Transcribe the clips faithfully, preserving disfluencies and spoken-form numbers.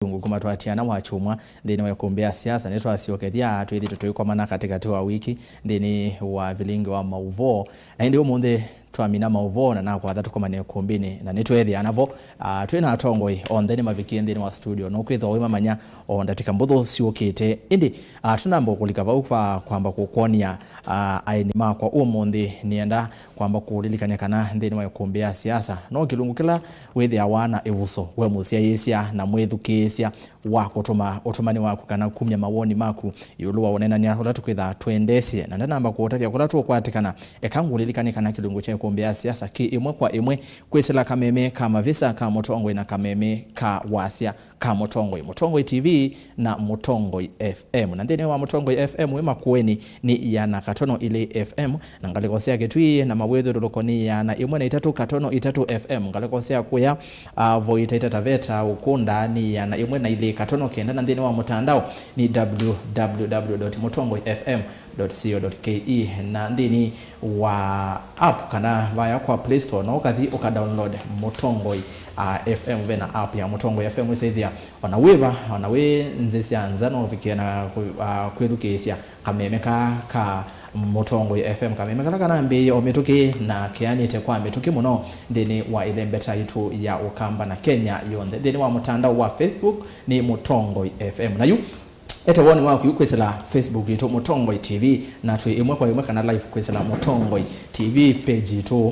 Kilungu kuma twatiana wa kyumwa nthĩnĩ wa ĩkũmbĩ ya siasa, nĩtwasyokethya twĩthĩtwe tũikomana katĩkatĩ wa wiki nthĩnĩ wa vilingi wa maũvoo. Na ĩndĩ ũmũnthĩ twamina maũvoo na nakwatha tũkomane ĩkũmbĩnĩ, na nĩtweethĩa navo, ah, twĩ na atongoi onthe nĩmavikie nthĩnĩ wa studio. Nũkwĩthĩwa ũimamanya o ndatĩka mbũthũ syũkĩte. Ĩndĩ, ah, tũnamba kũlika vau kwa kwamba kũkwony'a, ah, aeni makwa ũmũnthĩ, nĩenda kwamba kũlilikany'a kana nthĩnĩ wa ĩkũmbĩ ya siasa no kĩlungu kĩla wĩthĩawa na ĩvuso we mũsyaĩĩsya na mwĩthukĩĩsya wa kũtũma ũtũmani waku kana kumya mawoni maku ĩũlũ wa ũneenany'a ũla tũkwĩthaa twendeesye. Na ndanamba kũũtavya kũla tũũkwatĩkana, eka ngũlilikany'e kana kĩlungu kya ĩkũmbĩ ya siasa kĩ ĩmwe kwa ĩmwe kwĩsĩla kameme ka mavisa ka mũtongoi na kameme ka wasya ka mũtongoi, Mũtongoi T V na Mũtongoi F M. Na nthĩnĩ wa Mũtongoi F M wĩ Makueni nĩ ĩana katono ilĩ F M, na ngalĩko sya Kĩtui na mawĩthyũlũlũko nĩ ĩana ĩmwe na itatũ katono itatũ F M. Ngalĩko sya kũya, ah, Voi, Taita Taveta, Ukunda nĩ ĩana ĩmwe na ilĩ katono kenda, na nthĩnĩ wa mũtandao nĩ w w w dot mutongoi f m dot co dot k e, na nthĩnĩ wa app kana vaya kwa Play Store no ũkathi ũka download Mũtongoi, ah, F M. Ve na app ya Mũtongoi F M wĩsaĩthĩa ona wĩva, ona wĩ nzĩ sya nza no ũvikĩe na kũ-, ah, kwĩthukĩĩsya kameme ka, ka Mũtongoi F M, kameme kala kanambĩĩe o mĩtũkĩ na keanĩte kwa mĩtũkĩ mũno nthĩnĩ wa ĩthembeta yitũ ya Ũkamba na Kenya yonthe. Nthĩnĩ wa mũtandao wa Facebook nĩ Mũtongoi F M. Na yu ete woni waku yu kwĩsĩla Facebook yitũ Mũtongoi T V, na twĩ ĩmwe kwa ĩmwe kana live kwĩsĩla Mũtongoi T V page yitũ.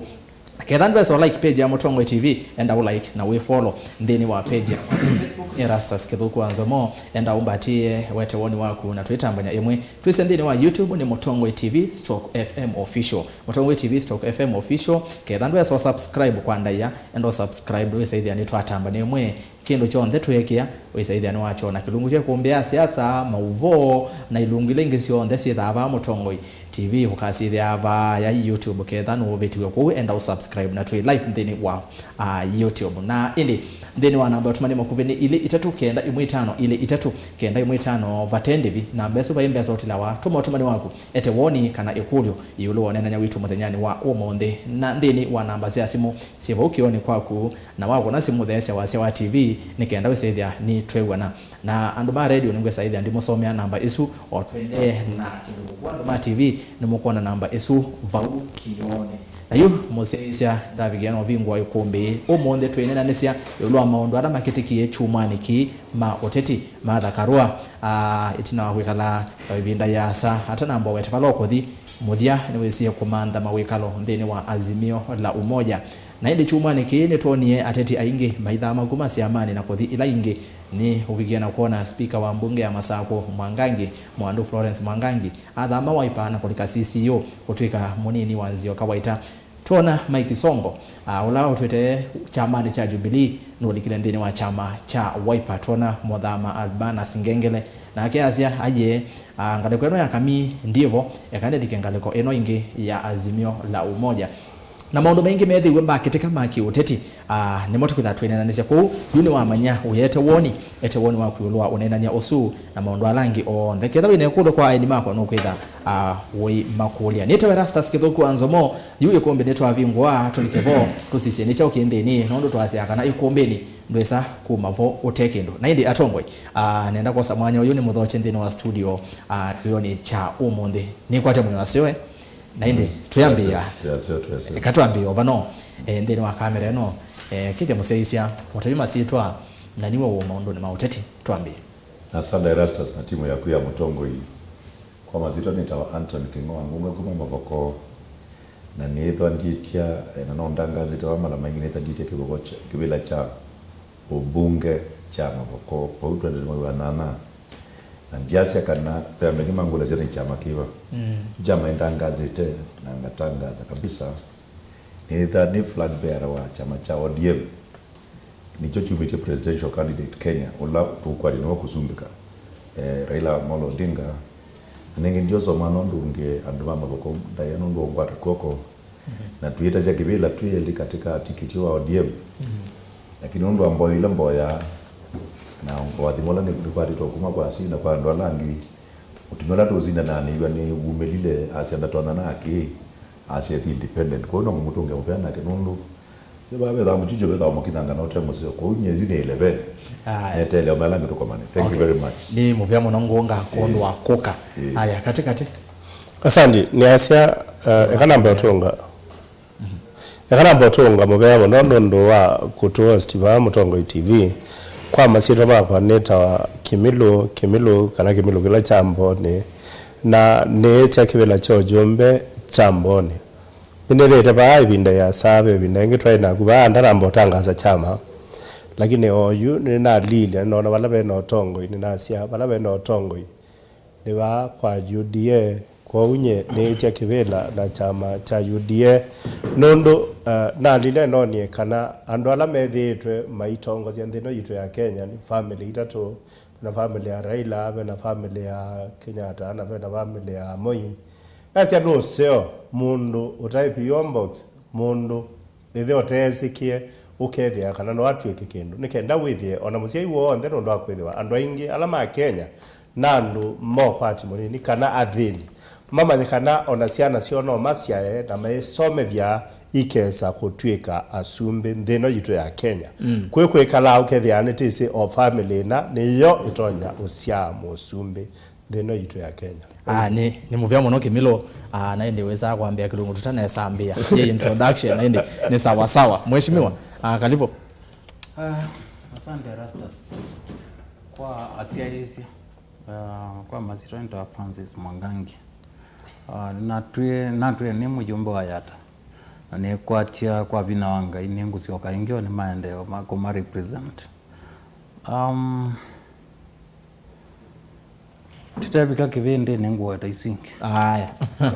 Ketha ndwesa like page ya Mũtongoi T V, enda u like na wĩ follow nthĩnĩ wa page ya Facebook. Erastus Kĩthũku wa Nzomo, enda ũmbatĩe wete woni waku na twĩtambany'a ĩmwe. Twĩse nthĩnĩ wa YouTube nĩ Mũtongoi T V stroke F M official. Mũtongoi T V stroke F M official. Ketha ndwesa subscribe kwa ndaĩa, enda subscribe, wĩsaĩthĩa nĩtwatambany'a ĩmwe. Kĩndũ kyonthe twĩkĩa, wĩsaĩthĩa nĩwakyona. Kĩlungu kya ĩkũmbĩ ya siasa, maũvoo, na ilungu ila ingĩ syonthe syĩthaa vaa Mũtongoi T V, ũkasyĩthĩa vaa ya YouTube. Ketha nũũvĩtiwe kũu, enda ũsubscribe na twĩ live nthĩnĩ wa, ah, YouTube. Na ĩndĩ nthĩnĩ wa namba ya ũtũmani makuvĩ nĩ ilĩ itatũ kenda ĩmwe itano ilĩ itatũ kenda ĩmwe itano, vate ndĩvi. Namba ĩsu vai mbesa ũtilawa. Tũma ũtũmani waku, ete woni kana ĩkũlyo ĩũlũ wa ũneenany'a witũ mũthenyanĩ wa ũmũnthĩ. Na nthĩnĩ wa namba sya simũ syĩ vau kĩonĩ kwaku, na wakwona simũ theesya wasya wa T V, nĩ kenda wĩsaĩthĩa nĩtwew'ana. Na andũ ma redio nĩngwĩsaĩthĩa ndimũsomea namba ĩsu o tũendee na kĩlungu. Andũ ma T V nĩmũkwona namba ĩsu vau kĩonĩ. Na yu mũsyaĩĩsya ndavikĩa na ũvingũa ĩkũmbĩ. Ũmũnthĩ twĩneenanĩsya ĩũlũ wa maũndũ ala makĩtĩkie kyumwanĩ kĩĩ ma ũteti. Martha Karua, ah, ĩtina wa kwĩkala ĩvinda yĩasa atanamba ũwete vala ũkũthi, mũthya nĩwĩsie kũmantha mawĩkalo nthĩnĩ wa Azimio la Umoja. Na ĩndĩ kyumwanĩ kĩĩ nĩtwonie ateti aingĩ maithama kuma syamanĩ na kũthi ila ingĩ. Nĩ ũvikie na kwona spika wa mbunge ya Masakũ Mwangangi, Mwandu Florence Mwangangi, athama Wiper na kũlika C C U kũtw'ĩka mũnini wa Nzioka Waita. Twona Mike Sonko, ah, ũla ũtwĩte kyamanĩ kya Jubilee, nũlikile nthĩnĩ wa kyama kya Wiper. Twona Mũthama Albanus Ngengele, nake asya, aiee, ah, ngalĩko ĩno ya Kamii ndivo, eka nĩlike ngalĩko ĩno ĩngĩ ya Azimio la Umoja. Na maũndũ maingĩ methĩiwe makĩtĩka ma kĩũteti, ah, nĩmo tũkwĩtha twĩneenanĩsya kũu. Yu nĩwamanya ũyete woni, ete woni waku ĩũlũ wa ũneenany'a ũsu na maũndũ ala angĩ onthe. Ketha wĩ na ĩkũlyo kwa aeni makwa, nũkwĩtha, ah, ũimakũlya. Nĩtawa Erastus Kĩthũku wa Nzomo, yu ĩkũmbĩ nĩtwavingũa, tũlike vo, tũsisye nĩ kyaũ kĩ nthĩnĩ, nũndũ twasyaa kana ĩkũmbĩnĩ ndwĩsa kuma vo ũte kĩndũ. Na ĩndĩ atongoi, ah, nenda kwosa mwanya ũyũ nĩmũthokye nthĩnĩ wa studio, ah, kĩwĩonĩ kya ũmũnthĩ. Nĩkwate mwĩĩ wasyoe. Na ĩndĩ, twĩambĩĩa. Twĩaseo, twĩaseo. Eka twambĩĩa o vano, eh, nthĩnĩ wa kamera ĩno, eh, kĩthya mũsyaĩĩsya, mũtavye masyĩtwa, na nĩwe wĩ maũndũnĩ ma ũteti. Twambĩĩe. Asante Erastus na timu yaku ya Mũtongoi. Kwa masyĩtwa nĩtawa Anthony Kĩng'oa, ngũmwe kuma Mavoko. Na nĩĩthwa ndiĩtya, eh, na no ndangazĩte wa mala maingĩ nĩĩthwa ndiĩtya kĩvoko kya, kĩvĩla kya ũmbunge kya Mavoko, vau twendete mwei wa nyanya. Na ndyasya kana ve andũ aingĩ mangũlasya nĩ kyama kĩva. Mm. Kyama ĩndangazĩte, na ngatangaza kabisa. Nĩtha nĩ flag bearer wa kyama kya O D M. Nĩkyo kyumĩtye presidential candidate Kenya, ũla tũkwatya nĩwe kũsumbĩka, eh, Raila Amolo Odinga. Na nĩngĩ ndiosoma nũndũ ũngĩ andũ ma Mavoko ndaĩa nũndũ wa ũngwata kw'oko. Na twĩtasya kĩvĩla twĩ elĩ katĩ ka tikiti wa O D M. Lakini nũndũ wa mboya ila mboyaa, na ũathimo ũla nĩ-, nĩkwatĩtwe kuma kwa Asili na kwa andũ ala angĩ, ũtumi ũla tũsindananĩiw'a nĩ wumĩlile, asya ndatonya na akĩĩ, asya ĩthi independent. Kwoou no mũtũnge mũvea nake nũndũ Nĩ vaa vethaa mũkyukyũ, vethaa mũkinyanga na ũte mũseo. Kwoou nyie yu nĩ eleven. Aya. Neteele o mela ngĩ tũkomane. Thank you Okay. very much. Nĩ mũvea mũno Ngũnga kwondũ wa kũka. Ĩĩ. Aya, katĩ katĩ. Asante, nĩasya, eh, eka nambe ũtũnga. Eka nambe ũtũnga mũvea mũno nũndũ wa kũtũ host vaa Mũtongoi T V. Kwa masyĩtwa makwa nĩtawa Kĩmilũ, Kĩmilũ, kana Kĩmilũ kĩla kya Mbonĩ. Na nĩĩkya kĩvĩla kya ũjũmbe kya Mbonĩ. Nĩnĩthĩĩte vaa ĩvinda ĩasa, ve ĩvinda ĩngĩ twaĩ naku vaa, ndanamba ũtangaasa kyama. Lakini oyu nĩnalilya, nĩnoona vala ve na ũtongoi, nĩnasya, vala ve na ũtongoi nĩ vaa kwa U D A. Kwoou nyie nĩĩkya kĩvĩla na kyama kya U D A. Nũndũ, eh, nalilya nĩnoonie kana andũ ala methĩĩtwe maitongosya nthĩ ĩno yitũ ya Kenya nĩ famĩlĩ itatũ, ve na famĩlĩ ya Raila, ve na famĩlĩ ya Kenyatta, na ve na famĩlĩ ya Moi. Nasya nĩ ũseo mũndũ ũtaĩ P O box, mũndũ ĩthe ũteesĩkĩe ũkethĩa kana no atw'ĩke kĩndũ, nĩ kenda wĩthĩe o na mũsyai w'onthe, nũndũ wa kwĩthĩwa andũ aingĩ ala ma Kenya na andũ ma ũkwati mũnini kana athĩni mamanye kana o na syana syoo no masyae na maisomethya ikesa kũtw'ĩka asumbĩ nthĩ ĩno yitũ ya Kenya. Mm. Kwĩ kwĩkalaa ũkethĩa nĩtĩsĩ o famĩlĩ ĩna nĩyo ĩtonya ũsyaa mũsumbĩ nthĩ ĩno yitũ ya Kenya. Ah, nĩ, nĩ mũvea mũno Kĩmilũ, ah, na ĩndĩ wĩsaa kwambĩa kĩlungu tũtanesambĩa. Yĩ introduction, na ĩndĩ nĩ sawa sawa. Mheshimiwa, ah, karibu. Ah, asante Erastus. Kwa asyaĩĩsya, ah, kwa masyĩtwa nĩtawa Francis Mwangangi. Ah, natw'ĩe, natw'ĩe nĩ mũjumbe wa Yatta. Na nĩkwatya kwa vinya wa Ngai nĩngũsyoka ĩngĩ o nĩ maendeeo ma kũma represent. Um, Tũtevika kĩvĩndĩnĩ ngũweta isu ingĩ. Aya.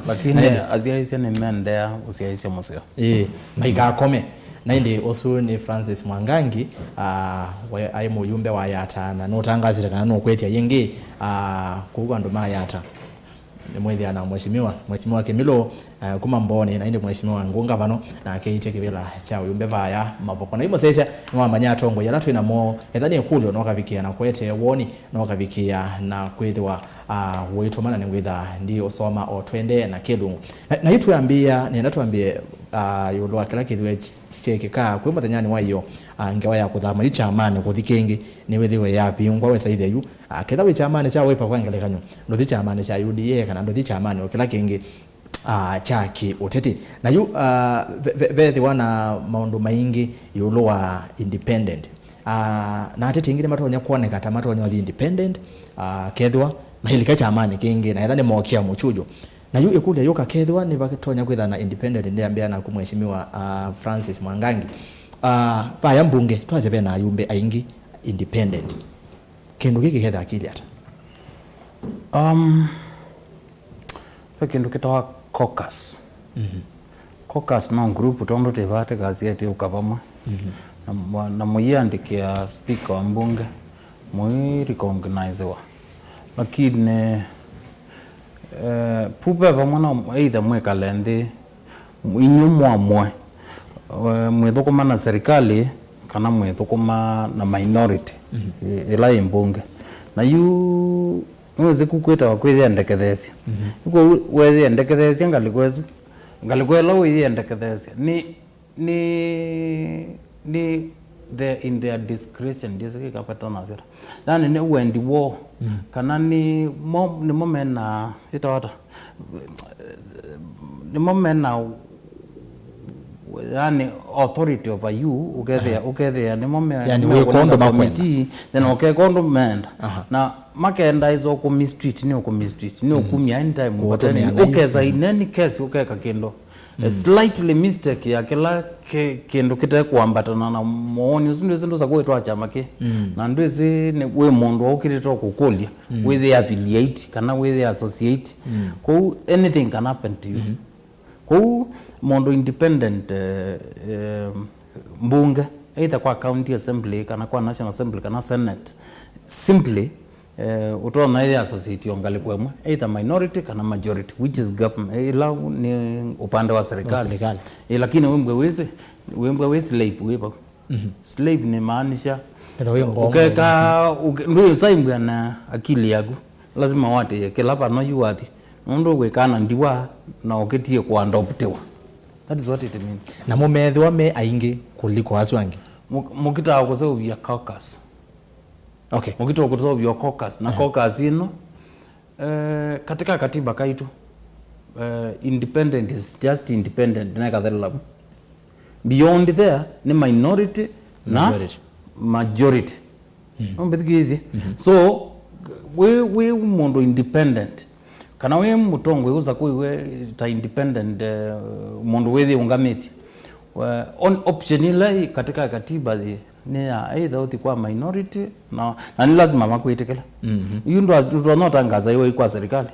Lakini asyaĩĩsya nĩmendea ũsyaĩĩsya mũseo. Ĩĩ, maikakome. Na ĩndĩ ũsu nĩ Francis Mwangangi, ah, we aĩ mũyumbe wa Yatta, na nũtangasĩte kana nũkwetya yĩngĩ, ah, kũu andũ ma Yatta. Nĩmwĩthĩa na Mheshimiwa, Mheshimiwa Kĩmilũ, eh, kuma Mboni, na ĩndĩ Mheshimiwa Ngũnga vano, nake aĩtye kĩvĩla kya ũyumbe vaya Mavoko. Na imũsyaĩĩsya, nĩwamanya atongoi ala twĩ namo, etha nĩ ĩkũlyo, no ũkavikĩa na kũete woni, no ũkavikĩa na kwĩthĩwa, ah, ũitũma, na nĩngwĩtha ndi ũsoma o twende na kĩlungu. Na, na yu twambĩĩa, nĩenda twambĩe, ah, ĩũlũ wa kĩla kĩthĩwe kyekĩkaa kwĩ mũthenyanĩ wa ĩyo, ah, ngewa ya kũthama yu kyamanĩ kũthi kĩngĩ, nĩwĩthĩwe yavingwa, wesa ĩthya yu, ah, ketha wĩ kyamanĩ kya Wiper kwa ngelekany'o, ndũthi kyamanĩ kya U D A, kana ndũthi kyamanĩ o kĩla kĩngĩ, ah, kya kĩ-ũteti. Na yu, ah, ve-, ve-, vethĩwa na maũndũ maingĩ ĩũlũ wa independent. Ah, na ateti aingĩ nĩmatonya kwoneka ta matonya ũthi independent, ah, kethĩwa mailika kyamanĩ kĩngĩ, na etha nĩmokĩa mũkyujo. Na yu ĩkũlyo yũka, kethĩwa nĩvatonya kwĩthwa na independent, nĩambĩa naku Mheshimiwa, ah, Francis Mwangangi. Ah, vaya mbunge, twasya ve na ayumbe aingĩ independent. Kĩndũ kĩkĩ kĩketha akili ata? Um, ve kĩndũ kĩtawa caucus. Mhm. Caucus no group tondũ twĩ vaa tĩkasya ĩtĩ ũka vamwe. Mhm. Na mwa-, na mũyĩandĩkĩa speaker wa mbunge, mũirecognizewa. Lakini, eh, pu ve vamwe no either mwĩkale nthĩ, inyw'ĩ mwamwe, eh, mwĩthũkũma na serikali kana mwĩthũkũma na minority, mhm, ĩ-, ĩla ĩ mbunge. Na yu nĩwĩsĩ ku kwĩtawa kwĩyĩendeketheesya. Mhm. Nĩkw'o wĩyĩendeketheesya ngalĩko ĩsu, ngalĩko ĩla wĩyĩendeketheesya nĩ, nĩ, nĩ the, in their discretion, ndiĩsĩ kĩkapata nasya ata. Yani nĩ wendi woo, mm, kana nĩ mo, nĩmo mena, ĩtawa ata? Nĩmo mena, yani, authority over you, ũkethĩa, aha, ũkethĩa nĩmo me, yani, me wĩka ũndũ makwenda, committee, then, aha, ũkeka ũndũ menda. Aha. Na makenda ĩso kũmistreat, nĩ ũkũmistreat, nĩ, mm, ũkumya anytime, kũũtũmĩa but nayo, ũkesa, mm, in any case ũkeka kĩndũ, mm, slightly mistake ya kĩla kĩ-, kĩndũ kĩtekwambatana na mawoni ũsu, ndwĩsĩ ndũsa kwĩtwa kyama kĩ. Mm. Na ndwĩsĩ nĩ, wĩ mũndũ ũkĩlĩte kũkũlya, mm, wĩthĩ affiliate kana wĩthĩ associate. Mm. Kwoou anything can happen to you. Mm-hmm. Kwoou mũndũ independent, eh, eh, mbunge, either kwa county assembly kana kwa national assembly kana senate, simply, eh, ũtonya ĩyĩ associate o ngalĩko ĩmwe, either minority kana majority, which is government, eh, ĩla nĩ upande wa serikali. Wa serikali. Eh, lakini wĩmbwe wĩsĩ, wĩmbwe wĩ slave wĩ vau. Mhm. Slave nĩ maanisha, etha wĩ ngombo, ũkeka, ũke-, ndwĩsaimbwa na akili yaku. Lazima watĩĩe kĩla vano yu wathi. Nũndũ wĩkaa na ndiwa na ũkĩtie kũadoptiwa. That is what it means. Namo methĩwa me aingĩ kũliko asu angĩ. Mũ- mũkĩtaa kũseũvya caucus. Okay. Mũkĩtaa kũseũvya caucus. Na caucus ĩno, eh, katika katiba kaitũ, eh, independent is just independent, na ĩkathelelaku. Beyond there, nĩ minority na majority. Majority. Ũmbĩthukĩĩsye. So, wĩ, wĩ mũndũ independent, kana wĩ mũtongoi ũsa kũiwe ta independent, eh, mũndũ wĩthĩ ũngamĩtye. Wa- on- option ĩla ĩ katika katiba yĩ, nĩ ya either ũthi kwa minority, na, na nĩ lazima makwĩtĩkĩla. Yu ndwa- ndwatonya ũtangaza iwe kwa serikali.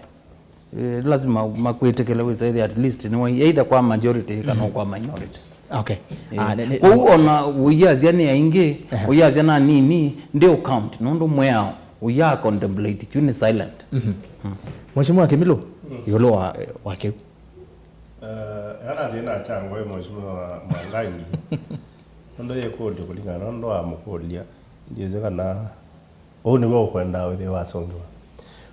Eh, lazima makwĩtĩkĩle wĩsa ĩthĩ at least nĩ wa either kwa majority kana kwa minority. Okay. Eh, Ah, ne- ne- kwoou ona ũiasya nĩ aingĩ, ũiasya na nini, ndĩ count nũndũ mwĩao ũia contemplate kyu nĩ silent. Mheshimiwa Kimilu, ĩũlũ wa, wa kĩu. Eh, ĩla nasye na kyangwa Mheshimiwa Mwangangi, nũndũ yĩkũlyo kũlingana na ũndũ wamũkũlya, ndyĩsĩ kana Ũu nĩw'o ũkwendaa wĩthĩwe wasũngĩwa.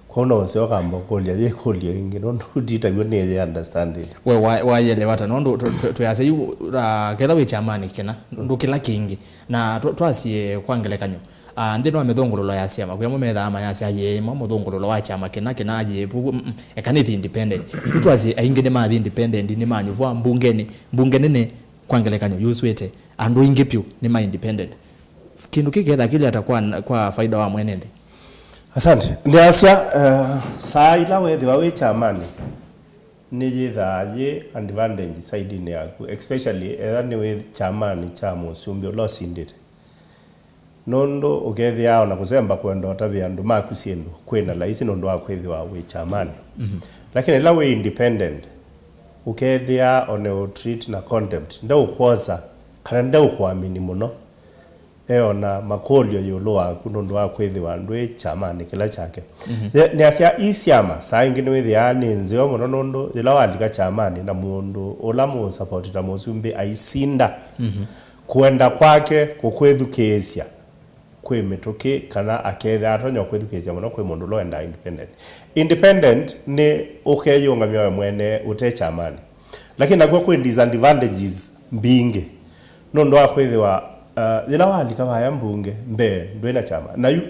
Kwoou no ũseo ũkamba ũkũlya yĩ ĩkũlyo ĩngĩ, nũndũ nditaw'o nĩyĩ understanding. We wa- wayelewa ata? Nũndũ tũ- tũ- twĩasya yu, ah, ketha wĩ kyamanĩ kĩna, ndũ kĩla kĩngĩ. Na twa- twasye kwa ngelekany'o, ah, nthĩnĩ wa mĩthũngũlũlo ya syama, kwĩ amwe methaa mayasya, "Yĩĩ, mo mũthũngũlũlo wa kyama kĩna, kĩna, yĩĩ, vu- vu- mm, mm, eka nĩthi independent." Yu twasye aingĩ nĩmathi independent, nĩmanyuvwa mbungenĩ, mbunge nene, kwa ngelekany'o, yusũĩte, andũ aingĩ vyũ nĩma independent. Kĩndũ kĩĩ kĩketha kĩlĩ ata kwa, kwa faida wa mwene nthĩ? Asante. Nĩasya, eh, saa ila wethĩwa wĩ kyamanĩ, nĩyĩthaa yĩ advantage side-inĩ yaku, especially etha nĩ wĩ kyamanĩ kya mũsumbĩ ũla ũsindĩte. Nũndũ ũkethĩa ona kũsemba kwenda ũtavĩa andũ maku syĩndũ kwĩ na laisi nũndũ wa kwĩthĩwa wĩ kyamanĩ. Lakini ĩla wĩ independent, ũkethĩa one ũ treat na contempt, ndeũkwosa kana ndeũkũamini mũno. Eona makũlyo ĩũlũ waku nũndũ wa kwĩthĩwa ndwĩ kyamanĩ kĩla kyake. Ye- nĩasya ii syama saa ingĩ nĩwĩthĩaa nĩ nzeo mũno, nũndũ yĩla walika kyamanĩ na mũndũ ũla mũũsapoti ta mũsumbĩ aisinda, kwenda kwake kũkwĩthukĩĩsya kwĩ mĩtũkĩ, kana akethĩa atonya kwĩthukĩĩsya mũno kwĩ mũndũ ũla wendaa independent. Independent nĩ ũkeyĩũngamya we mwene ũte kyamanĩ. Lakini nakw'o kwĩ disadvantages mbingĩ, nũndũ wa kwĩthĩwa, uh, yĩla walika vaya mbunge mbee ndwĩ na kyama. Na yu,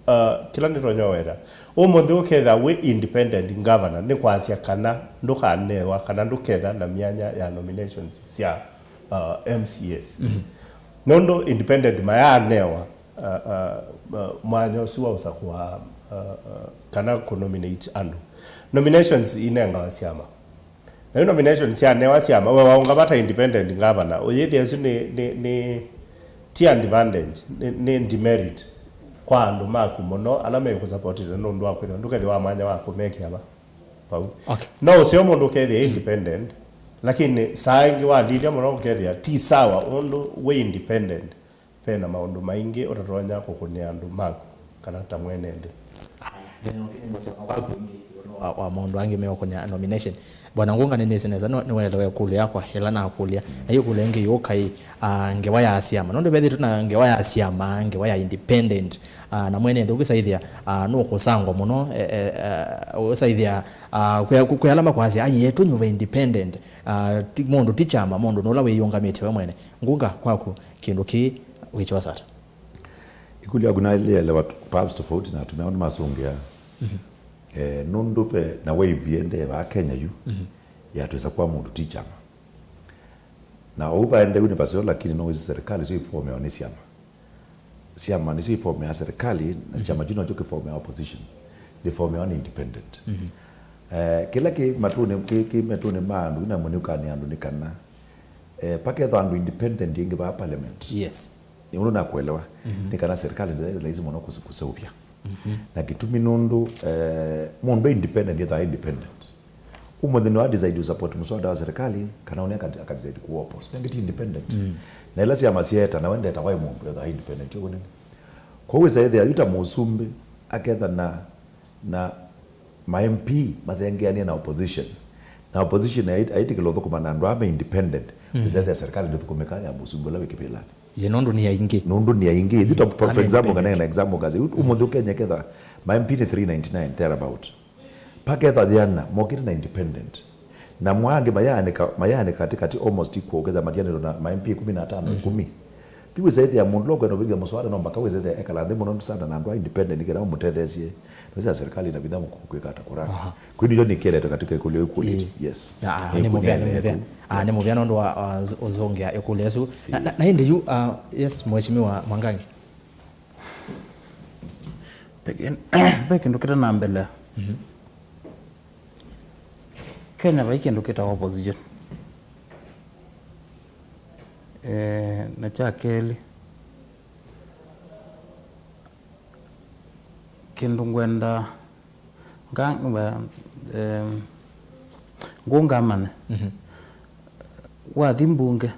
uh, kĩla nĩtonya weta, ũmũnthĩ ũkethĩa wĩ independent governor nĩ kwasya kana ndũkanewa kana ndũketha na myanya ya nominations sya, uh, M C As. Nũndũ independent mayaanewa, uh, uh, uh, mwanya ũsu wa ũsakũa, uh, uh, kana kũnominate andũ. Nominations inengawa syama. Na yu nomination syanewa syama, we waũngama ta independent governor, ũyĩthĩa ĩsu nĩ, nĩ, nĩ, ti advantage, nĩ, nĩ demerit kwa andũ maku mũno ala mekũsapotĩte nũndũ wa kwĩthĩwa ndũkethĩwa mwanya wa kũmekĩa va vau. Okay. No ũseo mũndũ ũkethĩa independent, lakini saa ĩngĩ walilya mũno ũkethĩa ti sawa ũndũ wĩ independent. Ve na maũndũ maingĩ ũtatonya kũkũnĩa andũ maku kana ta mwene nthĩ. Wa, wa maũndũ angĩ meũkũnĩa nomination. Bwana Ngunga, nĩnĩsĩ nesa nĩ- nĩwaelewa ĩkũlyo yakwa ĩla nakũlya. Na ĩkũlyo ĩngĩ yũkai, ah, ngewa ya syama. Nũndũ vethĩtwe na ngewa ya syama, ngewa ya independent, ah, na mwene nthĩ ũkĩsaithĩa, ah, nũkũsangwa mũno, eh, eh, eh, ũsaithĩa, ah, kwĩ, kwĩ ala makwasya, "Aiee, tũnyuve independent, ah, ti, mũndũ ti kyama, mũndũ nũla wĩyĩũngamĩte we mwene." Ngunga, kwaku, kĩndũ kĩĩ wĩkyosa ata? Ĩkũlyo yaku naĩlĩelewa perhaps tofauti na atumĩa nĩmasũngĩa. Eh, nũndũ ve na wave yĩendee vaa Kenya yu ya twĩsa kwa mũndũ ti kyama. Na ũu vaendee yu nĩ vaseo, lakini no wĩsĩ serikali syo ifomewa nĩ syama. Syama nĩsyo ifomeaa serikali, na kyama kyu nokyo kĩfomeaa opposition. Ndĩfomewa nĩ independent. Eh, kĩla kĩ matũnĩ, kĩ, kĩ matũnĩ ma andũ, na mũnĩũkanĩ andũ nĩ kana, eh, pakethwa andũ independent ĩngĩ vaa parliament. Yes. Nĩ ũndũ nakuelewa, nĩ kana serikali ndĩthaĩ laisi mũno kũse- kũseũvya. Na kĩtumi nũndũ, eh, mũndũ independent ethwa independent. Ũmũnthĩ no adecide ũsupport mũswada wa serikali, kana ũne aka- akadecide ku oppose. Nengĩ ti independent. Na ila syama syeeta, na wendeta waĩ mũndũ ethwa independent ũguo nene. Kwoou wĩsa ethĩa yu ta mũsumbĩ, aketha na, na ma M P mathengeanie na opposition. Na opposition ait- aitĩkĩla ũthũkũma na andũ aa me independent. Wĩsa ethĩa serikali ndĩthũkũmĩka ya mũsumbĩ ũla wĩ kĩvĩlanĩ. Ye nũndũ nĩ aingĩ. Nũndũ nĩ aingĩ. Ithu ta, for, for example, kana na example ngazi, ũmũnthĩ ũkenya ketha ma M P nĩ three ninety-nine thereabout. Paketha yĩana mokĩte na independent. Na mwa angĩ mayaanĩka, mayaanĩka katĩkatĩ almost equal, ũkethĩa matianĩtwe na ma M P ĩkũmi na atano, ĩkũmi. Ti wĩsa ĩthĩa mũndũ ũla ũkwenda ũvĩthya mũswada no mpaka wĩsa ĩthĩa ekala nthĩ mũno sana na andũ a independent nĩketha mamũtetheesye. Nĩwĩsa serikali ĩna vinya mũkũkũ kwĩka ata kũrana. Aha. Kwĩ nĩkyo nĩkĩelete katika ĩkũlyo ĩkũlĩtye. Yes. Ah, nĩ mũvea, nĩ mũvea. Ah, nĩ mũvea nũndũ wa, wa nz-, ũzongea ĩkũlyo ĩsu. Na, na, na ĩndĩ yu, ah, yes, Mheshimiwa Mwangangi. Ve kĩndũ, ve kĩndũ kĩte na mbele. Mhm. Kenya vai kĩndũ kĩtawa opposition. Eh, na kya kelĩ, kĩndũ ngwenda nga-, nga-, em, ngũngamanya. Mhm. Wathi mbunge,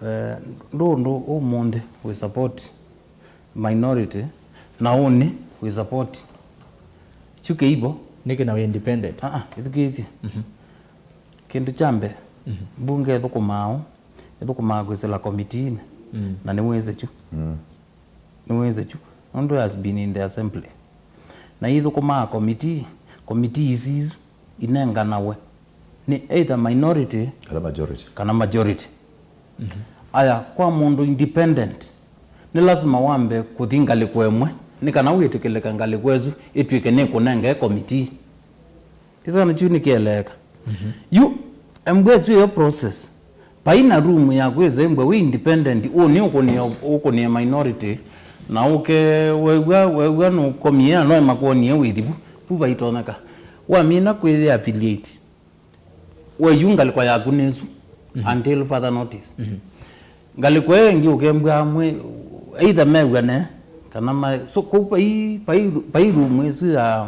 eh, ndũndũ ũmũnthĩ wĩ support minority, na ũnĩ wĩ support. Kyu kĩivo. Nĩkĩ na wĩ independent? Ah, ah, ĩthukĩĩsye. Mhm. Kĩndũ kya mbee, mhm, mbunge ĩthũkũmaa ũũ, ĩthũkũmaa kwĩsĩla komitiinĩ, mm, na nĩwĩsĩ kyu. Mm. Nĩwĩsĩ kyu. Nũndũ has been in the assembly. Na ithũkũmaa committee, committee isu isu inenganawe nĩ either minority kana majority. Kana majority. Mhm. Aya, kwa mũndũ independent, nĩ lasima wambe kũthi ngalĩko ĩmwe, nĩ kana wĩtĩkĩlĩke ngalĩko ĩsu ĩtw'ĩke nĩ kũnenge committee. Kĩsana kyu nĩkĩeleeka. Mhm. Yu, embwa ĩsu ĩyo process. Vai na room ya kwĩsa embwa wĩ independent, ũũ nĩ ũkũnĩa, ũkũnĩa minority, na ũke, wew'a, wew'a nũkomie, anoe makuonie wĩthi vu, vu vaitonyeka. Wamina kwĩyĩ affiliate. We yu ngalĩko yaku nĩ ĩsu, mhm, until further notice. Mhm. Ngalĩko ĩyo ĩngĩ ũkembwa amwe, either mew'ane, kana ma, so, kũu vai, vai, vai room ĩsu ya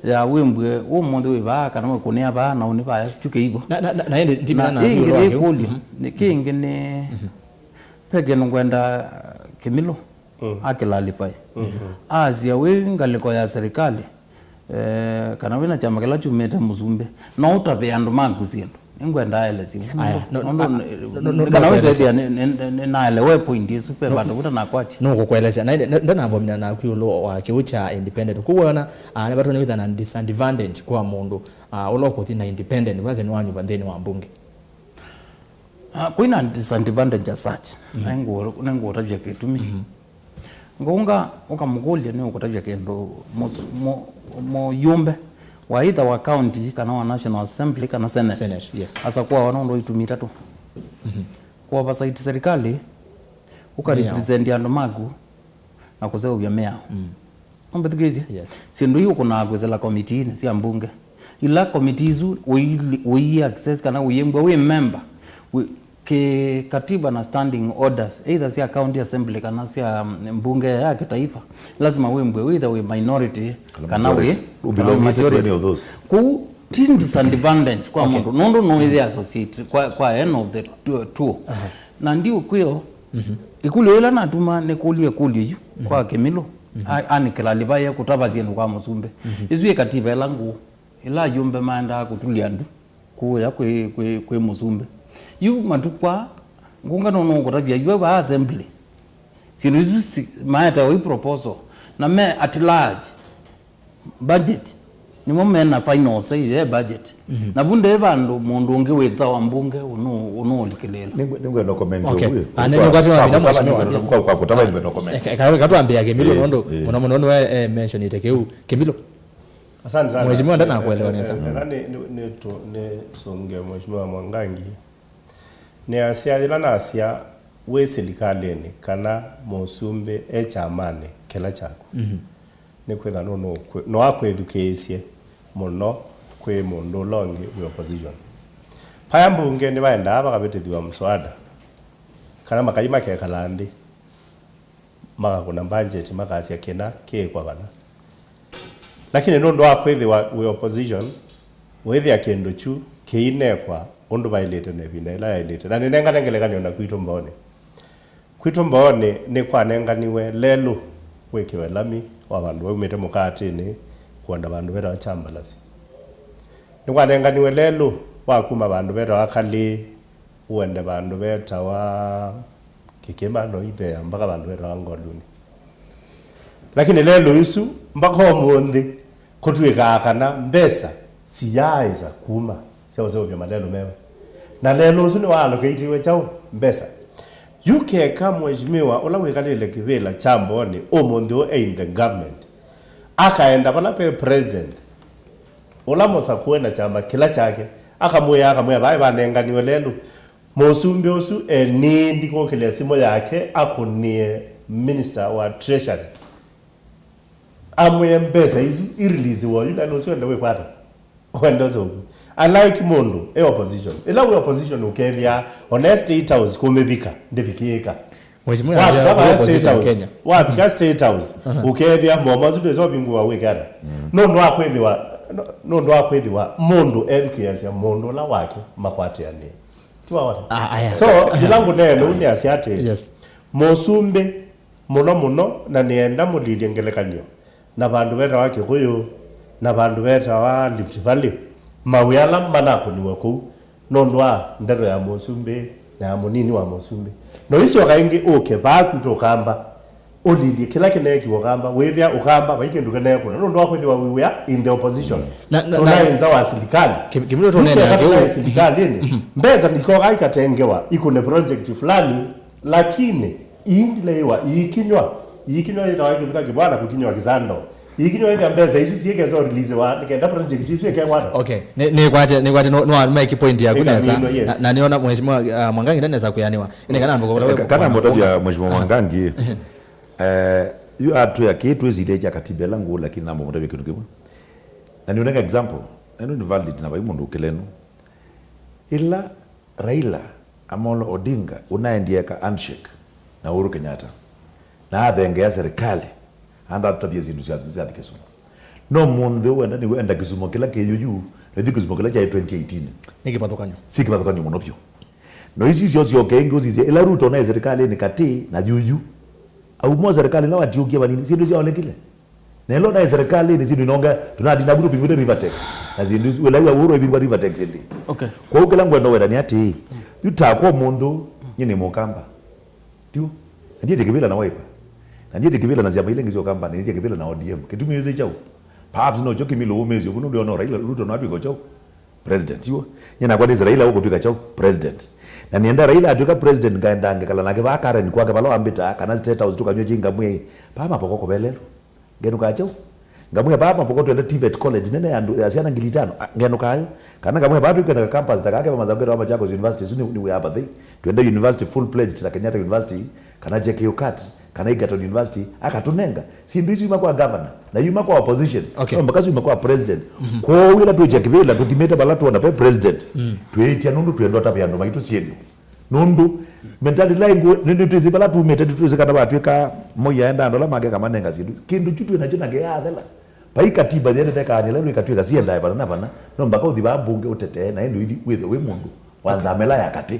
ya wĩmbw'e ũmũnthĩ wĩ vaa kana wĩkũnĩa vaa na ũnĩ vaya, kyu kĩivo. Na, na, na, na ĩndĩ ndimina na ĩngĩ nĩ ĩkũlyo. Mhm. Nĩ kĩngĩ nĩ, mhm, ve kĩndũ ngwenda, uh, Kĩmilũ, mm, akĩlalify. Mhm. Asya wĩ ngalĩko ya serikali, eh, kana wĩna kyama kĩla kyumĩte mũsumbĩ, no ũtavye andũ maku syĩndũ. Nĩngwenda aelesye. Aya, no, nũndũ a, nĩ, no, no, no, nĩ kana no, wĩsethĩa nĩ, nĩ, nĩ, nĩnaelewe point ĩsu, ve, no, vandũ vuta nakwatya. Nũkũkũelesya. Na ĩndĩ, nda-, ndanavomina naku ĩũlũ wa kĩu kya independent. Kũu wona, ah, nĩvatony'a kwĩthĩa na disadvantage kwa mũndũ, ah, ũla ũkũthi na independent, kwanza nĩwanyuva nthĩnĩ wa mbunge. Ah, kwĩna disadvantage as such. Mhm. Nĩngũ-, nĩngũtavya kĩtumi. Mhm. Ngũnga ũkamũkũlya nĩ ũkũtavya kĩndũ mũ-, mũ-, mũyũmbe wa either wa county kana wa National Assembly kana Senate. Senate, yes. Asa kwa wana ũndũ itumi itatũ. Mhm. Ku oversight serikali, ũka represent andũ maku na kũseũvya mĩao. Mm. Ũmbĩthukĩĩsye? Yes. Syĩndũ ii ũkũnaa kwĩsĩla komitiinĩ sya mbunge. Ila komiti isu ũi-, ũi access kana ũiĩmbwa wĩ member, wĩ, kĩ katiba na standing orders, either sya county assembly kana sya, mm, mbunge ya kitaifa, lazima wĩmbwe wĩ either wĩ minority kana wĩ majority. Kana wĩ, kana wĩ majority. Kũu ti disadvantage kwa mũndũ, nũndũ no wĩthĩ associate kwa, kwa end of the tour. Aha. Na ndiũkwĩo, mhm, ĩkũlyo ĩla natuma nĩkũlya ĩkũlyo yu, mhm, kwa Kĩmilũ, mhm, a-, anĩkĩla liva ye kũtava syĩndũ kwa mũsumbĩ. Mhm. Ĩsu ĩ katiba ĩla ngũũ, ĩla ayũmbe maendaa kũtulya ndu kũũya kwĩ, kwĩ, kwĩ mũsumbĩ. Yu matukũ aa, ngũnga no nũkũtavya yu va assembly. Syĩndũ isu si-, maetewa i proposal, na me at large. Budget. Nĩmo mena final say ye budget. Mhm. Na vu ndĩ vandũ mũndũ ũngĩ wĩsa wa mbunge ũnũ-, ũnũũlikĩlĩĩla. Nĩngwe-, nĩngwenda comment. Okay. Ũu. Ah, nĩ-, kwa, nĩkwatĩwa kwa, kwa, mheshimiwa, kwa, yes, kwa, kwa kũtava nĩngwenda comment. Eh, ka-, ka-, katwambĩa Kĩmilũ, eh, nũndũ, eh, mũno mũno nĩwe, eh, mentionĩte kĩu. Kĩmilũ. Asante sana. Mheshimiwa ndanakuelewa nesa. Eh, eh, na nĩ, nĩ, nĩ tu-, nĩsũnge Mheshimiwa Mwangangi. Nĩasya, yĩla nasya wĩ silikalĩnĩ kana mũsumbĩ e kyamanĩ kĩla kyaku, mhm, nĩkwĩtha nũnũkwĩ-, nũakwĩthukĩĩsye mũno kwĩ mũndũ ũla ũngĩ wĩ opposition. Vaya mbunge nĩvaendaa vakavĩtĩthw'a mswada kana makai makekala nthĩ, makakũna mbanjeti, makasya kĩna kĩĩkwa vana. Lakini nũndũ wa kwĩthĩwa wĩ opposition, wĩthĩa kĩndũ kyu kĩinekwa ũndũ vaĩlĩte na ĩvinda yĩla yaĩlĩte. Na nĩnengane ngelekany'o na kwitũ Mbooni. Kwitũ Mbooni nĩkwanenganiwe lelũ wĩkĩwe lami wa vandũ vaumĩte Mũkaatĩnĩ kũenda vandũ vetawa Kyambalasi. Nĩkwanenganiwe lelũ wa kuma vandũ vetawa Kalĩĩ ũende vandũ vetawa Kĩkĩma, no ithea mpaka vandũ vetawa Ngolunĩ. Lakini lelũ isu, mpaka ũmũnthĩ, kũtw'ĩkaa kana mbesa siyaaĩsa kuma syaũseũvya malelũ mewe. Na lelũ ũsu nĩwaaloketiwe kyaũ? Mbesa. Yu keka mheshimiwa ũla wĩkalĩle kĩvĩla kya Mbooni ũmũnthĩ ũũ e in the government, akaenda vala ve president ũla mũsakũe na kyama kĩla kyake, akamwĩa, akamwĩa, "Vaĩ vanenganiwe lelũ." Mũsumbĩ ũsu enindi kũkĩlya simũ yake akũnĩe minister wa treasury, amwĩe mbesa isu ireleasiwe oyu lelũ ũsu ende wĩkwata. Wenda ũsũku. Unlike mũndũ e opposition. Ĩla wĩ opposition ũkethĩa ona e State House kũmĩvika, ndĩvikĩĩka. Mheshimiwa Wavika anzia vaya State opposition House, Kenya. Wavika State House, ũkethĩa momo asu ndĩsovingũa wĩkana. Nũndũ wa kwĩthĩwa, nũndũ wa kwĩthĩwa mũndũ ethukĩĩasya mũndũ ũla wake makwatĩanĩe. Ti wa wata. Ah, aya. So, yĩla ngũneena ũu nĩasya atĩ, Yes. Mũsumbĩ mũno mũno, na nĩenda mũlilye ngelekany'o na vandũ vetawa Kĩkũyũ, na vandũ vetawa Rift Valley, mawĩa ala manakũniwe kũu nũndũ wa ndeto ya mũsumbĩ na ya mũnini wa mũsumbĩ. No isyoka ĩngĩ ũke vaa kwitũ Ũkamba, ũlilye kĩla kĩneekiwa Ũkamba, wĩthĩa Ũkamba vai kĩndũ kĩneekũna nũndũ wa kwĩthĩwa we were in the opposition. Na, na, Tũnaĩ na, nza wa silikalĩ. Kim-, Kimilo tũneenea Nĩkeka kĩu. Tũnaĩ silikalĩnĩ. Mbesa nikoka ikatengewa ikũne project fulani, lakini iindileiwa, iikinywa, iikinywa yĩtawa kĩvutha kĩvwana kũkinywa kĩsando. Iikinywa ĩthĩa mbesa isu syĩkesa ũreleasewa nĩ kenda project isu ĩkekwana. Okay. Nĩ, nĩkwate, nĩkwate, no, no, make point yaku nesa. Ĩkamino, yes. Na, na nĩona Mheshimiwa, uh, Mwangangi ndanesa kũyanĩwa. Ĩnĩ kana mboka Ka-, kana mbotavya Mheshimiwa Mwangangi, eh, yu atwĩa kĩĩ twĩsilya kya katiba ĩla ngũũ, lakini namba mbotavya kĩndũ kĩmwe. Na nĩũnenga example, na ĩno nĩ valid na vai mũndũ ũkĩlenu. Ĩla Raila Amolo Odinga ũnaendie eka handshake na Uhuru Kenyatta, na athengea serikali, andatũtavye syĩndũ sya, syathi Kisumu. No mũnthĩ ũũ enda nĩw'o enda Kisumu kĩla kĩ yuyu, na ithyĩ Kisumu kĩla kyaĩ twenty eighteen. Nĩ kĩvathũkany'o. Syĩ kĩvathũkany'o mũno vyũ. No isu syo syoke ĩngĩ ũsisye, ĩla Ruto naĩ serikalĩnĩ katĩ na yuyu. Auma o serikalĩ ĩla watiũkie vanini, syĩndũ syaonekile. Na ĩla ũnaĩ serikalĩnĩ, syĩndũ inonga, tũnatina vu tũvingũte River Tax. Na syĩndũ isu, wĩla wĩa Uhuru ĩvingwa River Tax ĩndĩ. Okay. Kwoou kĩla ngwenda wenda nĩ atĩĩ, yu takwa ũmũnthĩ, nyie nĩ Mũkamba. Tiw'o? Na ndiĩtye kĩvĩla na Wiper. Na ndiĩtye kĩvĩla na syama ila ingĩ sya Ũkamba, na ndiĩtye kĩvĩla na O D M. Kĩtumi wĩsĩ kyaũ? Perhaps nokyo kĩmilo wũmĩĩsyo, vu nũndũ ona Raila, Ruto no atw'ĩke kyaũ? President, tiw'o? Nyie nakwa nĩsĩ Raila ũkũtw'ĩka kyaũ? President. Na nĩenda Raila atw'ĩka president, ngaenda ngekala nake vaa Karen kwake vala wambĩtaa, kana State House tũkanyw'a kĩ ngamwĩe, vaa Mapokoko ve lelũ. Ngenũkaa kyaũ? Ngamwĩa vaa Mapokoko twenda TVET college nene ya andũ, ya syana ngili itano. Ah, ngenũkaa yo. Kana ngamwĩa vaa twĩkwenda ka campus ta kake va Masaku ketawa Machakos University, isu nĩ, nĩ wĩa vathei. Twenda university full pledged ta Kenyatta University, kana J K U kat, kana Egerton University, akatũnenga. Syĩndũ isu yuma kwa governor, na yuma kwa opposition. Okay. No mpaka syuma kwa president. Mhm. Kwoou ĩla twĩkya kĩvĩla, tũthimĩte vala twona ve president. Mm. Twĩĩtya nũndũ twenda ũtavya andũ maitũ syĩndũ. Nũndũ mentality ĩla ĩngũ, nĩ, nĩtwĩsĩ vala tumĩte, nĩtwĩsĩ kana vatw'ĩka Moi aenda andũ ala make akamanenga syĩndũ. Kĩndũ kyu twĩ nakyo na kĩyaathela. Vai katiba yendete kaanĩla lwĩ katw'ĩka siendae vana na vana. No mpaka ũthi vaa mbunge ũtetee na ĩndĩ ũithi wĩthwe wĩ mũndũ wa nzama ĩla ya katĩ.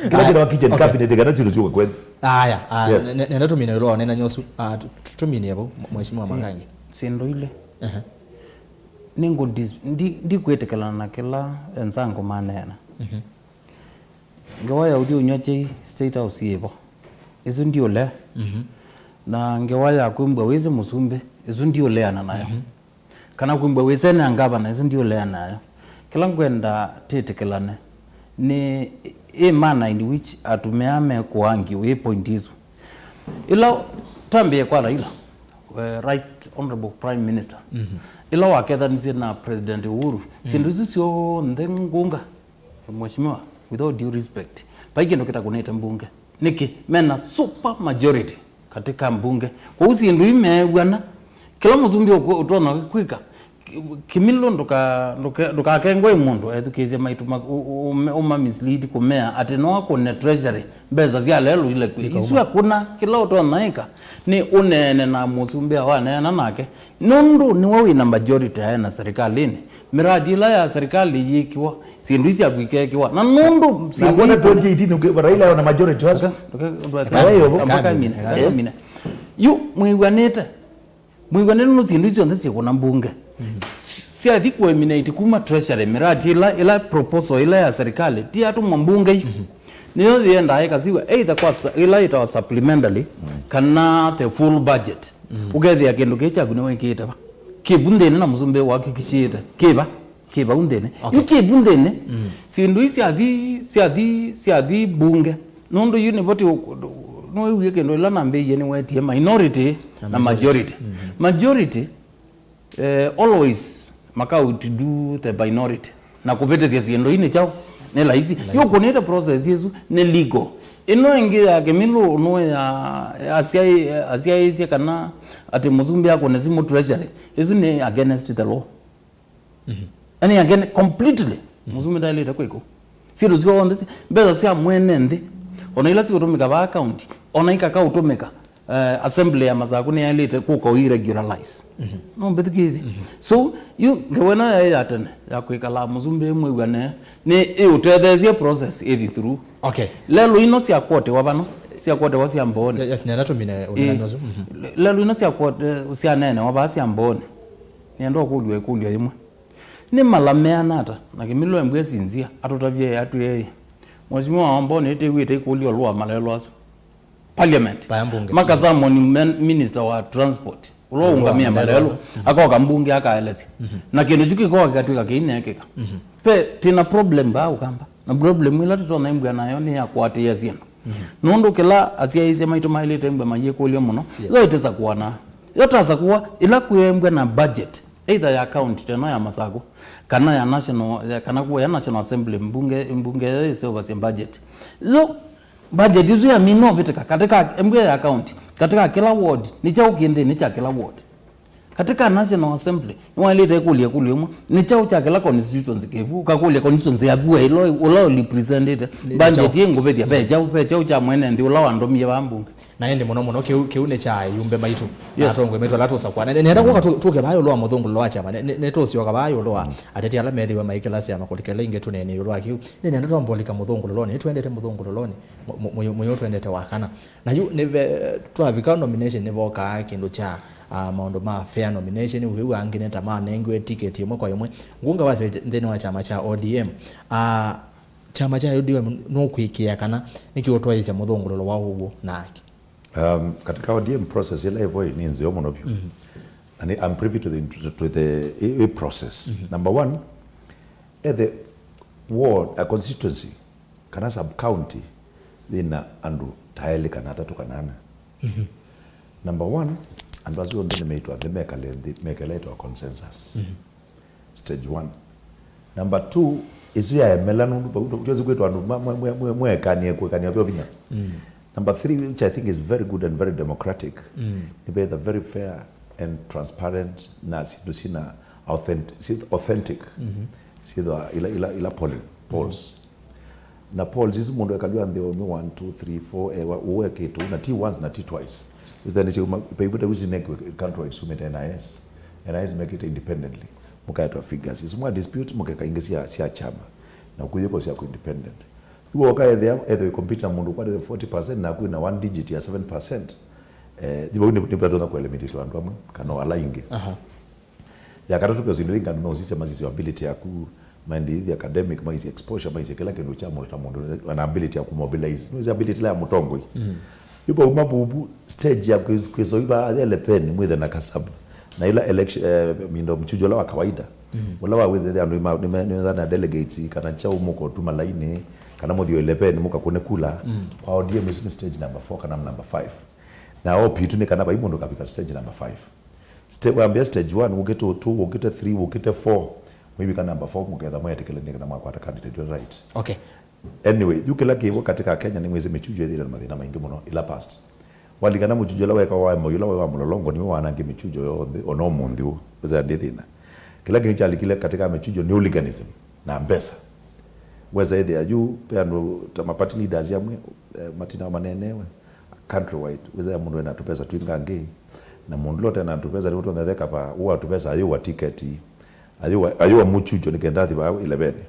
Kĩla kĩtawa kitchen cabinet kana syĩndũ syũka kwene. Aya, ah, yes. Ne-, ne-, nenda tũmine ũla wanena nyosu. Ah, tu-, tu-, tũmine vau, Mheshimiwa Mwangangi. Syĩndũ ilĩ. Ehe. Nĩngũ dis-, ndi-, ndikwĩtĩkĩlana na kĩla enzangu maneena. Mhm. Ngewa ya ũthi ũnyw'a kyai State House yĩvo. Ĩsu ndiũlea. Mhm. Na ngewa ya kwĩmbwa wĩsĩ mũsumbĩ, ĩsu ndiũleana nayo. Mhm. Kana kwĩmbwa wĩsene ya ngavana, ĩsu ndiũleana nayo. Kĩla ngwenda tĩtĩkĩlane nĩ ĩ manner in which atumĩa mekũangiwa ĩ point ĩsu. Ĩla twambĩĩe kwa Raila, eh, Right Honorable Prime Minister, mhm, ĩla wakethanisye na President Uhuru, mm, syĩndũ isu syonthe ngũnga, Mheshimiwa, with all due respect, vai kĩndũ kĩtakũnĩte mbunge. Nĩkĩ? Mena super majority katika mbunge. Kwoou syĩndũ imeew'ana. Kĩla mũsumbĩ ũkwe-, ũtonya kwĩka, ki-, Kimilo ndũka-, ndũka-, ndũkakengwe ĩ mũndũ ethukĩĩsye maitũ ma-, ũ-, ũ-, ũma mislead kũmea atĩ no akũne treasury mbesa sya lelũ ile kwĩ. Ikauma. Isu akũna, kĩla ũtonya ĩka nĩ ũneene na mũsumbĩ waneena nake. Nũndũ nĩwe wĩna majority aena serikalĩnĩ. Mĩradi ĩla ya serikali yĩkiwa, syĩndũ isu syaku ikekiwa. Na nũndũ syĩndũ isu twenty eighteen, Raila ona majority wasu. Ndũka-, ndũka-, ndũka-, Kae yovo. Ndũkamine, ndũkamine. Yu mwĩw'anĩte. Mwĩw'anĩte nũndũ syĩndũ isu syonthe syĩkũna mbunge. Mhm. Syathi kũeminate kuma treasury, mĩradi ĩla, ĩla proposal ĩla ya serikali, ti yatũmwa mbunge yu. Mhm. Nĩyo yĩendaa ĩkasiwa, either kwa sa-, ĩla ĩtawa supplementary, mm, kana the full budget. Mm. Ũkethĩa kĩndũ kĩĩ kyaku nĩwĩkĩĩte va? Kĩvu nthĩnĩ na mũsumbĩ wahakikishĩte. Kĩva? Kĩ vau nthĩnĩ. Okay. Yu kĩ vu nthĩnĩ. Mm. Syĩndũ ii syathi, syathi, syathi mbunge. Nũndũ yu nĩvo ti, nĩwĩwie kĩndũ ĩla nambĩie nĩwetie minority na, na majority. Majority. Mm-hmm. Majority, eh, always maka outdo the minority. Na kũvĩtĩthya syĩndũ ii nĩ kyaũ? Nĩ laisi. Nĩ laisi. Yu kũnĩte process ĩsu nĩ legal. Ĩno ĩngĩ ya Kĩmilũ nũ ya, ya asyaĩ-, asyaĩĩsye kana atĩ mũsumbĩ akũne simũ treasury. Ĩsu nĩ against the law. Mhm. Yaani again, completely. Mhm. Mũsumbĩ ndaĩlĩte kwĩka ũu. Syĩndũ syonthe si-, mbesa sya mwene nthĩ, ona ila sikũtũmĩka vaa county, ona ikakaũtũmĩka, eh, assembly ya Masaku nĩyaĩlĩte kũka ũiregularize. Mhm. No mbĩthukĩĩsye. Mhm. So, yu ngewa ĩno yaĩ ya tene, ya kwĩkala mũsumbĩ mwĩw'ane, nĩ ĩũtetheesye process ĩthi through. Okay. Lelũ ino sya kwotewa vano, sya kwotewa sya mbooni. Ye-, yes, nenda tũmine ũneenany'a ũsu. Mhm. Le-, lelũ ino sya kwote-, syaneenewa vaa sya mbooni. Nĩenda ũkũlw'a ĩkũlyo yĩmwe. Nĩ mala meana ata? Na Kĩmilũ embwĩa sinzia, atũtavye atwĩe, Mheshimiwa Wamboni, nĩtwĩw'ĩte ĩkũlyo ĩũlũ wa malelũ asu. Parliament. Vaya mbunge. Makasamoni men-, minister wa transport, ũla ũũngamĩa malelũ, akoka mbunge akaelesya. Mhm. Na kĩndũ kyu kĩkoka kĩkatw'ĩka kĩineekĩka. Mhm. Ve, twĩna problem vaa Ũkamba. Na problem ĩla tũtonya ĩmbwĩa nayo nĩ ya kũatĩĩa syĩndũ. Mhm. Nũndũ kĩla asyaĩĩsya maitũ maĩlĩte mbwe mayĩkũlya mũno, yes, yo ĩtesa kũana. Yo tasa kũa, ĩla kwĩembwa na budget, either ya county ta ĩno ya Masaku, kana ya national, ya, kana kuo ya National Assembly, mbunge, mbunge ĩyo ĩseũvasya budget. Yo budget ĩsu yamina ũvĩtĩka katika embwa ya county, katika kĩla ward, nĩ kyaũ kĩ nthĩnĩ kya kĩla ward. Katika National Assembly, nĩwaĩlĩte kũlya ĩkũlyo ĩmwe, nĩ kyaũ kya kĩla constituency kĩvu, ũkakũlya constituency yaku we ĩla, ũla ũrepresentĩte, nĩ, nĩ budget kyaũ? Ĩ ngũvĩthya, ve kyaũ, ve kyaũ kya mwene nthĩ ũla wandũmie vaa mbunge? Na ĩndĩ mũno mũno, kĩu, kĩu nĩ kya ayumbe maitũ, na, yes, atongoi maitũ ala tũsakũa. Na nĩ, nĩenda kũka tũ-, tũke vaa ĩũlũ wa mũthũngũlũlo wa kyama. Nĩ, nĩ, nĩtũsyoka vaa ĩũlũ wa ateti ala methĩwe maikĩla syama kũlika ĩla ingĩ tũneene ĩũlũ wa kĩu. Nĩ, nĩenda twambe ũlika mũthũngũlũlonĩ, nĩtwendete mũthũngũlũlonĩ, mũ-, mũ-, mũyũ, mũyũ twendete wa kana. Na yu nĩve-, twavika nomination nĩvokaa kĩndũ kya, ah, maũndũ ma fair nomination, wĩw'a angĩ nĩ ta manengiwe ticket ĩmwe kwa ĩmwe. Ngũnga wasya nthĩnĩ wa kyama kya O D M. Ah, kyama kya O D M nũkwĩkĩĩa kana nĩkĩũtwaĩĩsya mũthũngũlũlo wa ũw'o nake? Um, katika O D M process ĩla ĩvo nĩ nzeo mũno vyũ. Mhm. Na nĩ, I'm privy to the, to the, ĩ, ĩ process. Mhm. Number one, ethe ward, a constituency, kana sub county yĩna andũ ta elĩ kana atatũ kana ana. Mhm. Number one, andũ asu onthe nĩmeĩtwa nthĩ mekale nthĩ, mekale ĩtawa consensus. Mhm. Stage one. Number two, ĩsu yaemela nũndũ vau twĩsĩ kwĩtwa andũ ma-, mwe-, mwe-, mwe-, mwekanie kũekania vyo vinya. Mm. Number three, which I think is very good and very democratic, mm, nĩ vetha very fair and transparent na syĩndũ syĩna authentic, syĩ authentic, mhm, syĩthwa ila, ila, ila polling, polls. Na polls isu mũndũ ekalw'a nthĩ omi one, two, three, four, ewa, ũũ ekĩtũ, na ti once na ti twice. Isu nĩ syauma, paivute wisinekwe countrywide sumĩte N I S. N I S mekĩte independently. Mũkaetwa figures. Isu mwa dispute, mũkeka ingĩ sya, sya kyama. Na kũyĩko sya ku independent. Iwe ũkaethĩa, ethĩwe compete na mũndũ ũkwatĩte forty percent na kwĩna one digit ya seven percent. Eh, vau nĩ, nĩ vatonya kũeliminate andũ amwe, kana ala ingĩ. Aha. Ya katatũ, pia syĩndũ ingĩ andũ meũsisya masisya ability yaku, maendithia academic, maisya exposure, maisya kĩla kĩndũ kya mũndũ ta mũndũ, na ability ya kũmobilize. Nĩwĩsĩ ability ĩla ya mũtongoi. Mm. Yu vauma vuvu, stage ya kwĩs-, kwĩsa ũiva athelepeni mwĩthe na kasabu. Na ila election, eh, mindo mchujo ũla wa kawaida. Mm. Ũla wa wĩthĩa andũ nĩma-, nĩme-, nĩmetha na delegates, kana kyaũ mũkotuma laini, kana mũthio ilepeni mũkakũne kula. Mm. Kwa O D M, isu nĩ stage number four kana number five. Na O P tu nĩ kana vai mũndũ kavika stage number five. Sta-, wambia stage one, wũkĩte o two, wũkĩte three, wũkĩte four, mwĩvika number four, mũketha mwetĩkĩlanie kana mwakwata candidate ũla right. Okay. Anyway, yu kĩla kĩvo katika Kenya nĩ mwĩsĩ mĩchujo ĩthĩre na mathĩna maingĩ mũno ila past. Walikana mũchujo ũla weka wa Moi, ũla wĩ wa Mũlolongo, nĩwe wanangie mĩchujo yonthe, ona ũmũnthĩ ũũ, wĩsĩa ndĩ thĩna. Kĩla kĩngĩ kyalikile katika mĩchujo nĩ hooliganism na mbesa. Wesa ĩthĩa yu, ve andũ ta ma party leaders amwe, eh, matina maneenewe. Countrywide, wĩthĩa mũndũ ena tũpesa twingangĩ, na mũndũ ũla ũtena tũpesa nĩwe tũnetheka va, ũa tũpesa ayũwa tiketi, ayũwa, ayũwa mũchujo nĩ kenda athi vaa ileveni.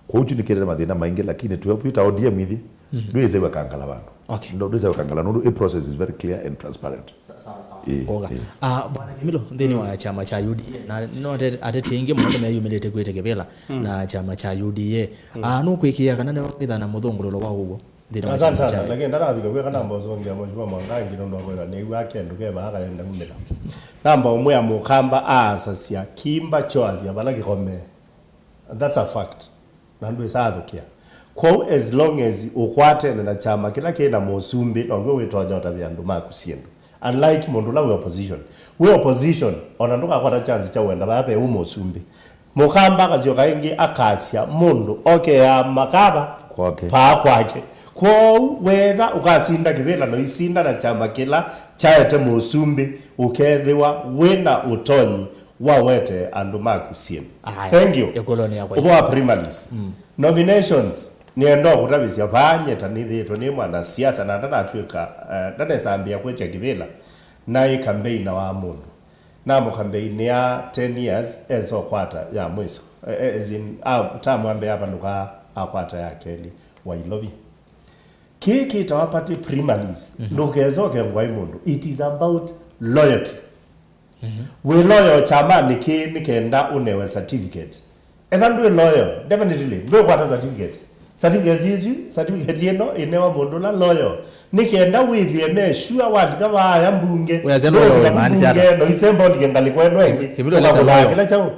Kwoou kyu nĩkĩtete mathĩna maingĩ, lakini twĩ, twĩ ta O D M ithyĩ, mhm, ndwĩsew'a kangala vandũ. Okay. Ndo-, ndwĩsew'a kangala nũndũ ĩ process is very clear and transparent. Sa-, sawa, sawa. Ĩĩ, ũga. Ĩĩ. Ah, Bwana Kimilo, nthĩnĩ wa kyama kya U D A, na no ate-, ateti aingĩ mũno nĩmeyumĩlĩte kwĩte kĩvĩla, mm, na kyama kya U D A. Mm. Ah, nũkwĩkĩĩa kana nĩwĩtha na mũthũngũlũlo wa ũw'o? Asante sana, lakini ndaravika kwĩka namba ũsongea Mheshimiwa Mwangangi nũndũ wa kwĩka nĩw'a kĩndũ ke vaa kayenda kumĩla. Namba ũmwe ya Mũkamba aasasya, kimba kyoasya vala kĩkomee. That's a fact. Na ndwĩsathũkĩa. Kwoou, as long as ũkwatene na kyama kĩla kĩ na mũsumbĩ, now'o wĩtonya ũtavya andũ maku syĩndũ. Unlike mũndũ ũla wĩ opposition. Wĩ opposition, ona ndũkakwata chance kya ũenda vaa ve ũ mũsumbĩ. Mũkamba akasyoka ĩngĩ akasya mũndũ okeaa makava Kwake. paa kwake. Kwoou, wetha ũkasinda kĩvĩla na ũisinda na kyama kĩla kyaete mũsumbĩ, ũkethĩwa wĩ na ũtonyi wa wete andũ maku syĩndũ. Aya, Thank you. Ĩkũlũnĩ yakwa. Ũvoo wa primaries. Nominations, nĩenda kũtavĩsya vaa nyie ta nĩthĩĩtwe nĩ mwanasiasa na ndanatw'ĩka, eh, ndanesambĩa kwĩkya kĩvĩla, naĩ kambeina wa mũndũ. Namũkambeinĩa ten years, esa ũkwata ya mwĩso. Eh, eh, as in, ah, tamu wa mbee avalũka akwata ya kelĩ wa Ilovi. Kĩĩ kĩtawa party primaries, ndũkesa ũkengwa ĩ mũndũ. It is about loyalty. Wĩ loyal kyamanĩ kĩĩ nĩ kenda ũnewe certificate. Etha ndwĩ loyal, definitely, ndwĩkwata certificate. Certificate isu, certificate ĩno ĩnewa mũndũ ũla loyal. Nĩ kenda wĩthĩe me sure walika vaaya mbunge, Wĩasya loyal ndũũlika wĩmaanisha mbunge, ata? No isemba ũlike ngalĩko ĩno ĩngĩ, Kĩvĩla wĩasya ũkavaa loyal. kĩla kyaũ?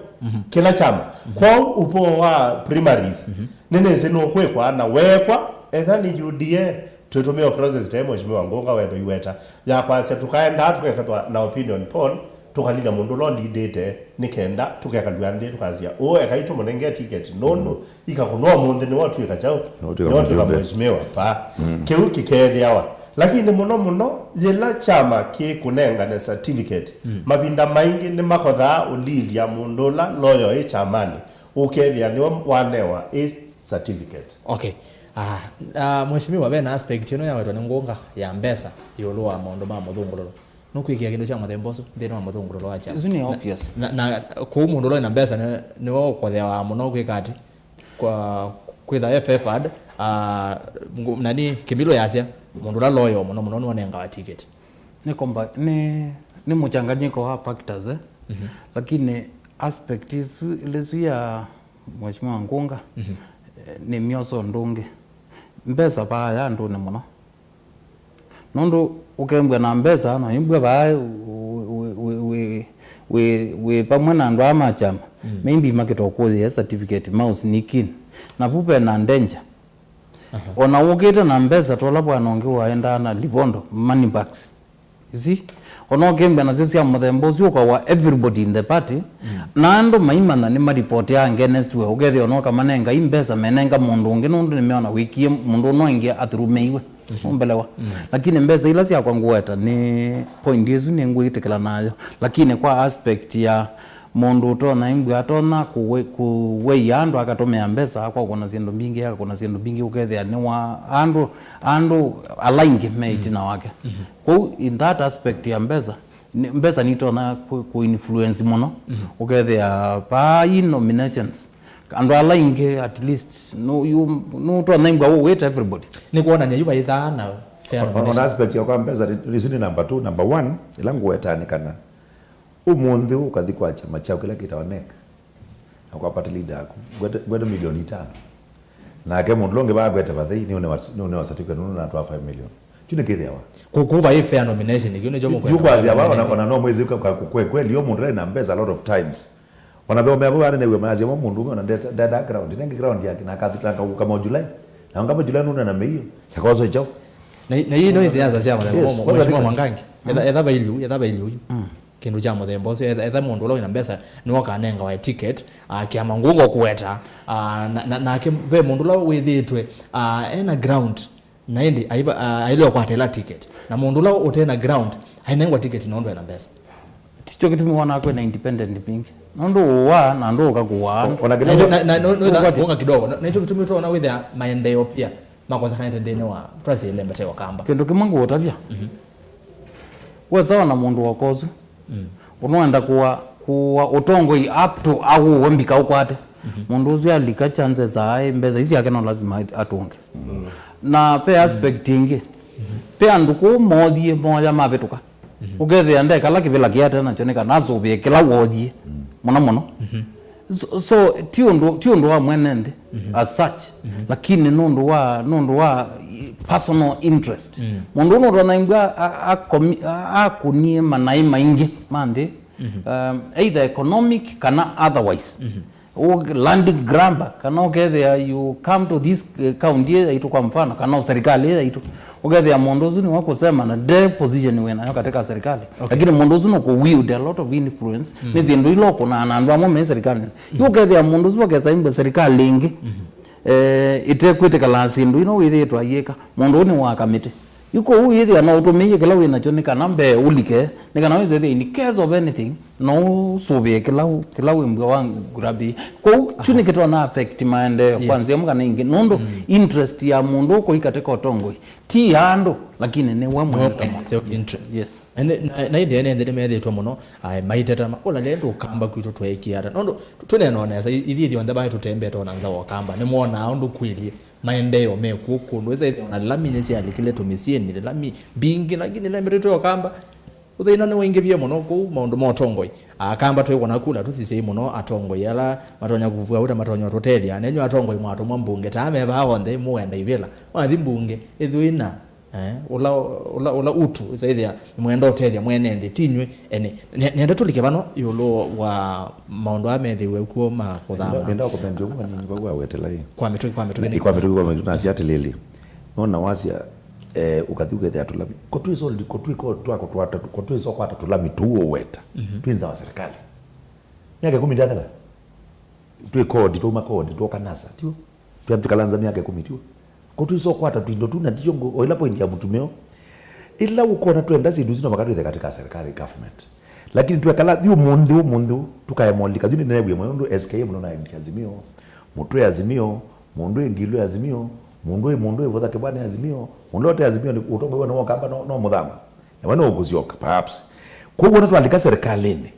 Kĩla kyama. Kwoou ũvoo wa primaries, nĩnĩsĩ nũkwĩkwa na weekwa, etha nĩ U D A, twĩtũmĩe process ta ĩmwe Mheshimiwa Ngunga wetho iweta, ya kwasya tũkaendaa tũkekethwa na opinion poll, tũkalila mũndũ ũla ũlidĩte, nĩ kenda tũkekalw'a nthĩ tũkasya, "Ũũ ekai tũmũnenge ticket, nũndũ ikakũnwa ũmũnthĩ nĩwatw'ĩka kyaũ? Nĩwatw'ĩka Nĩwatw'ĩka mũjumbe." Mheshimiwa." Pa. Kĩu kĩkethĩawa. Lakini mũno mũno, yĩla kyama kĩkũnengane certificate, mavinda maingĩ nĩmakothaa ũlilya mũndũ ũla loyal ĩ kyamanĩ, ũkethĩa nĩwe wanewa ĩ certificate. Okay. Ah, ah, Mheshimiwa, ve na aspect ĩno yawetwa nĩ Ngunga ya mbesa ĩũlũ wa maũndũ ma mũthũngũlũlo. Nũkwĩkĩa kĩndũ kya mũthemba ũsu nthĩnĩ wa mũthũngũlũlo wa kyama? Isu nĩ Na, obvious. na, na kũu mũndũ ũla wĩ na mbesa nĩ, nĩwe ũkotheawa mũno kwĩka ati, kwa, kwĩtha e favored, ah, ngu-, nani, Kĩmilũ yasya, mũndũ ũla loyal mũno mũno nĩwanengawa ticket. Nĩ komba-, nĩ, nĩ mũchanganyiko wa factors, eh? Lakini aspect isu, ĩla isu ya Mheshimiwa Ngunga, eh, nĩ myoso ndũngĩ. Mbesa vaya andũnĩ mũno. Nũndũ ũkembwa na mbesa, na imbwa vaa wĩ, wĩ, wĩ, wĩ, wĩ, wĩ vamwe na andũ aa ma kyama, maybe makĩta ũkũyĩa certificate, maũsnikin. Na vu ve na danger. Ona ũkĩte na mbesa, tola bwana ũngĩ waendaa na livondo, money bags. You see? Ona ũkembwa nasyo sya mũthemba ũsu ũkawa everybody in the party, na andũ maimanya nĩ maripotea against we, ũkethĩa ona ũkamanenga i mbesa menenga mũndũ ũngĩ nũndũ nĩmeona wĩkie mũndũ ũno ĩngĩ athurumĩiwe. Ũmbelewa? Lakini mbesa ila syakwa ngũweta nĩ point ĩsu nĩngwĩtĩkĩla nayo. Lakini kwa aspect ya mũndũ ũtonya imbwa atonya kũwe-, kũweia andũ akatũmĩa mbesa kwa kũna syĩndũ mbingĩ, akakũna syĩndũ mbingĩ, ũkethĩa nĩ wa andũ, andũ ala aingĩ me ĩtina wake. Kwoou in that aspect ya mbesa, nĩ, mbesa nitonya kũ, kũ influence mũno. Ũkethĩa vaa i nominations, andũ ala aingĩ at least nũ, yu, nũtonya imbwa ũwĩte everybody. Nĩ kwonany'a yu vaithaa na fair On, on nomination. Aspect ya kwa mbesa, reason number two, number one, ĩla ngũwetaa nĩ kana ũmũnthĩ ũkathi kwa kyama kyaũ kĩla kĩtawa NEC, na kwa party leader yaku, ngwete, ngwete milioni itano. Nake mũndũ ũla ũngĩ vaa ngwete vathei, nĩ ũnewa, nĩ ũnewa certificate nũndũ natwaa five million. Kyu nĩ kĩthĩawa. Kũ, kũ vai fair nomination, kĩu nĩkyo mũkwenda. Yu kwasya vaa, ona, ona no mwĩsĩ kwa, kwa, kwa kweli, yo mũndũ ũla na mbesa a lot of times. Ona ve ũmea vau anene wĩ mayasya mo mũndũ ũmwe ona ndenda, ndenda ground, nenge ground yake, na akathitanga kũka mo July. Na ngamba July nũndũ na mĩio, chakoso chao. Na, na hii no siasa cia mũthemba Yes, ũmwe, what are Mheshimiwa they Mwangangi. Etha, etha vailiu, etha vailiu. Kĩndũ kya mũthemba ũsu, etha, etha mũndũ ũla wĩna mbesa nĩwe ũkanengawa ticket, ah, kĩama Ngunga kũweta, ah, na, na, nake ve mũndũ ũla wĩthĩĩtwe, ah, ena ground, na ĩndĩ aiva, ah, aile ũkwata ĩla ticket. Na mũndũ ũla ũte na ground, ainengwa ticket nũndũ ena mbesa. Tikyo kĩtumi wona kwĩna independent mbingĩ. Nũndũ ũwa na ndũũka kũwaa. Ona Na kĩla ĩkyo, na, na, no, no, Ũkwati. Kuonga kidogo. Na, na ĩkyo kĩtumi tũona wĩthĩa maendeeo pia makosekanĩte nthĩnĩ wa, twasĩle mbete wa kamba. Kĩndũ kĩmwe ngũũtavya. Wesa ona mũndũ woka ũsu, ũnoenda kũwa, kũwa ũtongoi up to awũwe mbika ũkwate. Mũndũ ũsu alika chances aĩ mbesa isi yake no lazima atũnge. Na pe aspect ĩngĩ, pe andũ kũu mothie moya mavĩtũka. Ũkethĩa ndekala kĩvĩla kĩate nakyo nĩ kana asũvĩe kĩla wothie mũno mũno. So, so ti ũndũ, ti ũndũ wa mwene nthĩ as such, lakini nũndũ wa, nũndũ wa personal interest. Mũndũ ũyũ nũtonya imbwa a, a, akomi-, a, akũnie manaĩ maingĩ ma nthĩ, um, either economic kana otherwise. Ũ-, landing grabber, kana ũkethĩa you come to this, eh, county ĩ yaitũ kwa mfano, kana o serikali ĩ yaitũ, ũkethĩa mũndũ ũsu nĩwe kũsema na nde position wĩ nayo katika serikali. Okay. Lakini mũndũ ũsu nũkũ wield a lot of influence, nĩ syĩndũ ila ũkũnaa na andũ amwe me serikali. Yu ũkethĩa mũndũ ũsu vakesa imbo serikali ĩngĩ, eh, ĩtekwĩtĩkala syĩndũ ino wĩthĩĩtwe ayĩka, mũndũ ũũ nĩ wa kamĩtĩ. Yu kwoou wĩthĩa no ũtũmĩie kĩla wĩ nakyo nĩ kana mbee ũlike, nĩ kana wĩsethĩa in case of anything, no ũsũvĩe kĩla, kĩla wĩmbw'a wa grabber. Kwoou kyu nĩkĩtonya affect maendeeo kwa nzĩa ĩmwe kana ĩngĩ, nũndũ interest ya mũndũ ũkũi katika ũtongoi ti ya andũ, lakini nĩ we mwene ta mwa. Self interest. Yes. Na, na, na ĩndĩ ene nthĩ nĩmethĩtwe mũno, ai, maiteta ma, ũla lelũ ũkamba kwitũ tweekie ata. Nũndũ tũneena o nesa, i-, ithyĩ ithyonthe vaĩ tũtembete o na nza wa ũkamba, nĩmwonaa ũndũ kwĩlĩ maendeeo me kw'o kũndũ. Ĩsa ĩthĩa o na lami nĩsyalikile tũmĩsyĩnĩ, lami mbingĩ, lakini lami twĩ ũkamba. Ũthĩna nĩwaingĩvie mũno kũu maũndũ ma ũtongoi. Akamba twĩkwona kula tũsisei mũno atongoi ala matonya kũvua ũta matonya ũtũtethya. Nenyu atongoi mwatũmwa mbunge, taa me vaa onthe, mũenda ivĩla. Mwathi mbunge, ĩthũina, eh, ũla, ũla, ũla utu, ĩsa ĩthĩa, nĩmwenda ũtethya mwene nthĩ, ti nyw'ĩ ene. Nĩ-, nĩenda tũlike vano ĩũlũ wa maũndũ aa methĩiwe kw'o ma kũthama. Nenda, nenda kũmendya ũmwe nini vau wawetela ĩ. Kwa mĩtũkĩ, kwa mĩtũkĩ. Ĩ, kwa mĩtũkĩ, kwa mĩtũkĩ, nasya atĩlĩlĩ. Nona wasya, eh, ũkathi ũkethĩa tũlami. Ko twĩ solid, ko twĩ ko twako twata, ko twĩ so kwata tũlami tũu ũweta. Twĩ nza wa serikali. Myaka ĩkũmi ndyathela. Twĩ kodi, twauma kodi, twoka nasa, tiw'o? Twĩambĩkala nza myaka ĩkũmi, tiw'o? Ko twĩ so kwata tũindo tu na tiyo ngo, o ila point ya mũtumeo. Ila ũkona twenda syĩndũ isu no maka twĩthe katika serikali, government. Lakini twekala, yu mũnthĩ, ũmũnthĩ, tũkaema ũlika, yu nĩneewie mwe ũndũ S K M nona Azimio, mũtwe Azimio, mũndũ ĩ ngilũ Azimio, mũndũ ĩ, mũndũ ĩ votha kĩvwani Azimio, mũndũ ote Azimio, nĩ ũtongoiwe nĩ wokamba no, no mũthama. Na we no ũkũsyoka, perhaps. Kwoguo ona twalika serikalini,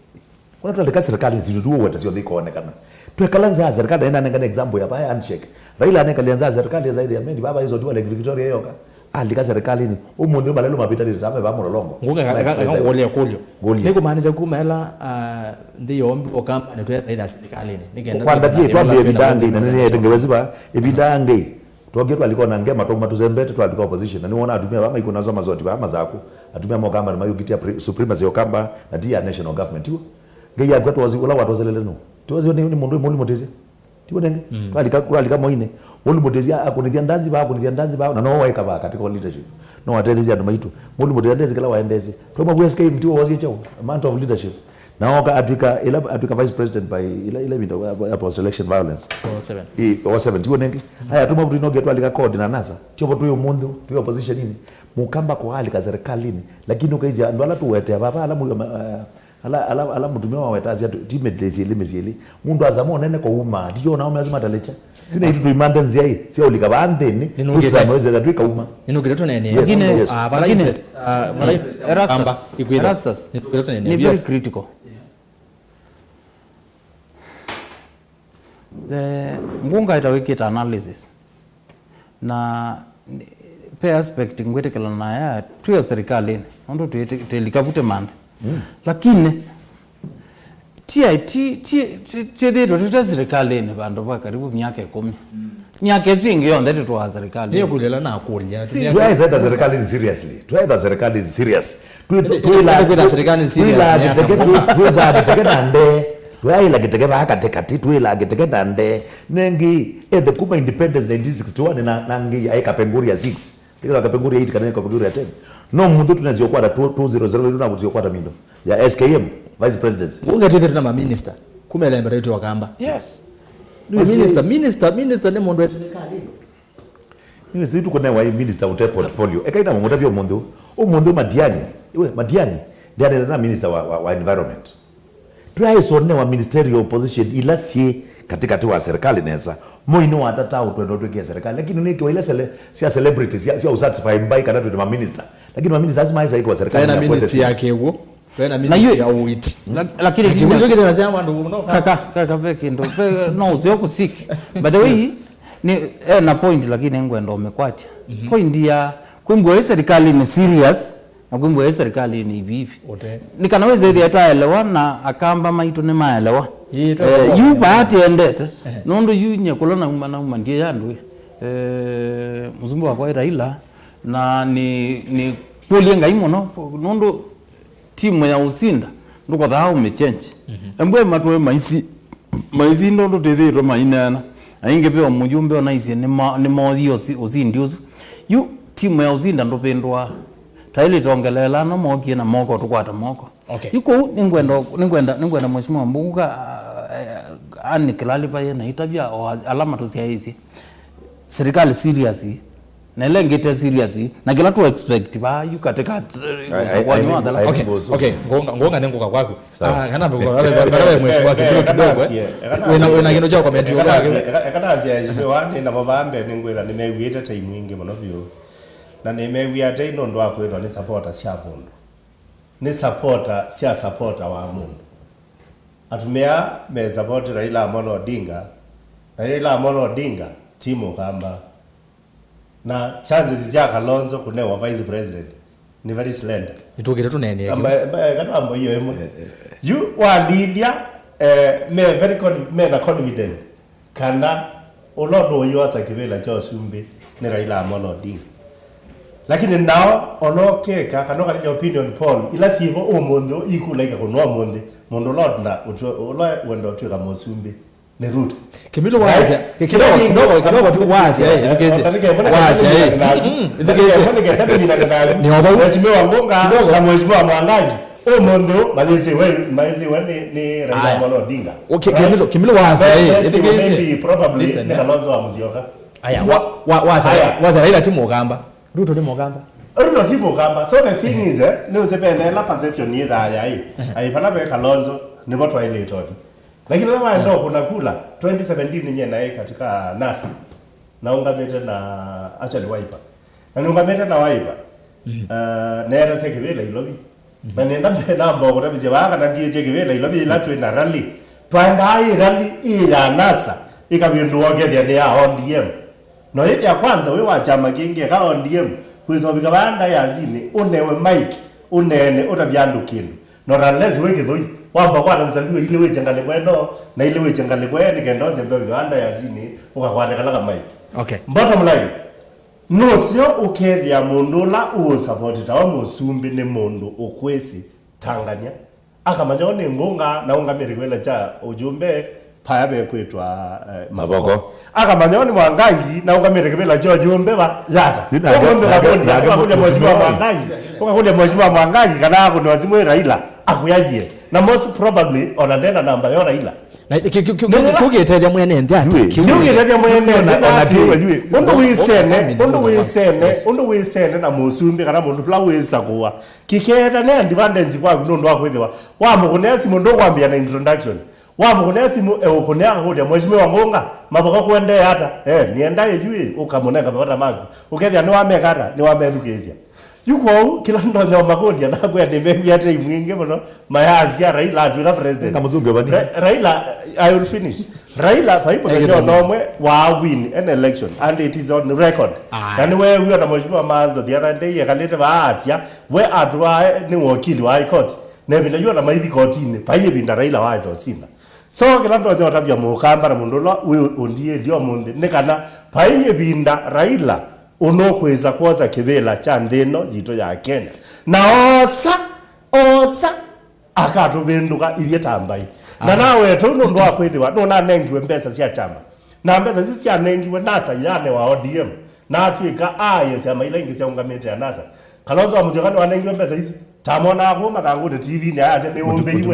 Ona twalika serikalini, syĩndũ tu ũweta syonthe ikoonekana. Twekala nza ya serikali, na nanengane example ya vaya handshake. Raila anekalia nza ya serikali, esa ĩthĩa mendi, vava iso tu Lake Victoria yoka. Alika serikalini. Ũmũnthĩ malelũ mavĩtanĩte tame va mũlolongo. Ngunga ka, ka, ka, ngũlye kũlyo. Ngũlye. Nĩ kũmaanisha kuma ela, ah, nthĩ yombi ũkamba nĩ twethaitha serikalini. Nĩ kenda kwanda pia twambie ĩvinda angĩ, na nĩ nĩetengewezi va, ĩvinda angĩ. Twokie twalikona ngema twauma tũsembete twalika opposition. Na nĩwona atumia vaa maikũna soma zoti vaa mazaku. Atumia mokamba na mayũkitia pre-, supremacy ya Ũkamba na ti ya national government. Tiw'o? Ngai yakwa twosi ũla watwoselele nũ? Tiw'o nĩ, nĩ mũndũ mũli mũtĩsya. Tiw'o nenge? Twalika, twalika moine. Mũli mũtĩsya akũnĩthya ndanzi vaa, akũnĩthya ndanzi vaa, na no waika vaa katika leadership. No watethesia andũ maitũ. Mũli mũtĩsya ndesi kĩla waendesye. Twauma vua S K M tiw'o wosie chao. A month of leadership. Na oka atwika, ila, atwika vice president by, ila, ila vinda ya post election violence. Oh seven. I, oh seven, tiw'o nenge? Aya, tuma vutu inoge twalika kodi na nasa. Tiovo twi ũmũnthĩ, twi opposition ini. Mũkamba kũalika serikalini. Lakini ũkaisya, andũ ala tũwetea vava, ala mũyo, ma-, eh, ala, ala, ala mũtumia waweta asya, timĩlĩ syĩlĩ mĩsyĩlĩ. Mũndũ asama ũnene kwa uma. Ticho nao mezi matalĩkya. Ina itu tuimanthe nzĩa ĩ, sya ũlika vaa nthĩnĩ. Nĩnũkĩte. Tũsama wĩsĩ twĩ kauma. Nĩnũkĩte tũnene. Yes, lakini, yes. Ah, vala lakini, interest, ah, vala interest, Erastus, Kamba, ikwĩtha. Erastus, nĩnũkĩte tũnene. Nĩ very critical. Eh, ngunga ĩta wĩkĩte analysis. Na pe aspect ngwĩtĩkĩla naya, twĩ o serikalini, nũndũ twĩ, twĩlika vu tũmanthe. Lakini, ti, ti, ti, ti, tĩthĩtwe tũte serikalini vandũ va karibu myaka ĩkũmi. Myaka ĩsu ĩngĩ yonthe tũtwaa serikalini. Nĩyo kũlĩla na kũlya. Tũyaĩsa ĩta serikalini seriously. Tũyaĩsa serikalini serious. Twĩ-, ĩndĩ, twĩla-, ĩndĩ kwĩtha serikali serious twĩla nĩ kĩteke, ata? Twĩ-, twĩsaa kĩteke na ndee. Twaĩla kĩteke vaa katĩkatĩ, twĩla kĩteke na ndee. Nengi, ethe kuma independence nineteen sixty-one na, na ngi yaĩ Kapenguria six. Kĩthe Kapenguria eight kana Kapenguria ten. No mũthĩ tũnezio kwata two, two zero zero, tũnavutio kwata mindo. Ya S K M, Vice President. Ungetĩthĩtwe na maminista. Kuma ĩlembe taitũ wa Kamba. Yes. Maminista, minister, minister nĩ mũndũ wa serikali. Nĩwĩsĩ tũkũnewa ĩ minister ũte portfolio. Eka ina mũtavya ũmũnthĩ ũũ. Ũmũnthĩ ũũ Matiang'i. Iwe, Matiang'i. Ndianene na minister wa, wa, wa environment. Tũyaĩsonea wa ministerial position ila syĩ katĩkatĩ wa serikali nesa. Moi nĩwatataa ũtwenda ũtwĩkĩe serikali. Lakini nĩkĩwa ila sele-, sya celebrities, sya, sya ũsatisfy mbai kana twĩte maminista. Lakini maminista asu maĩsa ĩkĩwa serikali. Ena ministry ya kĩw'ũ. Wena na ministry yu-, ya ũiti. La-, lakini lakini nginya kĩu kĩthĩna sya andũ mũno. Kaka, kaka, ve kĩndũ, ve, no ũseo kũsik. By the way, yes, ni, ena point, lakini ngwenda ũmĩkwatya. Mhm. Point ya kwĩmbwa ĩ serikali nĩ serious, na kwĩmbwa ĩ serikali nĩ hivi hivi. Ũte. Nĩ kana wĩsĩthĩa taelewa na Akamba maitũ nĩ maelewa. Ĩĩ, eh, yu vaati endete. Ehe. Nũndũ yu nye kũla nauma, nauma ndiĩ ya andũ ĩ. Eh, mũsumbĩ wakwa ĩ Raila, na nĩ, nĩ kũlye Ngai mũno, nũndũ timu ya ũsinda, ndũkothaa ũmĩchenji. Mhm. Embwe matũe maisi, Maisinda ũndũ twĩthĩĩtwe maineena. Na ĩngĩ ve o mũyumbe onaisye nĩma-, nĩmooyie ũsi-, ũsindi ũsu. Yu timu ya Usinda ndũvĩndũaa. Twaĩlĩte ongeleela no mookie na moko tũkwata moko. Okay. Yu kũu nĩngwenda, nĩngwenda, nĩngwenda Mheshimiwa Mbunga, eh, ani clarify na itavya o as-, ala matũsyaĩĩsye. Serikali serious. Na ĩla ĩngĩ te serious. Na kĩla tũ expect vaa yu katika, eh, ũsakuani wa thela. Okay, okay. Ngũnga, ngũnga nĩ ngũka kwaku. Sawa. Ah, kana mbona wewe, wewe mheshimiwa kidogo kidogo. Wena, wena kĩndũ kya comment ũgake. Ekanasia eshimiwa nĩ namo vambe nĩ ngwĩtha nĩmew'ĩte time ingĩ mũno vyũ. Na nĩmew'ĩa tei nũndũ wa kwĩthwa nĩ supporter sya mũndũ. Nĩ supporter sya supporter wa mũndũ. Atumĩa me support Raila Amolo Odinga. Na Raila Amolo Odinga ti Mũkamba. Na chances sya Kalonzo kũnewa vice president nĩ very slender. Nĩtũkĩte tũneenea. Amba, amba, kana ambo hiyo ĩmwe. Yu walilya, eh, me very con-, me na confident kana ũla ũnũyũasa kĩvĩla kya ũsumbĩ nĩ Raila Amolo Odinga. Lakini nao ona ũkeka kana ũkalilya opinion poll ila syĩvo ũmũnthĩ, ikula ikakũnwa ũmũnthĩ, mũndũ ũla ũtenda ũtw'e-, ũla wenda ũtw'ĩka mũsumbĩ nĩ Ruto. Kimilo waasya, right? Kidogo, kidogo, kidogo tu waasya, eh, ithukĩĩsye. Waasya, eh. Mm, ithukĩĩsye. Nĩ o vau. Mheshimiwa Ngunga na Mheshimiwa Mwangangi, ũmũnthĩ ũũ, mayĩsĩwe, mayĩsĩwe nĩ, nĩ Raila Amolo Odinga. Okay, Kimilo, Kimilo waasya, eh, maybe, probably, nĩ Kalonzo wa Musyoka. Aya, wa, wa, waasya, waasya Raila ti Mũkamba. Ruto nĩ Mũkamba. Ruto ti Mũkamba. So the thing is, eh, nĩ ũsĩvene ĩla perception yĩthaa yaĩ. Ai, vala ve Kalonzo, nĩvo twaĩlĩte ũthi. Lakini ĩla waenda ũkũna kula, twenty seventeen nye naĩ katika NASA. Naũngamĩte na, actually, Wiper. Na nĩũngamĩte na Wiper. Uh, neerasya kĩvĩla Ilovi. Na nenda mbee namba ũkũtavĩsya vaa kana ndiĩtye kĩvĩla Ilovi ĩla twĩ na rally. Twaendaa ĩ rally ĩ ya NASA, ĩkavĩndũa ũkethĩa nĩ ya O D M. No ĩthĩa kwanza wĩ wa kyama kĩngĩ, eka O D M, kwĩsa ũvika vaa ndayasinĩ, ũnewe mic, ũneene, ũtavya andũ kĩndũ. Not unless wĩ kĩthũi, wamba kwata nzalue ilĩ wĩkye ngalĩko ĩno, na ilĩ wĩkye ngalĩko ĩyo, nĩ kenda ũsembe ũvika vaa ndayasinĩ, ũkakwate kala ka mic. Okay. Bottom line, nũseo ũkethĩa mũndũ ũla ũũsavoti tawa mũsumbĩ nĩ mũndũ ũkwĩsĩ tangany'a. Akamanya ũũ nĩ Ngunga naũngamĩte kĩvĩla kya ũjumbe paya vekwĩtwa, eh, Mavoko. Akamanya ũũ nĩ Mwangangi naũngamĩte kĩvĩla kya ũjumbe va Yata. Ũmũnthĩ ũkakũlya, ũkakũlya Mheshimiwa Mwangangi, ũkakũlya Mheshimiwa Mwangangi kana akũnĩwa simũ ĩ Raila akwĩaie. Na most probably ona ndena namba yo Raila. Na kĩ-, kĩ-, kĩ-, kĩ-, kĩu kĩtethya mwene nthĩ ata? Kĩu kĩtethya mwene nthĩ na ati ũndũ wĩsene, ũndũ wĩsene, ũndũ wĩsene na mũsumbĩ kana mũndũ ũla wĩsakũa. Kĩkethya nĩ advantage kwaku nũndũ wa kwĩthĩwa wamũkũnĩa simũ ndũkwambĩa na introduction. Wamũkũnĩa simũ, e, ũkũnĩa akakũlya, "Mheshimiwa Ngunga, Mavoko kũendee ata?" Eh, nĩenda ĩyu ĩ, ũkamũnenga mavata maku. Ũkethĩa nĩwameka ata? Nĩwamethukĩĩsya. Yu kwoou, kĩla ndonya ũmakũlya nakwĩa nĩmew'ĩa tei mwingĩ mũno, mayasya Raila atw'ĩka president. Na mũsumbĩ ovani. Ra-, Raila, I will finish. Raila, vai mũthenya ona ũmwe wa win an election, and it is on record. Aye. Na nĩweew'a na Mheshimiwa Maanzo the other day, ekalĩte vaa asya, we atwae nĩ wakili wa High Court. Na ĩvinda yu ona maithi kotinĩ, vai ĩvinda Raila waesa ũsinda. So, kĩla ndonya ũtavya Mũkamba na mũndũ ũla wĩ ũndiĩlye ũmũnthĩ, nĩ kana vai ĩvinda Raila ũnũkwĩsa kwosa kĩvĩla kya nthĩ ĩno yitũ ya Kenya. Na osa, osa, akatũvĩndũka ithyĩ ta mbaĩ. Na nawetu nũndũ wa kwĩthĩwa nũnanengiwe mbesa sya kyama. Na mbesa isu syanengiwe NASA yanewa O D M. Na atw'ĩka aĩ syama ila ingĩ syaũngamĩte ya NASA. Kalonzo wa Musyoka nĩwanengiwe mbesa isu. Tamonaa kũu mathangũnĩ T V-nĩ ayasya nĩũmbĩiwe.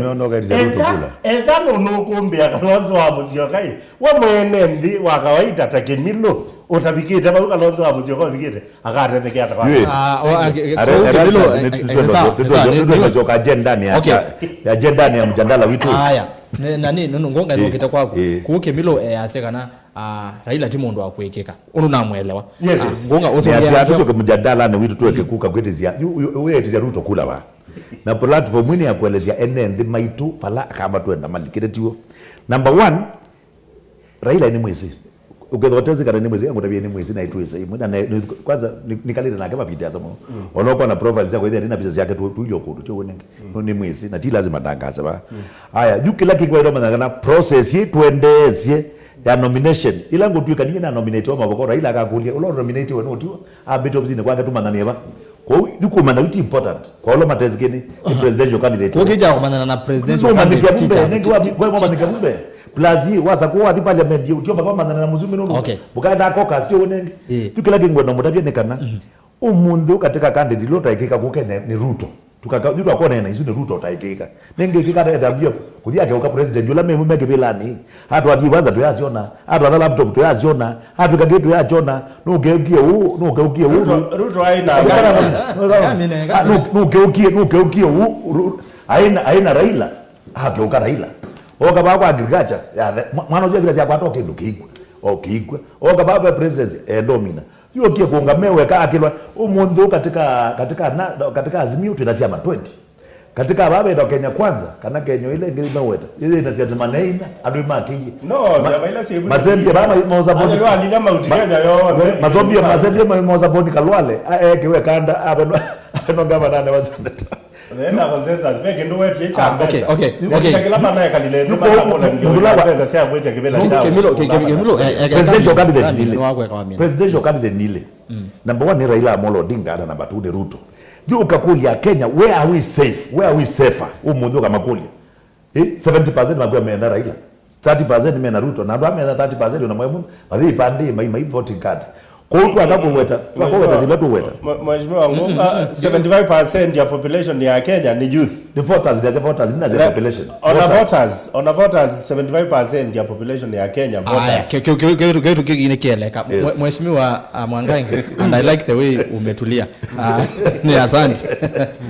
Etha, etha nũnũkũmbĩa Kalonzo wa Musyoka ĩ, we mwene nthĩ wa kawaida ta Kĩmilũ ũtavikĩte vau Kalonzo wa Musyoka ũvikĩte, akatethekea ata kwa? Yue. Ah, o, a, ke-, ke-, Are-, kũu are-, Kĩmilũ, are-, eh, eh, nĩtwenda-, sawa, nĩtwenda-, sawa, nĩ, nĩtwenda nĩ, coka agendani ya, okay, ya, ya agendani ya mjadala witũ. Aya. Ne-, na nĩ, nũnũ Ngunga, eh, nũkĩte kwaku. Eh. Kũu Kĩmilũ, eh, asya kana, ah, Raila ti mũndũ wa kwĩkĩka. Ũndũ namwelewa. Yes, ah, yes. Ngunga, ũsũngĩa nĩasya tũsyoke mjadalanĩ witũ tweke kuka kwĩtĩsya. Yu, yu, wĩtĩsya Ruto kula va. Na platform ĩno ya kuelesya ene nthĩ maitũ vala akamba twenda malikĩte tiwo. Number one, Raila nĩ mwĩsĩ. Ũkethwa ũtesĩ kana nĩ mwĩsĩ, ngũtavie nĩ mwĩsĩ na itwĩsa imwe. Na, na, nĩ, kwanza, nĩ, nĩkalĩte nake mavinda asa mũno. Mm. Ona ũkona profiles syakwa ithĩa, nĩ na picha syake tu, tuilio kũndũ, tyo wonenge. Mm. No nĩ mwĩsĩ, na ti lazima ndangase va. Mm. Aya, yu kĩla kĩkwenda ũmanya kana process ĩ twendeesye ya nomination. Ĩla ngũtw'ĩka ninyie na nominate wa Mavoko, Raila akakũlya, "Ũla ũnominate we nũtiwa?" Ambĩte ofisinĩ kwake tũmanyanie va. Kwoou, yu kũmanya yu ti important. Kwa ũla matesĩ kĩnĩ, nĩ presidential candidate. Kũkĩkya kũmanyana na presidential candidate. Nũmanyĩke mumbe, nĩngĩ wa, kwa manyĩke mumbe. Plus, hii, wasa kuwa wathi parliament, yu, tio mpaka wamanyana na Muzumi nũndũ. Okay. Mũkaenda caucus, tio wonenge. Ĩĩ. Yu kĩla kĩngwenda mũtavye nĩ kana, ũmũnthĩ ũũ katika candidate ĩla ũtaĩkĩka kũkenya nĩ Ruto. Tukaka, yu twakonena isu nĩ Ruto ũtaĩkĩka. Nĩngĩkĩka etha mbio, kũthi akeuka president, ũla memu me kĩvĩlanĩ. Atwathi kwanza tũyasyona, atwatha laptop tũyasyona, atwĩka kĩ tũyakyona, nũkeukie ũũ, nũkeukie ũũ. Ruto, Ruto aina. Nũkana na, nũkana na, Amine, ah, nũ-, nũkeukie, nũkeukie ũũ, Ru-, aina, aina Raila, akeuka Raila. Oka vaa kwa agriculture, yathe, mwa-, mwana ũcio agriculture akwata o kĩndũ kĩikw'a, o kĩikw'a. Oka vaa ve presidency, endomina. Yokie kũnga meweka akĩlwa, ũmũnthĩ ũũ katika, katika na, katika Azimio twĩna syama twenty. Katika vaa veta Kenya Kwanza, kana Kenya ĩla ĩngĩ meweta, ĩyĩna syama maneina, andũ makĩie. No, ma-, syama ila syĩ masembie vaa ma-, mauza boni. Andũ alila Mount Kenya yonthe. Masembie, masembie ma-, mauza boni Kalwale, a-, ekiwe kanda, avenwa, avenwa ngavana wa seneta. Then a consensus, ve kĩndũ wetie kya mbesa. Ah, okay, okay, okay. Nĩsika kĩla manaekalile nĩ matakola ndio mbesa sya kwĩtya kĩvĩla kya Kĩmilo, Kĩmilo, eh, eh, presidential candidate nĩ ile. Presidential candidate nĩ ile. Number one nĩ Raila Amolo Odinga na number two nĩ Ruto. Yu ũkakũlya Kenya, where are we safe? Where are we safer? Ũmũnthĩ ũkamakũlya. Eh, seventy percent makwĩa mena Raila. Thirty percent mena Ruto. Na andũ amena thirty percent ona mwemũ, mathi ipande mai, mai voting card. Kwa hiyo twaka kũweta, twaka kũweta zila tũweta. Mwe-, Mheshimiwa Ngumba, seventy-five percent ya population ya Kenya ni youth. The voters, there's a voters, there's a population. On a voters, on a voters, seventy-five percent ya population ya Kenya voters. Aya, kĩu, kĩu, kĩu, kĩu, kĩu kĩngĩ nĩ kĩeleka. Yes. Mwe-, Mheshimiwa, ah, Mwangangi, and I like the way umetulia. Ah, nĩ asante.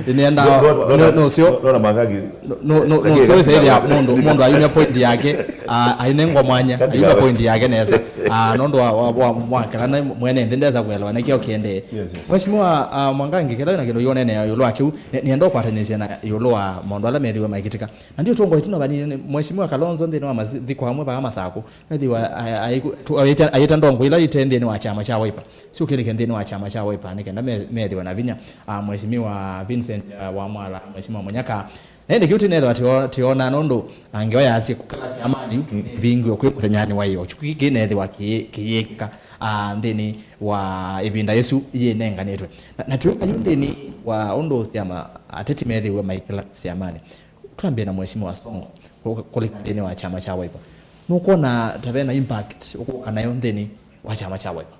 Nĩenda, no, no, no, no, sio. No, no, Mwangangi. No, no, no, no, sio saidia mũndũ, mũndũ aine point yake, ah, ainengwa mwanya, aine point yake nesa. Ah, nũndũ wa, wa, wa, wa, kana mwene nthĩ ndesa kuelewa nĩkĩo kĩendee. Yes, yes. Mheshimiwa, ah, Mwangangi, kĩla na kĩndũ yonene ya yũlũ wa kĩu, nĩ-, nĩenda ũkwatanĩsya na yũlũ wa maũndũ ala methĩwe maikĩtika. Na ndio tũngwa ĩtina vanini, Mheshimiwa Kalonzo nthĩnĩ wa mathiko amwe vaa Masakũ, methĩwa, a-, a-, aiku-, tu-, ayĩta, ayĩta ndongo ila ite nthĩnĩ wa kyama kya Wiper. Syũkĩlĩke nthĩnĩ wa kyama kya Wiper nĩ kenda me-, methĩwe na vinya. Ah, Mheshimiwa Vincent, ah, Wamwala, Mheshimiwa Munyaka, na ĩndĩ kĩu tĩnethĩwa tĩo-, tĩona nũndũ, ah, ngewa yasye kũkala kyamanĩ yu nĩvingĩwe kwĩ mũthenyanĩ wa ĩyo. Kĩu kĩnethĩwa kĩ-, kĩyĩkĩka, ah, nthĩnĩ wa ĩvinda yĩsu yĩnenganĩtwe. Na, na twĩka yu nthĩnĩ wa ũndũ syama ateti methĩwe maikĩla syamanĩ. Twambie na Mheshimiwa Sonko, kũ-, kũlika nthĩnĩ wa kyama kya Wiper. Nũkwona ta vena impact ũkũka nayo nthĩnĩ wa kyama kya Wiper?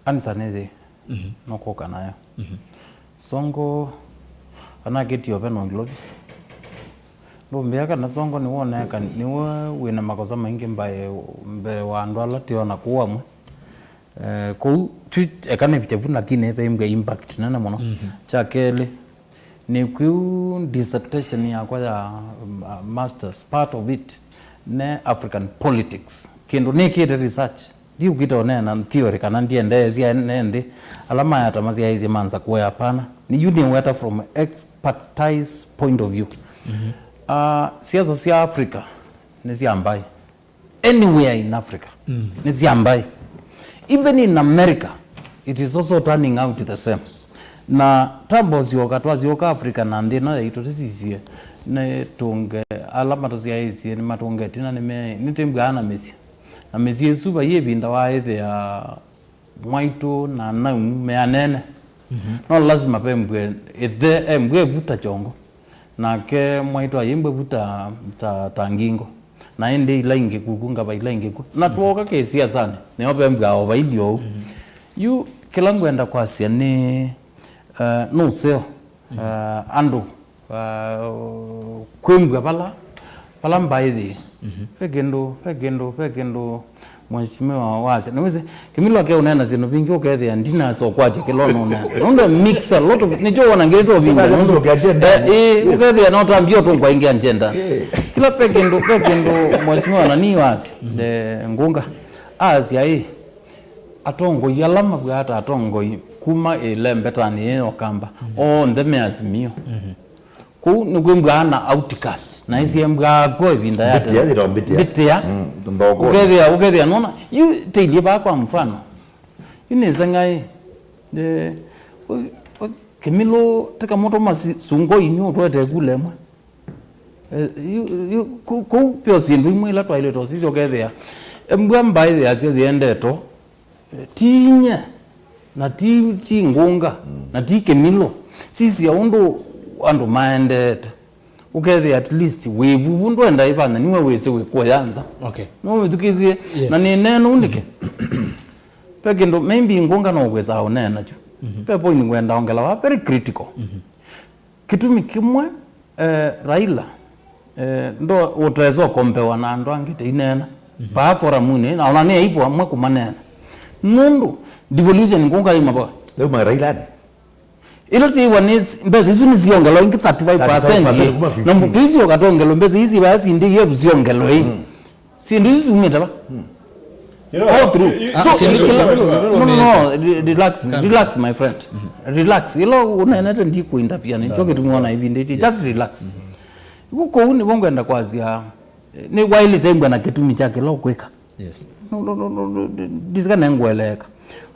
Answer nĩ yĩĩ, nũkũka nayo. Sonko anakĩtie oven Nairobi. Ndũmbĩa kana Sonko nĩwoneka, nĩwe wĩna makosa maingĩ mbaĩ mbee wa andũ ala tĩona kũu amwe. Eh, kũu, twi, eka nĩvike vu, lakini ve impact nene mũno. Kya kelĩ, nĩ kwĩu dissertation yakwa ya, uh, masters, part of it ne African politics. Kĩndũ nĩkĩte research. Ndiũkĩte ũneena theory kana ndiendeesya ene nthĩ. Ala mayata masyaĩĩsye manza kuoya, hapana. Nĩ yu nĩweta from expertise point of view. Uh, siasa sya Africa nĩ sya mbaĩ. Anywhere in Africa nĩ sya mbaĩ. Even in America, it is also turning out the same. Na tambo syoka, twasyoka Africa na nthĩ ĩno yaitũ tũsisye, nĩ tũnge, ala matũsyaĩĩsye nĩ matũnge ĩtina, nĩ me-, nĩ twĩmbwaa na mĩsyĩ. Na mĩsyĩ ĩsu vai ĩvinda waĩthĩa mwaitũ na nau me anene. No lazima vembwe ĩthe embwe vu ta kyongo. Nake mwaitũ ayĩmbwe vu ta, ta, ta ngingo. Na ĩndĩ ila ingĩ kuku, ngava ila ingĩ ku. Na tuoka kĩsiasanĩ, nĩo vembwa o vailyo ũu. Yu kĩla ngwenda kwasya nĩ, eh, nũseo, eh, andũ, eh, kwĩmbwa vala, vala mbaĩ yĩ. Ve kĩndũ, ve kĩndũ, ve kĩndũ Mheshimiwa wasya. Nĩwĩsĩ, Kĩmilo akeũneena syĩndũ mbingĩ ũkethĩa ndinasa ũkwatya kĩla ũnũneena. Nũndũ mix a lot of, nĩkyo wona ngĩtwa ũvinga. Ũkethĩa nũndũ, nũndũ agenda. Eh, eh, ũkethĩa no tambia ũtũngwa ingĩ agenda. Eh. Kĩla ve kĩndũ, ve kĩndũ Mheshimiwa nani wasya. Eh, Ngunga. Asya ĩ, atongoi ala mavwaa ta atongoi kuma ĩlembetanĩ ĩĩ ya Ũkamba, onthe me Azimio. Kũu nĩkwĩmbwaa na outcast, na ĩsyembwaa kw'o ĩvinda ya mbĩtĩa, yĩtawa mbĩtĩa. Mbĩtĩa. Mm, nthokoni. Ũkethĩa, ũkethĩa, nona, yu tĩilyĩ vaa kwa mfano. Yu nĩseng'aĩ, eh, ũ-, ũ-, Kĩmilũ, tĩkamũtũma si-, sungoi nĩ ũtwete kula ĩmwe. Eh, yu, yu, kũ-, kũu pyo syĩndũ imwe ila twaĩlĩte ũsisya ũkethĩa. Embwa mbaĩ yasya yĩendeto, ti inyia, na ti, ti Ngunga, na ti Kĩmilũ. Sisya ũndũ andũ maendete. Ũkethĩa at least wĩ vuvu, ndwenda ĩvanya, nĩwe wĩsĩ wĩ kũya nza. Okay. No wĩthukĩĩsye, yes, na nĩ neno nĩkĩ? Ve kĩndũ maybe ngũnga no kwĩsaa ũneena kyu. Mhm. Ve point ngwenda ongela wa very critical. Mhm. Kĩtumi kĩmwe, eh, Raila, eh, ndo ũtesa ũkombewa na andũ angĩ teineena. Mhm. Vaa forum-inĩ, na ona nĩ aibu amwe kũmaneena. Nũndũ devolution ngũnga ĩ mavoa. Leo ma Raila ni? Ĩla tĩĩwa nĩ mbesa isu nĩsiongelwa ingĩ thirty-five percent. Thirty-five percent kuma fifty. Na mũndũ icio ũkatongelwa mbesa isi vaya sindĩ yevu siongelwa ĩ. Mm. Syĩndũ isu siumĩte va? Mm. You know, all through. You, you, so, you, you, kĩla, you, you, no, no, no, re-, relax, relax, my friend. Mm-hmm. Relax. Ĩla ũnenete ndikũinterfere, nĩkyo kĩtumi wona ĩvinda ĩkĩ. Yes. Just relax. Mm-hmm. Ĩku kũu nĩvo ngwenda kwasya, eh, nĩ waĩlĩte mbwa na kĩtumi kya kĩla ũkwĩka. Yes. No, no, no, no, no, ndisika nengũeleeka.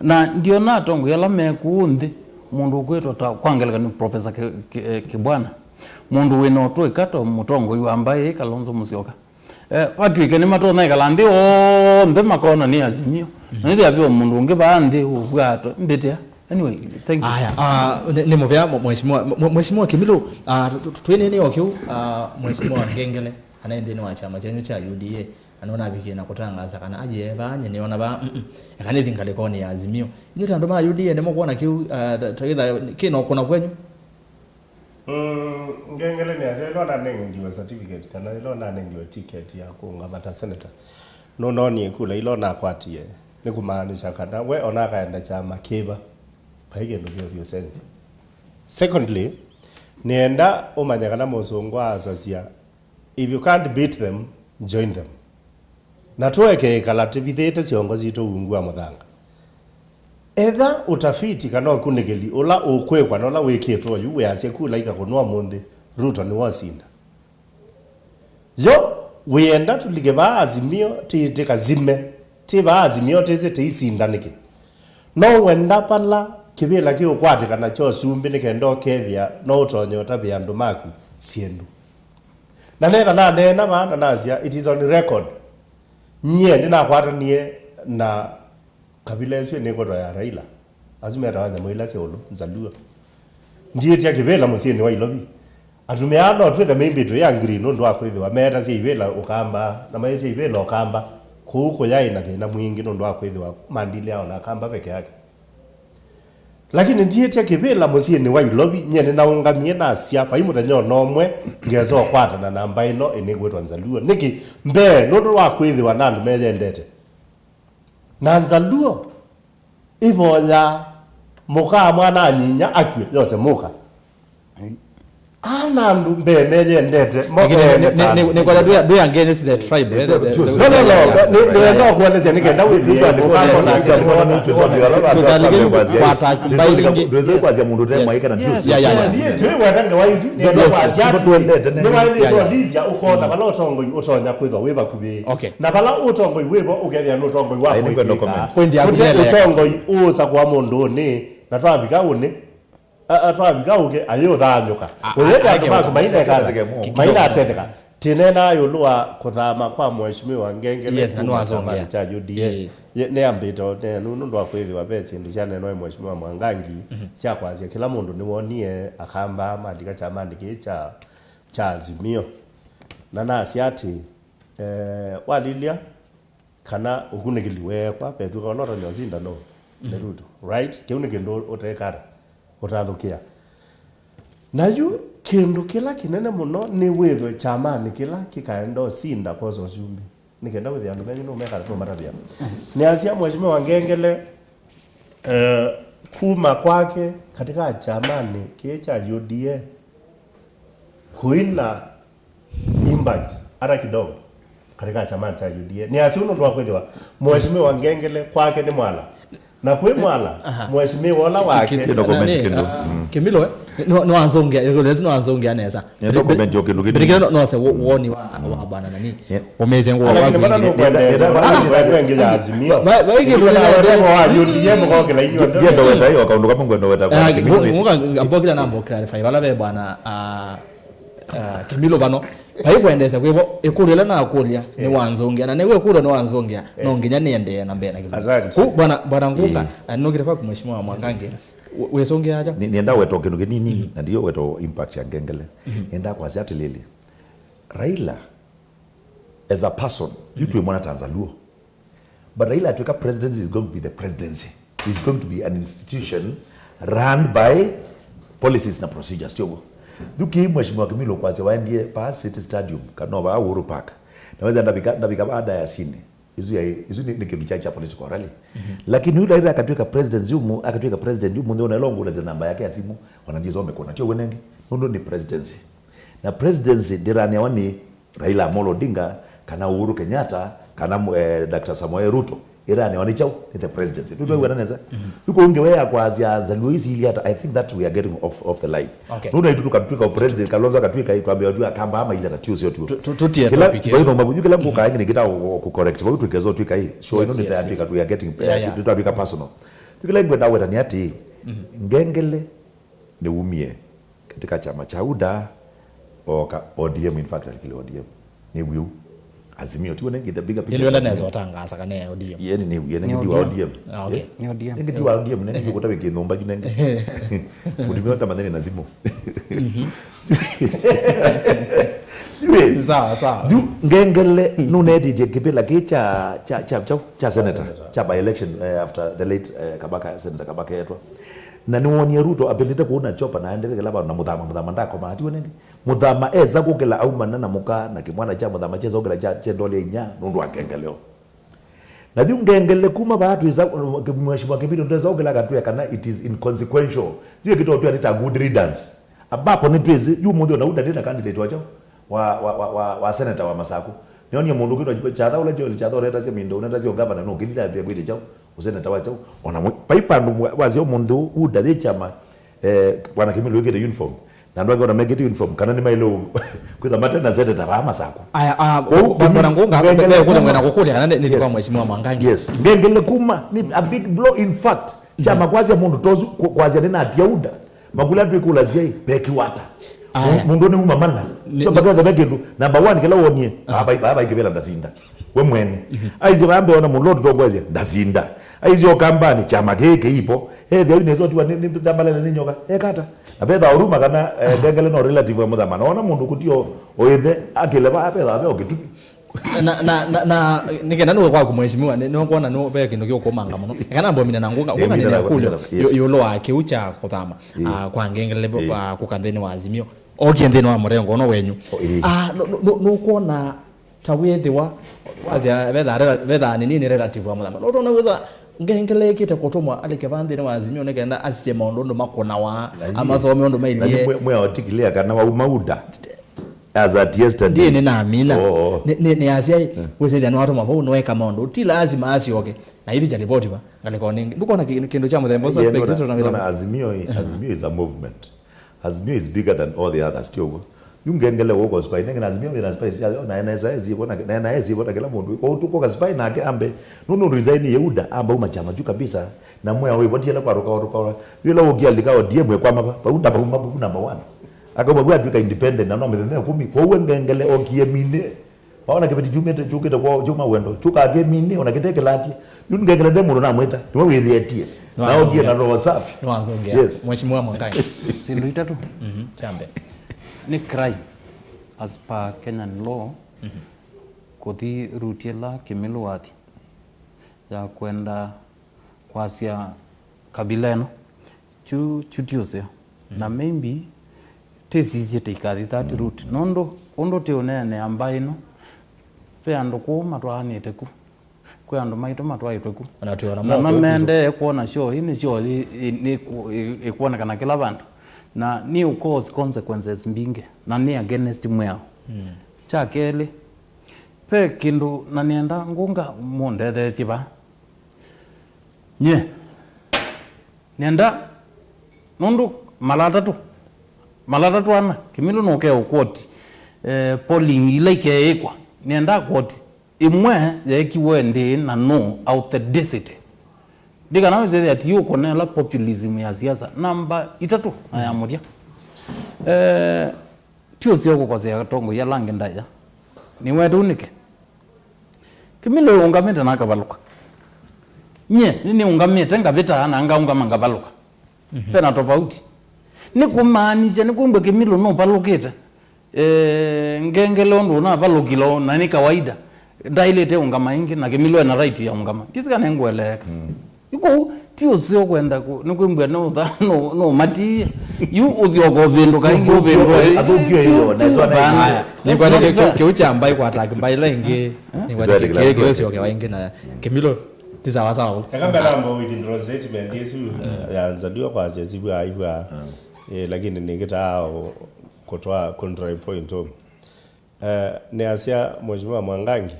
Na ndiona atongoi ala me kũũ nthĩ, mũndũ ũkwĩtwa ta, kwa ngelekany'o, Professor Ki-, Ki-, eh, Kibwana, mũndũ wĩna ũtũĩka ta mũtongoi wa mbaĩ ĩ Kalonzo Musyoka. Eh, vatw'ĩke nĩmatonya ĩkala nthĩ onthe makona nĩ Azimio. Na nĩthĩa ve mũndũ ũngĩ vaa nthĩ ũkwatwa mbĩtĩa. Anyway, thank you. Aya, ah, nĩ, nĩ mũvea, mwe-, Mheshimiwa, mwe-, Mheshimiwa Kimilu, ah, tu-, tu-, twĩnĩnĩ o kĩu, ah, Mheshimiwa Ngengele, anaĩ nthĩnĩ wa kyama kyenyu kya U D A, na nũnavikie na kũtangaasa kana aye vaa, nye nĩona vaa, mm, mm, eka nĩthi ngalĩkonĩ ya Azimio. Inyw'ĩ ta andũ ma U D A nĩmũkwona kĩu, ah, ta, ta wĩtha kĩna ũkũna kwenyu? Mm, Ngengele nĩasya ĩla ũnanengiwe certificate kana ĩla ũnanengiwe ticket ya kũũngama ta senator, nũnoonie kula ila ũnakwatie, nĩ kũmaanisha kana we ona akaenda kyama kĩva, vai kĩndũ kĩũthi ũsenzi. Secondly, nĩenda ũmanye kana mũsũngũ aasasya, "If you can't beat them, join them." Na tũeke ĩkala tũvithĩte syongo sitũ ungu wa mũthanga. Etha ũtafiti kana ũkunĩkĩli ũla ũkwĩkwa na ũla wĩkĩtwe oyu wĩasya kula ikakũnwa ũmũnthĩ, Ruto nĩwe ũsinda. Yo, wĩenda tũlike vaa Azimio tĩ, tĩkazime, tĩ vaa Azimio tĩsĩ tĩisinda nĩkĩ? No wenda vala kĩvĩla kĩũkwatĩkana kya ũsumbĩ nĩ kenda ũkethĩa no ũtonye ũtavĩa andũ maku syĩndũ. Na neva naneena vaa na nasya, it is on record. Nyie nĩnakwatanie na kavila ĩsu ĩnĩkwetwa ya Raila. Asu metawa nyamũ ila sya ũlũ, Nzaluo. Ndiĩtya kĩvĩla mũsyĩnĩ wa Ilovi. Atumĩa aa no twĩthe mĩmbĩtwe ya ngiri nũndũ wa kwĩthĩwa meetasya ivĩla Ũkamba, na maĩtya ivĩla Ũkamba. Kũu kũyaĩ na thĩna mwingĩ nũndũ wa kwĩthĩwa mandilĩawa na Akamba peke yake. Lakini ndiĩtya kĩvĩla mũsyĩnĩ wa Ilovi, nyie nĩnaũngamie nasya, vai mũthenya o na ũmwe ngesa ũkwatana na mbaĩ ĩno ĩnĩkwĩtwa Nzaluo. Nĩkĩ? Mbee, nũndũ wa kwĩthĩwa na andũ meyendete. Na Nzaluo ĩvoyaa, mũkaa mwana anyinya akw'e, yose mũka. Ana andũ mbee meyendete, mo meyendete. Nĩkwata ndwĩangene si the tribe, eh, the, the, the, no, no, no, nĩenda kuelesya nĩ kenda wĩthĩe. Ndwĩsĩ kwasya mũndũ ũte mwaĩ kana ndio. Yeah, yeah, yeah. Ndiĩ twĩ wenda ngewa isu, nĩenda kwasya ati nĩwaĩlĩte ũlilya ũkona vala ũtongoi ũtonya kwĩthwa wĩ vakuvĩ. Okay. Na vala ũtongoi wĩvo ũkethĩa nĩ ũtongoi wa kũĩkĩĩka. Kũte ũtongoi ũũsakũa mũndũnĩ, na twavika ũnĩ, a, a, twavika ũkĩ, ayĩ ũthaanyũka. Ũyĩte andũ maku mainekana, mainatetheka. Tĩneenaa ĩũlũ wa kũthama kwa Mheshimiwa Ngengele kuma kyamanĩ kya U D A. Nĩambĩte o nenu nũndũ wa kwĩthĩwa ve syĩndũ syaneenwa nĩ Mheshimiwa Mwangangi sya kwasya kĩla mũndũ nĩwonie Akamba malika kyamanĩ kĩĩ kya, kya Azimio. Na nasya atĩ, eh, walilya kana ũkunĩkĩli weekwa, vetw'ĩka ũla ũtonya ũsinda no nĩ Ruto, right? Kĩu nĩ kĩndũ ũtekata, ũtathũkĩa. Na yu kĩndũ kĩla kĩnene mũno nĩ wĩthwe kyamanĩ kĩla kĩkaenda ũsinda kwosa ũsumbĩ, nĩ kenda wĩthĩa andũ menyu nũmekala nũmatavya. Nĩasya Mheshimiwa Ngengele, eh, kuma kwake katika kyamanĩ kĩĩ kya U D A kũina impact hata kidogo katika chama cha U D A. Nĩ asya nũndũ wa kwĩthĩwa Mheshimiwa Ngengele kwake nĩ Mwala. Na kwĩ Mwala, Mheshimiwa ũla wake. Kĩndũ comment kĩndũ. Kĩmilo, eh? Nĩ, nĩ wanzongea, nĩ wanzongea nesa. Nĩ comment o kĩndũ kĩndũ. But kĩndũ no, no se wo-, woni wa, wa bwana nani? Ũmĩĩsye ngũa. Lakini mbona nũkwendeza, mbona nũkwendeza ĩngĩ ya Azimio? Ndienda weta hiyo kaũndũ kamwe ngwenda weta kwa. Ngũka ambokila nambo clarify vala ve bwana, ah, ah, Kĩmilo vano. Vai kwendeesya kwĩvo, ĩkũlyo ĩla nakũlya nĩ wanzũngĩa, na nĩw'o ĩkũlyo nĩ wanzũngĩa, no nginya nĩendee na mbee na kĩlungu. Asante. Kũu, bwana, bwana Ngunga, na nĩnũkĩte kwaku Mheshimiwa Mwangangi. Wĩ-, wĩsũngĩa kyaũ? Nĩ-, nĩenda weta o kĩndũ kĩnini, na ndiyo weta o impact ya ngengele. Nĩenda kwasya atĩlĩlĩ, Raila as a person, yu twĩmwona ta Nzaluo. But Raila atwĩka presidency is going to be the presidency. Is going to be an institution run by policies na procedures, tioguo? Yu kĩĩ Mheshimiwa Kimilo kwasya waendie pa City Stadium, kana vaa Uhuru Park. Na wetha ndavika, ndavika vaa dayasinĩ. Isu ya, isu nĩ, nĩ kĩndũ kya, kya political rally. Lakini yu Raila akatwĩka president yu mu-, akatwĩka president yu mũnthĩ, ona ĩla ũngũlĩsya namba yake ya simũ, ona ndisome kũna, tioguo nenge? Nũndũ nĩ presidency. Na presidency ndĩranewa nĩ Raila Amolo Odinga, kana Uhuru Kenyatta, kana, eh, Doctor Samoei Ruto. Ĩranewa nĩ kyaũ? Nĩ the presidency. Tũtwĩw'ana nesa? Yu kũngĩ we ya kwasya Nzaluo isi ili ata, I think that we are getting off, off the line. Okay. Nũndũ naitũ tũkatwĩka o president, Kalonzo akatwĩka, twambĩa tu Akamba ama ile na tio sio tu. Tu-, tu-, tutie topic ĩsu. Kĩla, yu kĩla ngũkaa ĩngĩ nĩ kĩta kũ-, kũ-, correct. Vau twĩkeza twĩka ĩ. Show ĩno nĩ twatwĩka, we are getting, eh, twatwĩka personal. Yu kĩla ngwenda weta nĩ atĩ, ngengele nĩwumie katika chama cha UDA, oka O D M, in fact, alikile O D M. Nĩ wiu. Azimio, tiwe nengi the bigger picture. Nĩwenda nesa ũtangaasa kana nĩ O D M. Ye, nĩ, nĩ, ye, nengi ndiwa O D M. Ah, okay. Ye? Nĩ O D M. Nengi ndiwa O D M, nengi kũta wiki nyumba ju nengi. Mutumia ũta mathĩna na simu. Sawa, sawa. Ju ngengele nũnetĩtye kĩvĩla kĩ cha, cha, cha, cha, cha senator, cha by election, eh, after the late, eh, Kabaka, Senator Kabaka etwa. Na nĩwonie Ruto apĩlĩte kũu na chopa na aendete kĩla vandũ na Mũthama, Mũthama ndakomaa, tiwe nĩndĩ? Mũthama esa kũkĩla aumana na mũka na kĩmwana kya Mũthama kyesa kũkĩla kya, kya ndoli ya inya nũndũ wa ngengeleo. Na yu ngengele kuma vaa twĩsa, Mheshimiwa Kĩvĩto ndwesa kũkĩla akatwĩa kana it is inconsequential. Yu ĩkĩtotwĩa nĩ ta good riddance. Ambapo nĩtwĩsĩ, yu mũthĩ ona UDA ndĩna candidate wa kyaũ? Wa, wa, wa, wa, wa senator wa Masaku. Nĩonie mũndũ ũkwĩtwa Chatha, ũla Joel Chatha ũnetasya mĩndũ, ũnetasya ũngavana, nũkĩlile ambĩa kwĩtya kyaũ? Ũseneta wa kyaũ? Ona mũ-, vai vandũ mwa-, wasya ũmũnthĩ ũũ, UDA yĩ kyama, eh, Bwana Kimilo wĩkĩte uniform. Na andũ angĩ ona mekĩte uniform, kana nĩmaĩle ũ-, kwĩtha mate na seneta vaa Masaku. Aya, ah, kwoou, ba-, bwana Ngunga, ngengele ve kũna kuma, ngwenda kũkũlya kana nĩ, nĩ, yes, kwa Mheshimiwa Mwangangi. Yes. Ngengele kuma, nĩ a big blow. In fact, kyama kwasya mũndũ tosu, ku-, kwasya nĩnatia UDA. Makula twĩkũlasya ĩ, vekiwa ata? Aya. Mũndũ nĩ uma mana. Nĩ, sio mpaka nĩ- wethe ve kĩndũ. Number one, kĩla wonie, aha, baba, baba ikĩvĩla ndasinda. We mwene. Aisye vambe ona mũndũ ũtũtongoesye, ndasinda. Aisye o kambani, kyama kĩĩ kĩipo. Ethĩa yu nĩso tiwa nĩ, nĩ ndambalele nĩ nyoka. Ekata. Na vetha oruma kana, eh, ngengele no relative wa Mũthama. Na ona mũndũ kũtio oithe, akĩle va, vetha ve o kĩtumi. Na, na, na, na, nĩ kenda nũwe kwaku, mheshimiwa, nĩ, nĩũkwona nũ, ve kĩndũ kĩũkũmanga mũno. Kana mbomina na Ngunga, Ngunga nĩ, nĩ, nĩ kũlyo, yes, yu-, ĩũlũ wa kĩu kya kũthama, ĩ, ah, kwa ngengele, ĩ, ah, kũka nthĩnĩ wa Azimio. Okie nthĩnĩ wa mũrengo ũno wenyu. O, ĩ. Ah, nũ-, nũ-, nũ-, nũkwona ta wĩthĩwa, wasya, vetha rela-, vetha nĩ nini relative wa Mũthama. Nũtona wĩthwa ngengele ĩkĩte kũtũmwa alike va nthĩnĩ wa Azimio nĩ kenda asisye maũndũ ũndũ makũnawa, na yu-, amasome ũndũ na yu mailyĩ. Mwe-, mwe aotikilia kana wauma UDA. As at yesterday. Ndiĩ nĩnamina. Oh, oh. Nĩ, nĩ, nĩasya, mm, wĩsĩthya nĩwatũma vau, nĩweka maũndũ. Ti lazima asyoke. Na ithi cha ripoti va, ngalĩko nĩngĩ. Ndũkona kĩ-, kĩndũ kya mũthemba ũsu, yeah, suspect nona, history na nona vĩla. Azimio i-, mhm, Azimio is a movement. Azimio is bigger than all the others, tioguo? Yu ngengele gũkũ spy, nengĩ na Azimio wĩna spy syayo, na N S I S ĩvo na, na N I S ĩvo na kĩla mũndũ. Kwa ũtukũ ka spy nake ambe, nũndũ resign ye UDA, amba uma chama kyu kabisa, na mwea wĩvo tiela kwa rũka, rũka, yũla ũkĩalika O D M ĩkwama va, vau na vau mavuku number one. Akauma vau atwĩka independent, na no mĩthenya ĩkũmi. Kwoou ngengele okie mine. Waona kĩveti kyumĩte, kyũkĩte kwoo, kyuma wendo. Kyũkaa kĩmine, ona kĩte kĩlatie. Yu ngengele nde mũndũ namwĩta. Nĩwe wĩthĩetie. Na okie na roho safi. Nĩwanzũngĩa. Yes. Mheshimiwa Mwangangi. Syĩndũ itatũ. Mhm. Kyambe. Nĩ crime as per Kenyan law. Mhm. Kũthi route ĩla Kĩmĩlũ wathi ya kwenda kwasya kabila ĩno. Kyu, kyu ti ũseo. Na maybe tĩsisye tĩikathi that route. Nũndũ ũndũ tĩũneenea mbaĩ ĩno, ve andũ kũũ matwaanĩte ku, kwĩ andũ maitũ matwaĩtwe ku. Ona twĩona na no mokũu kwitũ. Mamendee kwona show ĩĩ nĩ show ĩ-, ĩ-, nĩ ĩkwonekana kĩla vandũ. Na nĩ ũ cause consequences mbingĩ. Na nĩ against mwĩao. Kya kelĩ, ve kĩndũ na nĩenda Ngunga mũndetheesye vaa. Nye. Nĩenda, nũndũ mala atatũ, mala atatũ ana, Kĩmĩlũ nũke ũkwoti, eh, polling ila ikeĩkwa. Nĩenda kwoti ĩmwe yeekiwe ndĩĩ na nũ authenticity. Ndi kana wĩsĩthĩa ti ũkũneela populism ya siasa. Namba itatũ na ya mũthya. Eh, Ti ũseo kũkosea atongoi ala angĩ ndaĩa. Nĩwetũ nĩkĩ? Kĩmĩlũ ũngamĩte na akavalũka. Nyie, nĩnĩũngamĩte ngavĩta na ngaũngama ngavalũka. Vena tofauti. Nĩ kũmaanisya, nĩ kwĩmbwa Kĩmilũ nũvalũkĩte. Eh, ngengele ũndũ ũnavalũkile, na nĩ kawaida. Ndaĩlĩte ũngama ĩngĩ, na Kĩmilũ ena right ya ũngama. Ndisi kana nĩngũeleeka. Yu kũu, ti ũseo kwenda kũ-, nĩ kwĩmbwa no ũtha-, no, no matiie. Yu ũsyoka ũvĩndũka ĩngĩ, ũvĩndũka. Athũkie ĩyo, na ĩswa na ĩngĩ. Nĩkwata kĩ-, kĩ-, kĩu kya mbai kwa attack mbai ĩla ĩngĩ. Nĩkwata kĩ-, kĩ-, kĩu syokewa ĩngĩ na Kĩmilũ. Ti sawa sawa. Eka mbele ambo withdraw statement yesu ya Nzalio kwa sya sibwa aibwa. Eh, lakini nĩkĩtaa kũtwa contrary point home. Eh, nĩasya Mheshimiwa Mwangangi,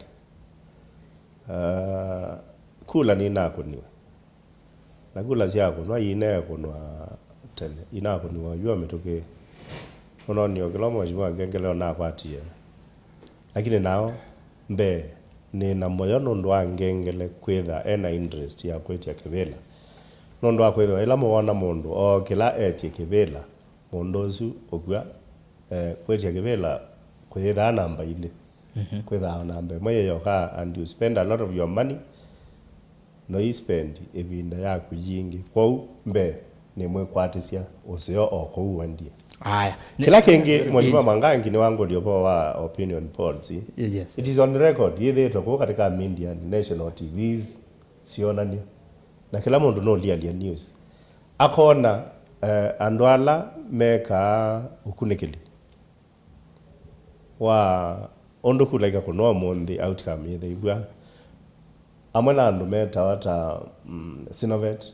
eh, kula nĩnakũniwe. Na kula syakũnwa iineekũnwa tene, inakũniwa yu mĩtũkĩ. Ũnonio kĩla Mheshimiwa Ngengele ũnakwatie. Lakini nao, mbee, nĩ na mũyo nũndũ wa Ngengele kwĩtha ena interest ya kwĩtya kĩvĩla. Nũndũ wa kwĩthĩwa ĩla mũwona mũndũ ookĩla etye kĩvĩla, mũndũ ũsu ũkw'a, eh, kwĩtya kĩvĩla kũyĩthaa namba ilĩ. Kwĩthaa o namba ĩmwe yĩyoka, and you spend a lot of your money, no ispendi ĩvinda yaku yingĩ. Kwoou mbee nĩmwĩkwatĩsya ũseo o kũu wendie. Aya. Kĩla kĩngĩ, Mheshimiwa Mwangangi nĩwangũlya ũvoo wa opinion polls. Yes. It is on record, yĩthĩĩtwe kũu katika media, national T Vs sionany'a. Na kĩla mũndũ nũlialya news. Akona, eh, andũ ala mekaa ũkunĩkĩli wa ũndũ kula ikakũnwa ũmũnthĩ, outcome yĩthĩiw'a amwe na andũ metawa ta, mm, Sinovet,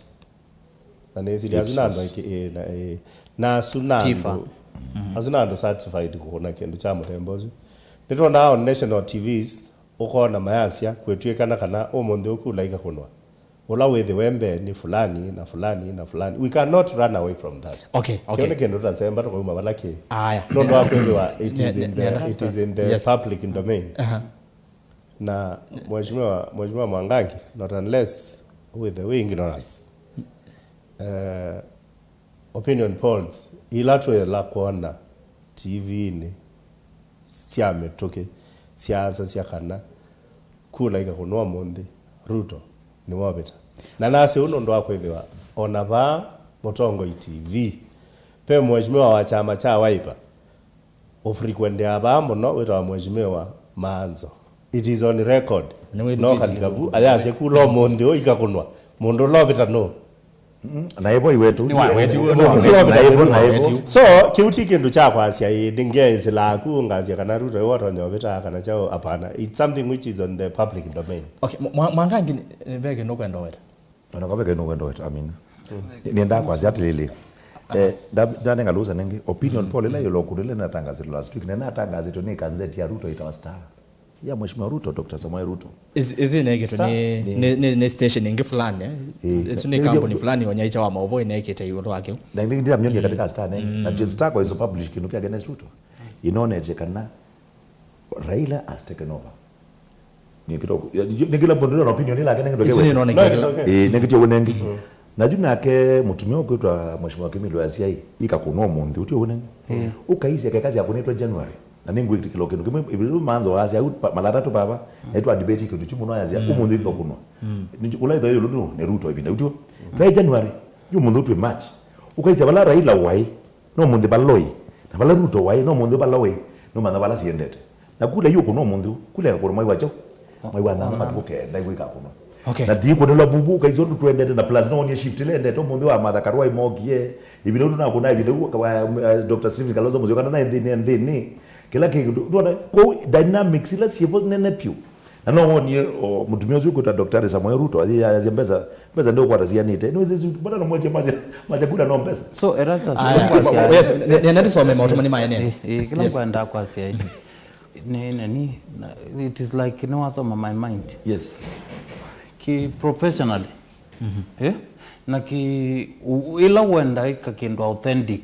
na nĩsili asu na andũ aingĩ, ĩ, na, ĩ, na asu na andũ, asu na andũ certified kũkũna kĩndũ kya mũthemba ũsu. Nĩtwonaa on national T Vs, ũkona mayasya kwĩtw'ĩkana kana ũmũnthĩ ũkula ikakũnwa. Ũla wĩthĩwe mbee nĩ fulani na fulani na fulani. We cannot run away from that. Okay, okay. Kĩu nĩ kĩndũ tũtasemba tũkauma vala kĩ. Aya. Nũndũ wa kwĩthĩwa it is in the, it is in the public domain. Aha. Na Mheshimiwa, Mheshimiwa Mwangangi, not unless wĩthĩwe ignorance. Eh, opinion polls ila twĩla kwona T V-inĩ sya mĩtũkĩ syaasasya kana kula ikakũnwa ũmũnthĩ, Ruto nĩwovĩta. Na nasya ũu nũndũ wa kwĩthĩwa o na vaa Mũtongoi T V, ve mheshimiwa wa kyama kya Wiper ũfrequentea vaa mũno wĩtawa Mheshimiwa Maanzo. It is on record. No kalikavu ayasya kula ũmũnthĩ ũũ ikakũnwa. Mũndũ ũla ũvĩta nũ? Mm, na ĩvo iwetu. Nĩ wa wetu, nĩ wa wetu. Na ĩvo, na ĩvo. So, kĩu ti kĩndũ kya kwasya ĩndĩ ngeĩsĩla aku ngasya kana Ruto ĩwe ũtonya ũvĩta kana kyaũ, hapana. It's something which is on the public domain. Okay, mwa-, mwa-, Mwangangi, ve kĩndũ ũkwenda weta? Ona kwa ve kĩndũ ũkwenda weta, Amina. Nĩ-, nĩendaa kwasya atĩlĩlĩ. Eh, nda-, ndanenga lusa nĩngĩ. Opinion poll ĩla yĩlokunile natangazĩtwe last week, na natangazĩtwe nĩ kanzeti ya Ruto ĩtawa Star. Ya Mheshimiwa Ruto, Doctor Samoei Ruto. Ĩsu, ĩsu ĩneekĩtwe nĩ, nĩ, nĩ, nĩ station ĩngĩ fulani, eh? Ĩsu nĩ kambuni fulani onyaĩkya wa maũvoo ĩneekĩte ĩũlũ wa kĩu. Na nĩ ndĩramyonia katika Star nĩ. Na Star kwa iso publish kĩndũ kya against Ruto. Ĩnonetye kana Raila has taken over. Nĩ kĩla mũndũ na opinion ĩla akenengetwe. Ĩsu nĩnonekete. Eh, nengĩtie ũnengi. Na yu nake mũtumĩa ũkwĩtwa Mheshimiwa Kimilo Asiai, ikakũnwa ũmũnthĩ, ũtio ũnengi. Ũkaisya keka syakũnĩtwe January. Na nĩngwĩtĩkĩla kĩndũ kĩmwe, ĩvĩtu Maanzo wasya, au pa-, mala atatũ vava, naitwa debate kĩndũ kyu mũno ayasya, ũmũnthĩ ĩkakũnwa. Nĩ, ũla ĩtho ĩũlũ nĩ, nĩ Ruto ĩvinda, ũtio. Ve January, yu mũnthĩ twĩ March. Ũkaisya vala Raila waĩ, no mũnthĩ vala ũĩ. Na vala Ruto waĩ, no mũnthĩ vala ũĩ. Nũmanya vala siendete. Na kula yu kũnwa mũnthĩ, kula ĩkakũnwa mwai wa kyaũ? Mwai wa nyanya matukũ kenda, ĩkwĩka kũnwa. Okay. Na ti kũnĩlwa vuvu, ũkaisya ũndũ twendete, na plus no wonie shift ĩla endete, ũmũnthĩ wa Martha Karua imokie, ĩvinda ũndũ nakũna, ĩvinda ũndũ wa, eh, Doctor Stephen Kalonzo Musyoka, na nthĩnĩ, nthĩnĩ. Kĩla kĩndũ, ndwona, kũu dynamics ila syĩvo nene piũ. Na no wonie, o, mũtumĩa ũsu kwĩtwa Doctor Samoei Ruto, athi ya, ya mbesa, mbesa ndio kwata sianite. Nĩ wezi, mbona no mwetie mazi, mazi kula no mbesa. So, Erastus, aya, yes, ne-, nenda tusome maũndũ manini ma N N. Eh, eh, kĩla ngwenda kwasya ĩ. Nĩ, nĩ, nĩ, na, it is like nĩwasoma my mind. Yes. Ki professionally. Eh? Na ki, u-, ĩla wenda ĩka kĩndũ authentic,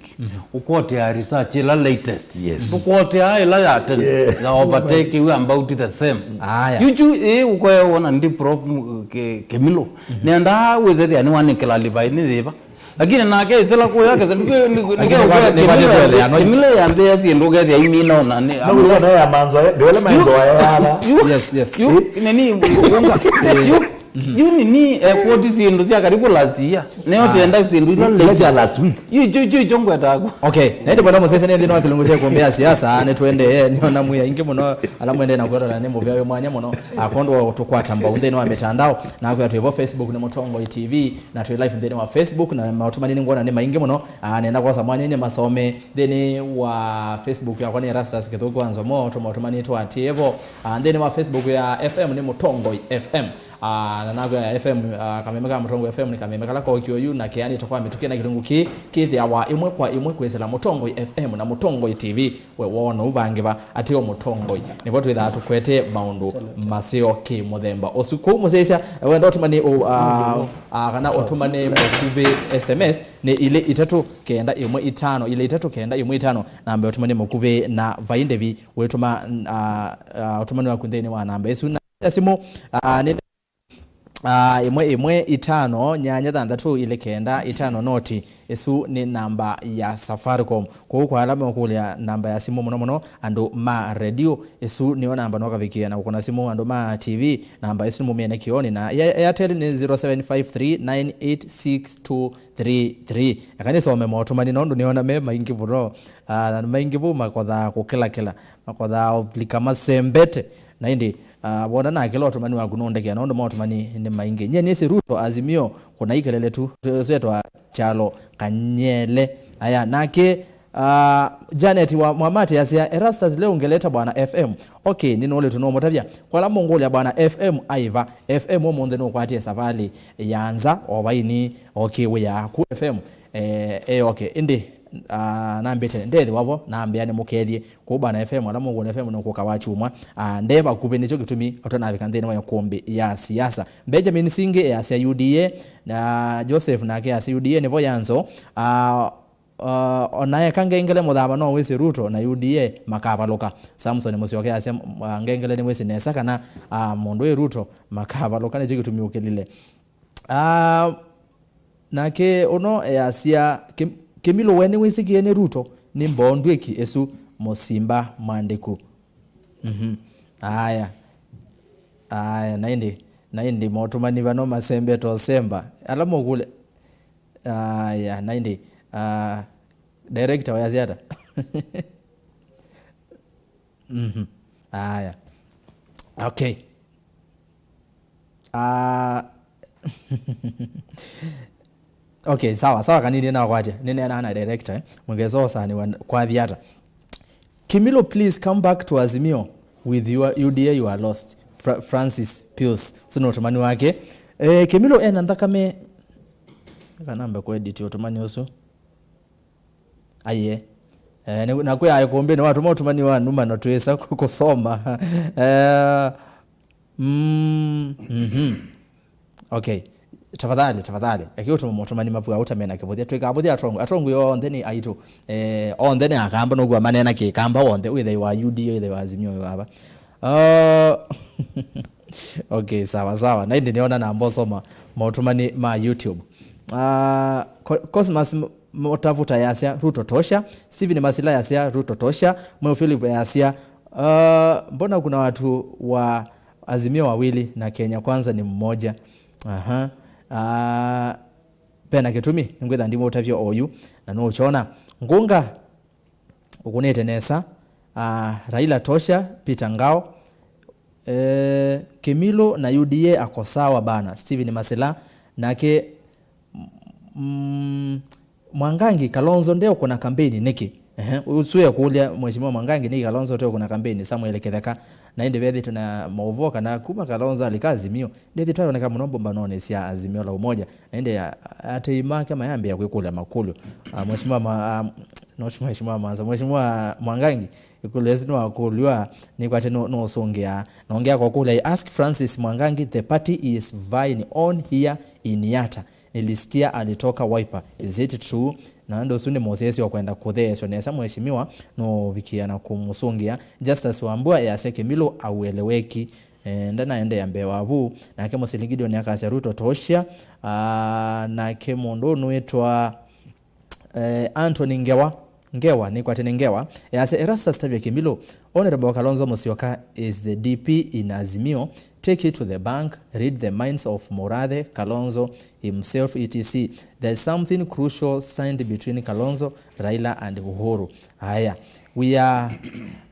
ũkwotea research ĩla latest. Yes. Ndũkwotea ĩla ya tene, ya overtake you about the same. Aya. Yuchu, eh, ũkwewona ndi pro-, m-, ke-, Kĩmilũ. Nenda wĩsethĩa nĩwanĩkĩla livai nĩ yĩva. Lakini nake ĩsĩla kũya kesa, nĩke, nĩke, nĩke, Kĩmilũ yambĩa syĩndũ kethĩa imina ona nĩ. No, no, no, ya Maanzo, eh, ndĩwele Maanzo ya yala. Yes, yes. Yu, nini, unga. Yu, Yu nini ekwoti syĩndũ sya karibu last year. Neo twenda syĩndũ ila ila sya last week. Yu icho icho icho ngwetaku. Okay, na ĩndĩ bwana mũsese nĩ nthĩnĩ wa kĩlungu kya ĩkũmbĩ ya siasa, nĩ tũendee, nĩona mwĩ aingĩ mũno ala mwendee na kwĩrora nĩ mũvea wĩ mwanya mũno. Akondwa tũkwata mbau nthĩnĩ wa mĩtandao, na kwĩa twĩ vo Facebook nĩ Mũtongoi T V, na twĩ live nthĩnĩ wa Facebook, na maũtũmani nĩ ngwona nĩ maingĩ mũno. Ah, nenda kwosa mwanya nĩ masome nthĩnĩ wa Facebook yakwa nĩ Erastus Kĩthũku wa Nzomo, tũmaũtũmani twatĩe vo. Ah, nthĩnĩ wa Facebook ya F M nĩ Mũtongoi F M. Ah, na nakwĩa F M, ah, kameme ka Mũtongoi F M nĩ kameme kala kokio yu na keanĩte kwa mĩtũkĩ na kĩlungu kĩĩ kĩthĩawa ĩmwe kwa ĩmwe kwĩsĩla Mũtongoi F M na Mũtongoi T V. We wona ũvangĩva atĩ o Mũtongoi nĩvo twĩthaa tũkwete maũndũ maseo kĩ mũthemba ũsu. Kũu mũsyaĩsya wenda ũtũmani ũ-, ah, ah, kana ũtũmani mũkuvĩ S M S nĩ ilĩ itatũ kenda ĩmwe itano, ilĩ itatũ kenda ĩmwe itano, namba ya ũtũmani mũkuvĩ na vai ndĩvi wĩtũma, ah, ah, ũtũmani waku nthĩnĩ wa namba ĩsu na ya simũ, ah, nĩ Ah, ĩmwe ĩmwe itano nyanya thanthatũ ilĩ kenda itano noti. Ĩsu nĩ namba ya Safaricom. Kwoou kwa ala mekũlya namba ya simũ mũno mũno andũ ma redio, ĩsu nĩyo namba nokavikĩa na kũkũna simũ andũ ma T V, namba ĩsu nĩmũmĩene kĩonĩ na ya Airtel nĩ zero seven five three nine eight six two three three. Eka nĩsome motũmani nondũ nĩona me maingĩ mũno. Ah, na maingĩ vu makothaa kũkĩlakĩla, makothaa ũlika masembete. Na ĩndĩ, ah, wona nakĩla ũtũmani waku nũndekea, nũndũ maũtũmani nĩ maingĩ. Nyie nĩsĩ Ruto Azimio, kũna ikelele tu, twetwa Kyalo Kanyele. Aya, nake, ah, Janet wa Mwamate asya, Erastus leo ungeleta bwana F M. Okay, nĩnũlĩtu nũmũtavya. Kwala mũngũlya bwana F M aiva. F M ũmũnthĩ nũkwatie savalĩ ya nza, o vaini, okay, wĩyaa ku F M. Eh, eh, okay. Ĩndĩ, ah, nambĩte ndethĩwa vo, nambĩa nĩmũkethye. Kũu bwana F M, ala mũkũna F M nũkũka wa kyumwa. Ah, nde vakuvĩ nĩkyo kĩtumi ũtanavika nthĩnĩ wa ĩkũmbĩ ya siasa. Benjamin Singi easya U D A, na Joseph nake easya U D A nĩvo yanzo. Ah, ah, ona eka ngengele mũthama no wĩsĩ Ruto na U D A makavalũka. Samson Mũsyoke easya, ah, ngengele nĩwĩsĩ nesa kana, ah, mũndũ wĩ Ruto makavalũka, nĩkyo kĩtumi ũkĩlile. Ah, nake ũno easya, Kĩ-, Kĩmilũ we nĩwĩsĩkĩe nĩ Ruto, nĩ mbondw'ĩki ĩsu mũsimba mwandĩku. Mhm. Aya. Aya, na ĩndĩ, na ĩndĩ motũmani vano masembete ũsemba. Ala mũkũlya. Aya, na ĩndĩ, ah, director wayasya ata? Mhm. Aya. Okay. Ah, okay, sawa, sawa, kanini nakwatya. Nĩneena na director, eh. Mũngesosanĩwa kwathi ata. Kimilo, please come back to Azimio with your U D A, you are lost. Fra-, Francis Pius. Sino ũtũmani wake. Eh, Kimilo ena nthakame. Kanambe kuedit ũtũmani ũsu. Aiee. Eh, nĩ-, na kwĩ aĩ kũmbĩ nĩwatũma ũtũmani wa numa na twĩsa kũ-, kũsoma. Eh, mm, mhm. Okay. Tafadhali, tafadhali. Eki ũtũma mũtũmani mavua ũtamena kĩvũthya. Twĩkavũthya atongu. Atongu onthe nĩ aitũ. Eh, onthe nĩ akamba nũkua manena kĩkamba onthe. Wĩthei wa U D A, wĩthei wa Azimio wĩ wava. Ah, okay, sawa, sawa. Na ĩndĩ nĩona namba ũsoma maũtũmani ma YouTube. Ah, Co-, Cosmas M-, Motavuta yasya, "Ruto tosha." Steven Masila yasya, "Ruto tosha." Mweu Philip yasya, "Ah, mbona kuna watu wa Azimio wawili na Kenya Kwanza ni mmoja?" Aha. Ah, pena kĩtumi, nĩngwĩtha ndimũtavya oyu, na nũũkyona. Ngunga, ũkũnĩte nesa. Ah, Raila tosha, Peter Ngao. Eh, Kimilo na U D A ako sawa bana. Steven Masila, nake, mm, Mwangangi, Kalonzo ndeũkũna kampeni nĩkĩ? Ehe, ũsu ekũlya Mheshimiwa Mwangangi nĩkĩ Kalonzo ũteũkũna kampeni, Samuel Kĩtheka. Na ĩndĩ vethĩtwe na maũvoo kana kuma Kalonzo alika Azimio, ndethĩtwe ayoneka mũno mbũmbanonĩ sya Azimio la Umoja. Na ĩndĩ a-, atei make mayambĩĩa kwĩkũlya makũlyo. Ah, Mheshimiwa Ma-, ah, not Mheshimiwa Manza, Mheshimiwa Mwangangi, ĩkũlyo ĩsu nĩwakũlw'a, nĩkwatĩ nũ-, nũsũngĩa. Nongea kũkũlya, I ask Francis Mwangangi, the party is vying on here in Yatta. Nilisikia alitoka Wiper. Is it true? Na ũndũ ũsu nĩ mũsyaĩĩsya wa kwenda kũtheesya nesa mheshimiwa, nũũvikĩa na kũmũsũngĩa. Justus Wambua easya Kimilo aueleweki. Eh, ndanaendeea mbee wa vu. Nake Mũsili Gideon akasya Ruto tosha. Ah, nake mũndũ ũnũĩtwa, eh, Anthony Ngewa, Ngewa, nĩkwatene Ngewa, easya Erastus tavya Kimilo, Honorable Kalonzo Musyoka is the D P in Azimio. Take it to the bank, read the minds of Murathe, Kalonzo himself, et cetera. There's something crucial signed between Kalonzo, Raila and Uhuru. Aya, we are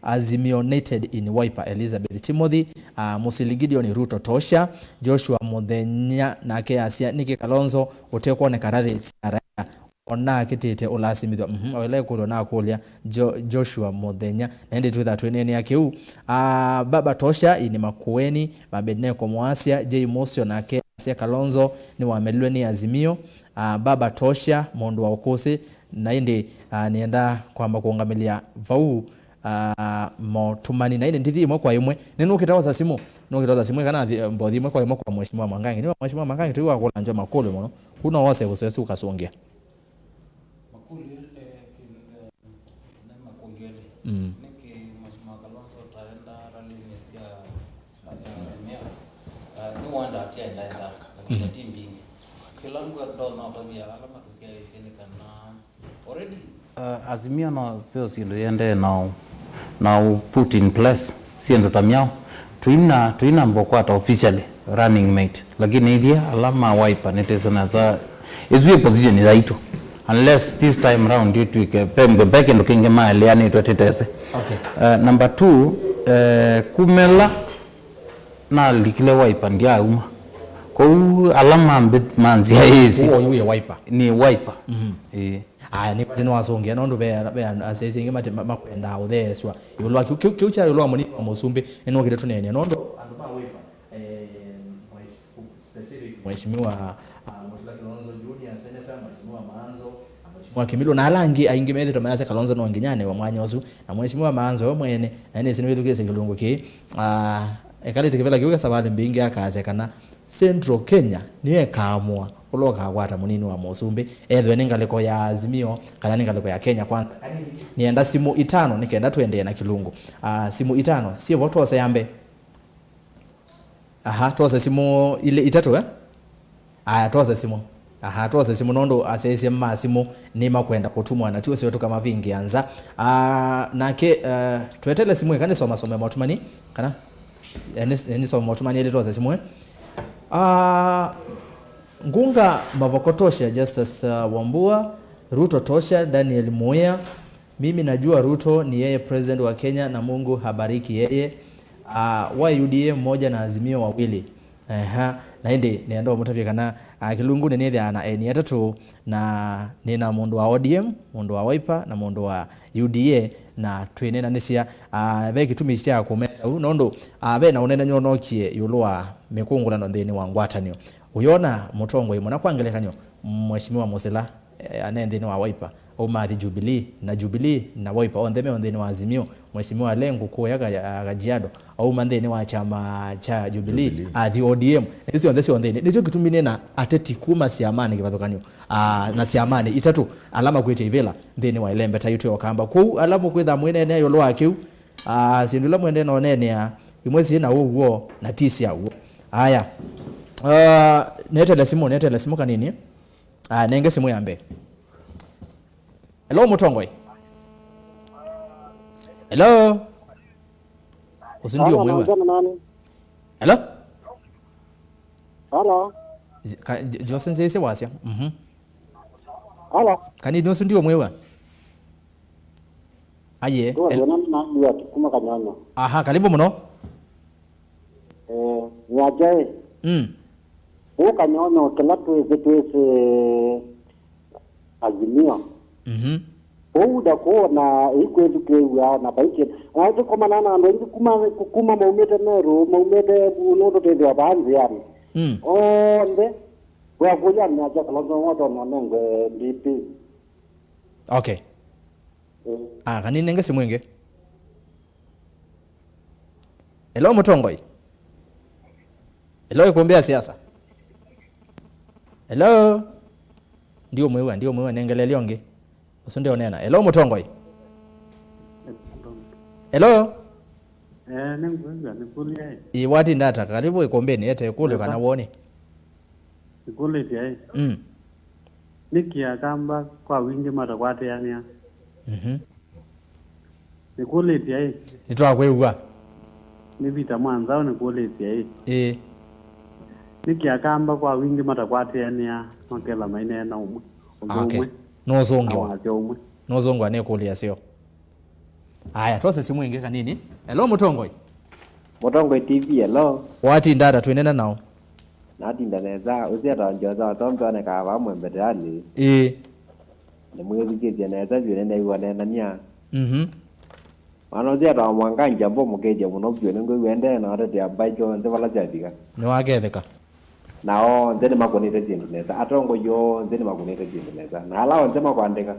Azimionated in Wiper, Elizabeth Timothy, uh, Musili Gideon, Ruto tosha, Joshua Muthenya nake asya, nĩkĩ Kalonzo ũtekwoneka rally sya Raila? Ona akĩtĩte ũlasimĩthw'a. Mhm, oela ĩkũlyo nakũlya Jo-, Joshua Mũthenya. Na ĩndĩ twĩtha twĩneenea kĩu. Ah, Baba Tosha, ini Makueni, Abednego Mwasya, Jay Musyo nake asya Kalonzo nĩwamelilwe nĩ Azimio. Ah, Baba Tosha, mũndũ wa ũkũsĩ, na ĩndĩ, ah, nĩenda kwamba kũũngamĩlya vau, ah, motũmani. Na ĩndĩ ndithi ĩmwe kwa ĩmwe. Nĩnũkĩte osa simũ. Nũkĩte osa simũ, kana thi-, mbothi ĩmwe kwa ĩmwe kwa Mheshimiwa Mwangangi. Nĩ wa Mheshimiwa Mwangangi, tũiwa kũlanjwa makũlyo mũno. Kuna wose kũswesu ũkasũngĩa. Makũlyo, eh, kĩ-, eh, nĩ makũlyo elĩ. Mm. Nĩkĩ Mheshimiwa Kalonzo ũtaenda rallyinĩ sya, sya Azimio? Ah, nĩwenda atienda enda, lakini ti mbingĩ. Kĩla ngwenda ũtavya ala matũsyaĩĩsye nĩ kana already, uh, Azimio no ve syĩndũ yendee na, na put in place syĩndũ ta myaũ. Tũina, tũinamba ũkwata officially running mate, lakini ithyĩ ala ma Wiper nĩtwĩsĩ nesa ĩsu ĩ position yaitũ, unless this time round ĩtw'ĩke ve, ve kĩndũ kĩngĩ maeleanĩtwe tĩtesĩ. Okay. Uh, number two, uh, kumela nalikile Wiper ndyauma. Kwoou ala mambĩ manzia ĩsĩ. Ũũ yu wĩ Wiper. Nĩ Wiper. Mhm. Ĩĩ. Aya, nĩ vati nĩwasũngĩa, nũndũ ve, ve asyaĩĩsya aingĩ mate-, ma-, makwendaa ũtheesw'a ĩũlũ wa kĩu, kĩu, kĩu kya ĩũlũ wa mũnini wa mũsumbĩ, nĩnũkĩte tũneenea, nũndũ andũ ma Wiper, eh, mwesh-, specific, Mheshimiwa, ah, Mutula Kilonzo Junior, Senator, Mheshimiwa Maanzo, na Mheshimiwa Kimilu, na ala angĩ aingĩ methĩtwe mayasya Kalonzo no nginya anewe mwanya ũsu, na Mheshimiwa Maanzo we mwene, na nĩsĩ nĩwĩthukĩĩsye kĩlungu kĩĩ, ah, ekalĩte kĩvela kĩu kya savalĩ mbingĩ akasya kana Central Kenya nĩyo ĩkaamũa ũla ũkakwata mũnini wa mũsumbĩ, ethĩwe nĩ ngalĩko ya Azimio kana nĩ ngalĩko ya Kenya Kwanza. Nĩenda simũ itano nĩ kenda tũendee na kĩlungu. Ah, simũ itano syĩvo, twose ya mbee. Aha, twose simũ ilĩ, itatũ, eh? Aya, twose simũ. Aha, twose simũ nũndũ asyaĩĩsya ma simũ nĩmakwenda kũtumwa na ti ũseo tũkamavingĩa nza. Ah, nake, eh, twetele simũ ĩka nĩsomasome motũmani, kana? Eh, nĩ, nĩsome motũmani ĩlĩ twose simũ, eh? Ah, Ngunga Mavokotosha, Justus, uh, Wambua, Ruto tosha, Daniel Muya. Mimi najua Ruto ni yeye president wa Kenya na Mungu habariki yeye. Uh, wa U D A mmoja na Azimio wawili. Aha, na ĩndĩ nĩenda ũmũtavya kana, uh, kĩlungu nĩnĩthĩaa na eni atatũ, na nĩ na mũndũ wa O D M, mũndũ wa Wiper, na mũndũ wa U D A, na twĩnenanĩsya, uh, ve kĩtumi kya kũmeta ũu, nũndũ, uh, ve na ũneenany'o ũnookie ĩũlũ wa mĩkũngũlano nthĩnĩ wa ngwatanĩo. Ũyona mũtongoi mũna, kwa ngelekany'o, Mheshimiwa Musila, eh, ane nthĩnĩ wa Wiper, auma athi Jubilee, na Jubilee na Wiper onthe me nthĩnĩ wa Azimio. Mheshimiwa Lenku kũya Ka-, Kajiado, auma nthĩnĩ wa kyama kya Jubilee, Jubilee, athi O D M. Isu syonthe syonthe nĩ, nĩkyo kĩtumi nĩ na ateti kuma syamanĩ kĩvathũkany'o, ah, na syamanĩ itatũ ala makwĩtye ivĩla nthĩnĩ wa ĩlembeta yitũ ya Ũkamba. Kwoou ala mũkwĩtha mwĩneenea ĩũlũ wa kĩu, ah, syĩndũ ila mwendee na ũneenea, imwe syĩ na ũw'o na ti sya w'o. Aya. Ah, netele simũ, netele simũ kanini. Ah, nenge simũ ya mbee. Hello, mũtongoi. Hello. Ũsu ndio mwewe. Hello? Hello. Zi-, ka-, J-, Jose nzĩsĩ wasya. Mhm. Hello. Kanini ũsu ndio mwewe. Aye. Kwa el- wena na ndio kuma Kanyonyo. Aha, karibu mũno. Eh, nĩakyaĩ. Mm. Ũũ Kanyonyo kĩla twĩsĩ twĩsĩ Azimio. Mhm. Ũu ndakuona ĩikwĩthukĩĩw'a na vaikĩ. Na tũkomana na andũ aingĩ kuma, kuma maumĩte Meru, maumĩte nũndũ twĩthĩwa vaa nzĩanĩ. Mm. Onthe, wakũlya nĩakya Kalonzo Musyoka nengwe D P. Okay. Mm. Ah, kaninenge simũ ĩngĩ. Hello, mũtongoi. Hello, ĩkũmbĩ ya siasa. Hello. Ndiũmwĩw'a, ndiũmwĩw'a, nengelelya ũngĩ. Ũsu ndio nena. Hello, mũtongoi. Hello. Eh, nĩngwĩw'a, nĩkũlya ĩ. Ĩ, watinda ata? Karibu ĩkũmbĩnĩ, ete ĩkũlyo kana woni. Nĩkũlĩtye ĩ. Mm. Nĩkĩ Akamba kwa wingĩ matakwatĩanĩa? Mhm. Nĩkũlĩtye ĩ? Nĩtwakwĩw'a. Nĩ Vita Mwanzaũ nĩkũlĩtye ĩ? Ĩĩ. Nĩkĩ Akamba kwa wingĩ matakwatĩanĩa makela maineena ũmwe, ũndũ Ah, okay. Ũmwe, Nũũsũngĩwa. Na wasya ũmwe? Nũũsũngĩwa nĩ kũlya seo. Aya, twose simũ ĩngĩ kanini. Hello, Mũtongoi. Mũtongoi T V, hello. Watinda ata twĩnena nao? Natinda nesa, ũsyeta njoza watombe onekaa vamwe mbeteanĩ. Ĩĩ. Nĩmwĩthukĩĩsye nesa vyũ nĩneew'a neenania. Mhm. Mwana ũsu etawa Mwangangi, ambomũkĩĩtye mũno vyũ, nĩngwĩw'a endee na ũtetea mbaĩ syonthe vala syavika. Nĩwaketheka. Na onthe nĩmakũnĩte syĩndũ nesa. Atongoi onthe nĩmakũnĩte syĩndũ nesa. Na ala onthe makwandĩka.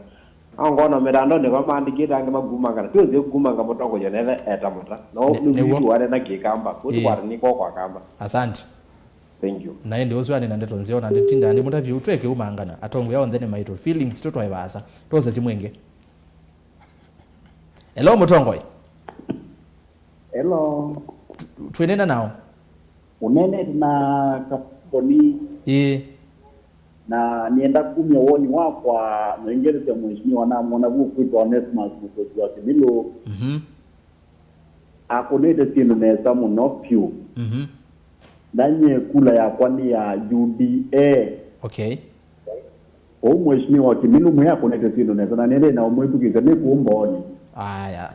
Aongona mĩtandaonĩ kwa maandĩkĩte angĩ makumangana. Ti ũsĩ kumanga mũtongoi onethe eta mũta. No Nĩ- nĩw'o. Nĩwĩw'ane na kĩkamba. Ũsu Ĩĩ. Kwata nĩ kwa kwa kamba. Asante. Thank you. Na ĩndĩ ũsu anĩ na ndeto nzeo na ndĩtinda ndĩmũtavya ũtweke umangana. Atongoi onthe nĩ maitũ. Feelings tũtwae vaasa. Twose simũ ĩngĩ. Hello, Mũtongoi. Hello. Tu- twĩnena nao. Ũneenete na Kamboni. Ĩĩ. Na nĩenda kumya woni wakwa na ingelesya mheshimiwa namwona vu kwĩtwa Onesmus Mũtosi wa Kĩmilũ. Mhm. Akũnĩte syĩndũ nesa mũno vyũ. Mhm. Na nyie kula yakwa nĩ ya U D A. Okay. Ũu Mheshimiwa Kĩmilũ mwĩ akũnĩte syĩndũ nesa, na nĩndĩ na ũmwĩthukĩĩsya nĩ kũũ Mbooni. Aya.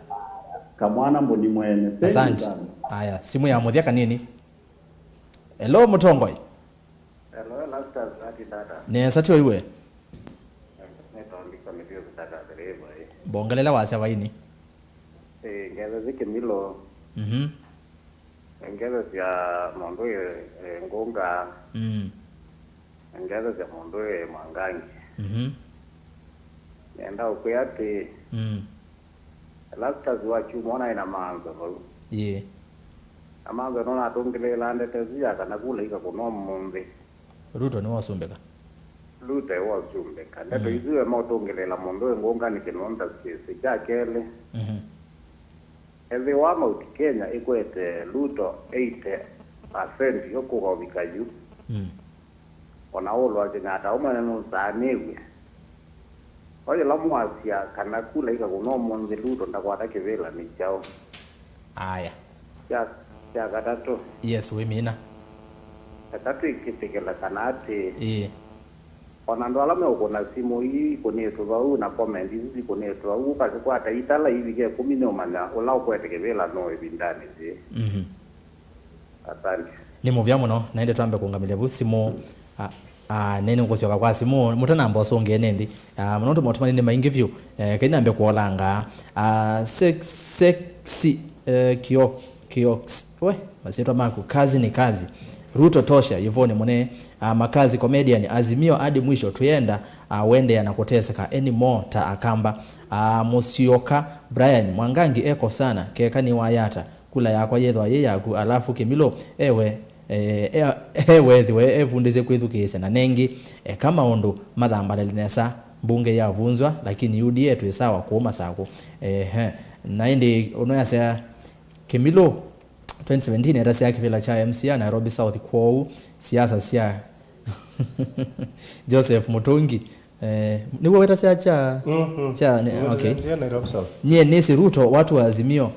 Kamwana Mboni mwene. Thank you Asante. Sana. Aya, simũ ya mũthya kanini. Hello, Mũtongoi. Hello, Lastas, ati dada. Nesa tyo iwe. Nĩtondika mĩthiũkĩtaka thĩrĩva ĩ. Bongelela wasya vaini. Ĩ, ngetha zi Kĩmilũ. Mhm. Ngetha sya mũndũ ĩ, ĩ, Ngũnga. Mm. Ngetha sya mũndũ ĩ Mwangangi. Mhm. Nenda ũkwĩa atĩ, Mm. Lastas wa kyumwa naĩ na maanzo vau. Yĩ. Na maanzo no natũngĩlĩĩla ndete ĩsu ya kana kula ikakũnwa ũmũnthĩ. Ruto nĩwe ũsumbĩka. Ruto ewe ũsumbĩka. Ndeto Mm. Isu ema ũtũngĩlĩĩla mũndũ ĩ Ngũnga nĩ kĩnũnda syĩsĩ. Kya kelĩ, Mhm. Ethĩwa Mount Kenya ĩkwete Ruto eighty percent yo kũka ũvika yu, Mm. O na ũlwa Kenyatta ũmwe nũsaanĩw'e. O yĩla mwasya kana kula ikakũnwa ũmũnthĩ, Ruto ndakwata kĩvĩlanĩ kyaũ? Aya. Kya, kya katatũ. Yes, wĩmina. Eka twĩkĩtĩkĩla kana atĩ Ĩĩ. O na andũ ala meũkũna simũ ii ikũnĩtwe vau na comment isu sikũnĩtwe vau, ũkasĩkwata itala ivike ĩkũmi nĩũmanya ũla ũkwete kĩvĩla nũũ ĩvindanĩ yĩĩ. Mhm. Asante. Nĩ mũvya mũno, na ĩndĩ twambe kũngamĩlya vu simũ. Ah, ah, nĩ nĩngũsyoka kwa simũ, mũtanamba ũsũngĩe nĩ nthĩ. Ah, mũno tũmotũmani nĩ maingĩ vyũ. Eh, kei nambe kũolanga. Ah, sex, sexy, eh, kio, kiox. We, masyĩtwa maku, kazi ni kazi. Ruto tosha, Yvonne Mune, ah, makazi comedian, Azimio hadi mwisho, tuyenda, ah, wendeea na kuteseka anymore ta Akamba. Ah, Musyoka, Brian, Mwangangi eko sana, keka ni wayata. Kula yakwa yĩthwa yĩ yaku, alafu Kĩmilũ, ewe, eh, e-, ewe ethĩwe evundĩsye kwĩthukĩĩsya na nengĩ, eka maũndũ mathambalale nesa, mbunge yavunzwa, lakini U D A twĩ sawa kũũ Masakũ. Ehe. Na ĩndĩ ũno yasya Kĩmilũ, twenty seventeen etasya kĩvĩla kya M C A Nairobi South, kwoou siasa sya Joseph Mũtũngi, eh, nĩw'o wetasya kya, Mhm. Kya, ne-, Ndio, okay. Ndio, Nairobi South. Nyie nĩsĩ Ruto, watu wa Azimio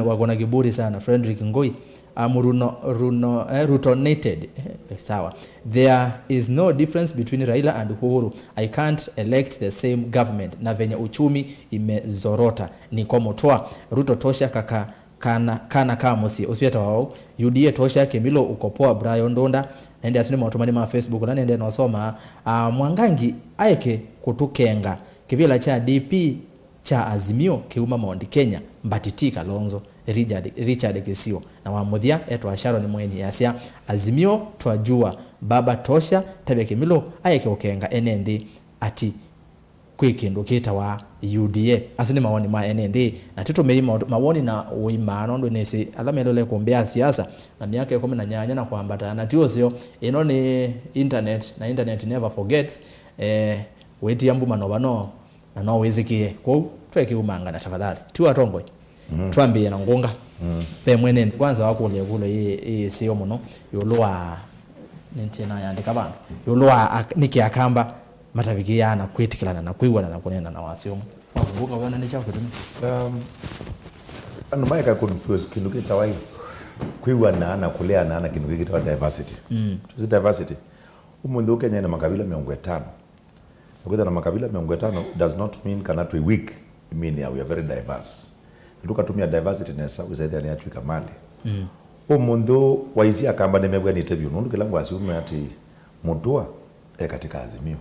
wako na kiburi sana. Frederick Ngoi, ah, Muruno, Runo, eh, Rutonated. Eh, sawa. There is no difference between Raila and Uhuru. I can't elect the same government. Na venye uchumi imezorota. Niko Mutua. Ruto tosha kaka kana, kana ka mũsyĩ. Ũsu etawa ũu. U D A tosha, Kĩmilũ uko poa, Brian Ndunda. Na ĩndĩ asu nĩ maũtũmani ma Facebook, na nĩendee nosoma. Ah, Mwangangi aeke kũtũkenga kĩvĩla kya D P kya Azimio kĩuma Mount Kenya, but ti Kalonzo. Richard, Richard Kĩsio. Na wa mũthya etwa Sharon Mweni yasya, Azimio twajua, baba tosha, tavya Kĩmilũ aeke ũkenga ene nthĩ ati kwĩ kĩndũ kĩtawa U D A. Asu nĩ mawoni ma ene nthĩ, na tũtũmĩi maũndũ, mawoni na ũimaa, nũndũ nĩsĩ ala melole ĩkũmbĩ ya siasa na myaka ĩkũmi na nyanya na kwambata, na ti ũseo, ĩno nĩ internet, na internet never forgets. Eh, wĩtia mbuma no vano, na no wĩsĩkĩe. Kwoou, tweke umangana tafadhali. Ti watongoi? Mm. Twambĩĩe na Ngũnga. Mm. Ve mwene nthĩ kwanza wakũlya ĩkũlyo yĩ, yĩ ĩseo mũno, ĩũlũ wa, nĩtĩ nayandĩka vandũ, ĩũlũ wa ak-, nĩkĩ Akamba matavikĩaa na kwĩtĩkĩlana na kwĩw'ana na kũneena na wasya ũmwe. Wakumbuka wewe nani chako kĩtumi? Um, andũ maeka confuse kĩndũ kĩtawa ĩ, kwĩw'ana na kũleana na kĩndũ kĩtawa diversity. Mm. Tuzi diversity. Ũmũnthĩ Kenya ĩna makabila mĩongo ĩtano. Na kwĩthĩwa na makabila mĩongo ĩtano does not mean kana twĩ weak. I mean, yeah, we are very diverse. Nĩtũkatumia diversity nesa, wĩsaĩthĩa nĩ atw'ĩka malĩ. Mm. Ũmũnthĩ waisi Akamba nĩmew'anĩte vyũ, nũndũ kĩla ngwasi ume atĩ Mũtua e katika Azimio.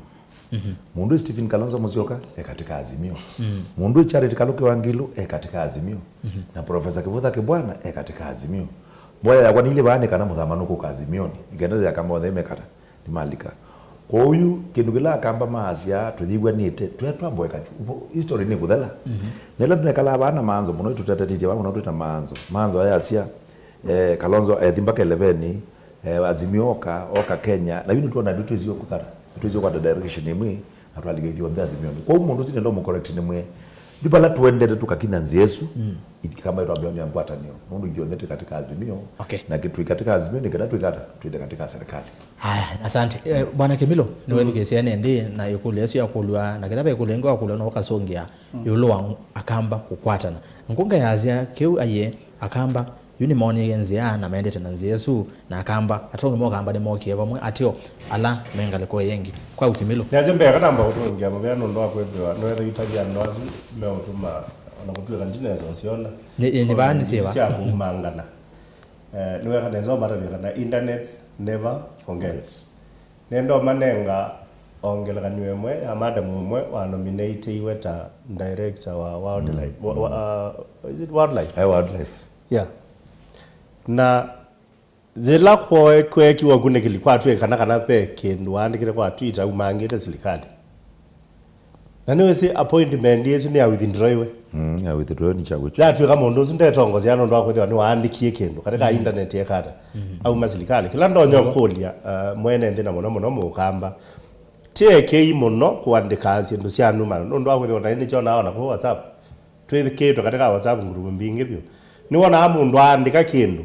Mhm. Mũndũ Stephen Kalonzo Musyoka e katika Azimio. Mm. Mũndũ Charity Kaluki Wangilu e katika Azimio. Mhm. Na Professor Kivutha Kibwana e katika Azimio. Mboya yakwa nĩilĩ vaa nĩ kana mũthama nũkũka Azimioni. Nĩkenda Akamba onthe mekata nĩmalika. Kwoou yu, kĩndũ kĩla Akamba maasya, tũyĩw'anĩte, twe twamboeka kyu. History nĩ kũthela. Mhm. Na ĩla tũnekalaa vaa na Manzo mũno, ĩtũtetetĩtye vaa mũno twĩ na Manzo. Manzo ayasya, eh, Kalonzo ethi mpaka eleveni, eh, Azimio oka, oka Kenya. Na yu nĩtwona nĩtwĩsio kũkata. Nĩtwĩsio kwata direction ĩmwe, na twalika ithyonthe Azimio. Kwoou mũndũ ũsu nĩenda ũmũcorrect nĩ mwĩe. Yu vala tũendete tũkakinya nzĩa ĩsu, mm, Akamba ĩtwambĩĩa ngwatanĩo. Nũndũ ithyonthe twĩ katika Azimio, okay, na kĩ-, twĩ katika Azimio, nĩ kana twĩkata, twĩthe katika serikali. Haya, asante. Eh, Bwana Kimilo, nĩwethukĩĩsya ene nthĩ na ĩkũlyo ĩsu yakũlw'a, na kĩla ve ĩkũlyo ĩngĩ wakũlw'a no ũkasũngĩa, mm, ĩũlũ wa Akamba kũkwatana. Ngũnga yasya kĩu aiee Akamba, yu nĩmoonie nzĩa na maendete na nzĩa ĩsu, na Akamba, atongi ma Ũkamba nĩmookie vamwe ateo ala me ngalĩko ĩyo ĩngĩ. Kwa Kimilo. Nĩasya mbee kana amba kũtũngĩa mũvea nũndũ wa kwĩthĩwa nĩwetha itavya andũ asu meũtũma ona kũtw'ĩka ndinesa ũsyona. Nĩ, nĩ vaa nĩ syĩva? Sya kũumangana. Eh, nĩweka nesa ũmatavya kana internet never forgets. Nenda ũmanenga o ngelekany'o ĩmwe ya madam ũmwe wa nominateiwe ta director wa wildlife. Wa, wa, uh, is it wildlife? Eh, wildlife. Yeah. Na yĩla kwoe-, kweekiwa ũkunĩkĩli kwatw'ĩkana kana ve kĩndũ waandĩkĩte kwa Twitter aumangĩte silikalĩ. Na nĩwĩsĩ appointment ĩsu nĩ ya withdrawĩwe. Mm, ya withdrawĩwe nĩ kyaũ kyu? Yatw'ĩka mũndũ ũsu ndetongosya nũndũ wa kwĩthĩwa nĩwaandĩkie kĩndũ katika, mm, internet ekata. Mm. Auma silikalĩ. Kĩla ndonya, mm, ũkũlya, uh, mwene nthĩ na mũno mũno Mũkamba, ti ekei mũno kũandĩka syĩndũ sya nũmano nũndũ wa kwĩthĩwa naĩ nĩkyonaa ona kũu WhatsApp. Twĩkĩĩtwe katika WhatsApp group mbingĩ vyũ. Nĩwonaa mũndũ aandĩka kĩndũ,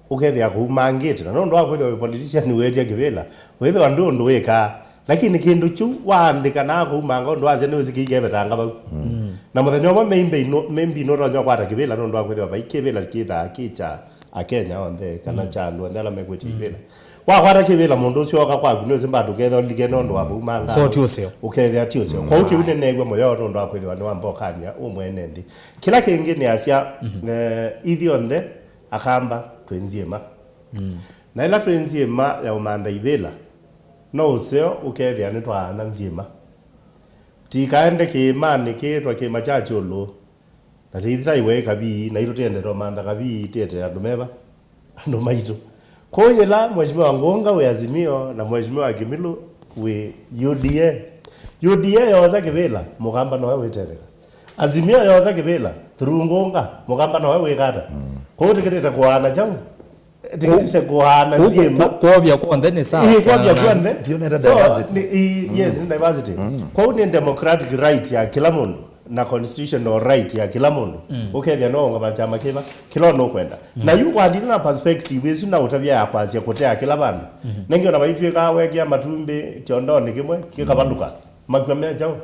ũkethĩa kũumangĩte. Na nũndũ wa kwĩthĩwa wĩ politician wĩtya kĩvĩla, wĩthĩwa ndũ ũndũ wĩkaa. Lakini kĩndũ kyu waandĩka na kũumanga ũndũ wasya nĩwĩsĩ kĩikevetanga vau. Mm. Na mũthenya ũmwe maybe no-, maybe nũtonya ũkwata kĩvĩla nũndũ wa kwĩthĩwa vai kĩvĩla kĩthaa kĩ kya Akenya onthe, kana, mm, kya andũ onthe ala mekwĩtya, mm, ivĩla. Wakwata kĩvĩla mũndũ ũsu oka kwaku, nĩũsĩ mbatu ũkethĩa ũlike nũndũ wa kũumanga. So, ti ũseo. Ũkethĩa ti ũseo. Mm. Kwoou kĩu nĩneew'a mũyo nũndũ wa kwĩthĩwa nĩwambokany'a ũ mwene nthĩ. Kĩla kĩngĩ nĩasya, mhm, eh, ithyonthe Akamba twĩ nzyĩma. Mm. Na ĩla twĩ nzyĩma ya ũmantha ivĩla, no ũseo ũkethĩa nĩtwaana nzyĩma. Tikaende kĩĩmanĩ kĩĩtwa kĩĩma kya Kyũlũ. Na tĩithitaiwe kavii, naitũ tĩendete ũmantha kavii, tĩetee andũ meva? Andũ maitũ. Kwoou yĩla Mheshimiwa Ngũnga wĩ Azimio na Mheshimiwa Kimilo wĩ U D A, U D A yosa kĩvĩla, Mũkamba nowe wĩtetheka. Azimio yosa kĩvĩla, through Ngũnga, Mũkamba nowe wĩka ata? Mm. Kwoou tĩkĩtĩte kũaana kyaũ? Tĩkĩtĩte kũaana nzyĩma. Kwovya kwonthe nĩ sawa. Ĩĩ, kwovya kwonthe. Ndionete diversity. So, nĩ, ĩ, yes, nĩ diversity. Mm. Kwoou nĩ democratic right ya kĩla mũndũ na constitutional right ya kĩla mũndũ. Mm. Ũkethĩa no ũngama kyama kĩva, kĩla ũnũkwenda. Mm. Na yu walile na perspective ĩsu na ũtavya ya kwasya kũtea kĩla vandũ. Mm-hmm. Nengĩ ona vaitw'ĩkaa wekĩa matumbĩ kyondonĩ kĩmwe, kĩkavalũka. Makw'a me kyaũ?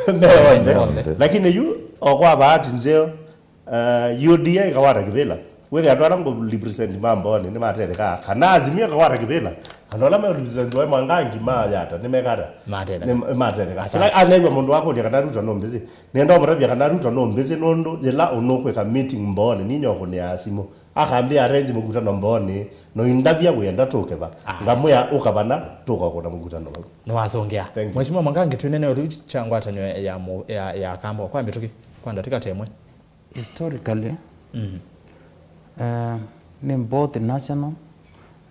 Me onthe. Onthe. Lakini yu, o kwa bahati nzeo, uh, U D A ĩkawata kĩvĩla. Wĩthĩa andũ ala ngũ represent ma Mbooni nĩmatethekaa. Kana Azimio ĩkawata kĩvĩla. Andũ ala me represent wa Mwangangi ma Yatta nĩmekata. Matetheka. Nĩ, matetheka. Asante. Kĩla anew'a mũndũ wakũlya kana Ruto nũmbĩsĩ. Nĩenda ũmũtavya kana Ruto nũmbĩsĩ nũndũ yĩla ũnũkwĩka meeting Mbooni, ninyokũnĩaa simũ. Akambĩa arrange mũkutano Mbooni, no indavya wĩenda tũke va. Ah. Ngamwĩa ũka vana, tũkakũna mũkutano vau. Nĩwasũngĩa. Thank you. Mheshimiwa Mwangangi, twĩnene ũtũ kya ngwatanĩo ya mũ-, ya, ya Akamba kwa mĩtũkĩ, kwa ndatĩka ta ĩmwe. Historically, mm, eh, nĩ both national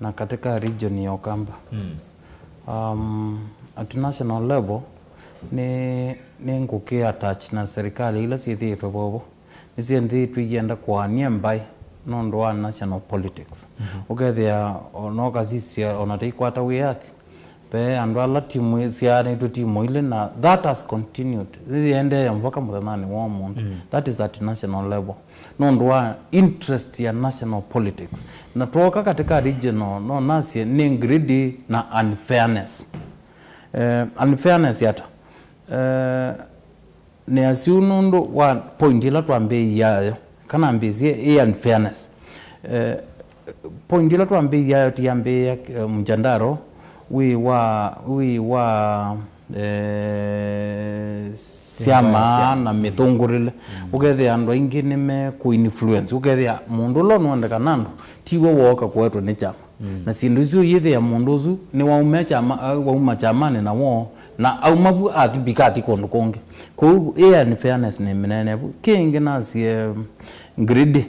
na katika region ya Ukamba. Mm. Um, at national level, nĩ, nĩ ngũkĩ attach na serikali ila syĩthĩĩtwe vovo. Nĩsyendĩtwe ienda kũania mbaĩ nũndũ wa national politics. Mhm. Ũkethĩa ona ũkasisya ona taikwata wĩathi, ve andũ ala timu syaanĩtwe timu ilĩ, na that has continued. Yĩendee mpaka mũthenyanĩ wa ũmũnthĩ. Mm. That is at national level. Nũndũ wa interest ya national politics. Na twoka katika regional, no nasye nĩ greedy na unfairness. Eh, unfairness yata? Eh, Nĩ asu nũndũ wa point ĩla twambĩĩie yayo, kana mbĩsie ĩ unfairness. Eh, point ĩla twambĩĩie yayo tiyambĩĩa, eh, mjandaro wĩ wa, wĩ wa, eh, syama na mĩthũngũrĩle. Ũkethĩa andũ aingĩ nĩme kũ influence. Ũkethĩa mũndũ ũla ũnwendeka na andũ, tiwe wooka kũetwe nĩ kyama. Na syĩndũ isu ũyĩthĩa mũndũ ũsu nĩwaumĩa kyama, wauma kyamanĩ na woo, na auma vu athi mbika athi kũndũ kũngĩ. Kwoou ĩ unfairness nĩ mĩnene vu. Kĩngĩ nasye greedy.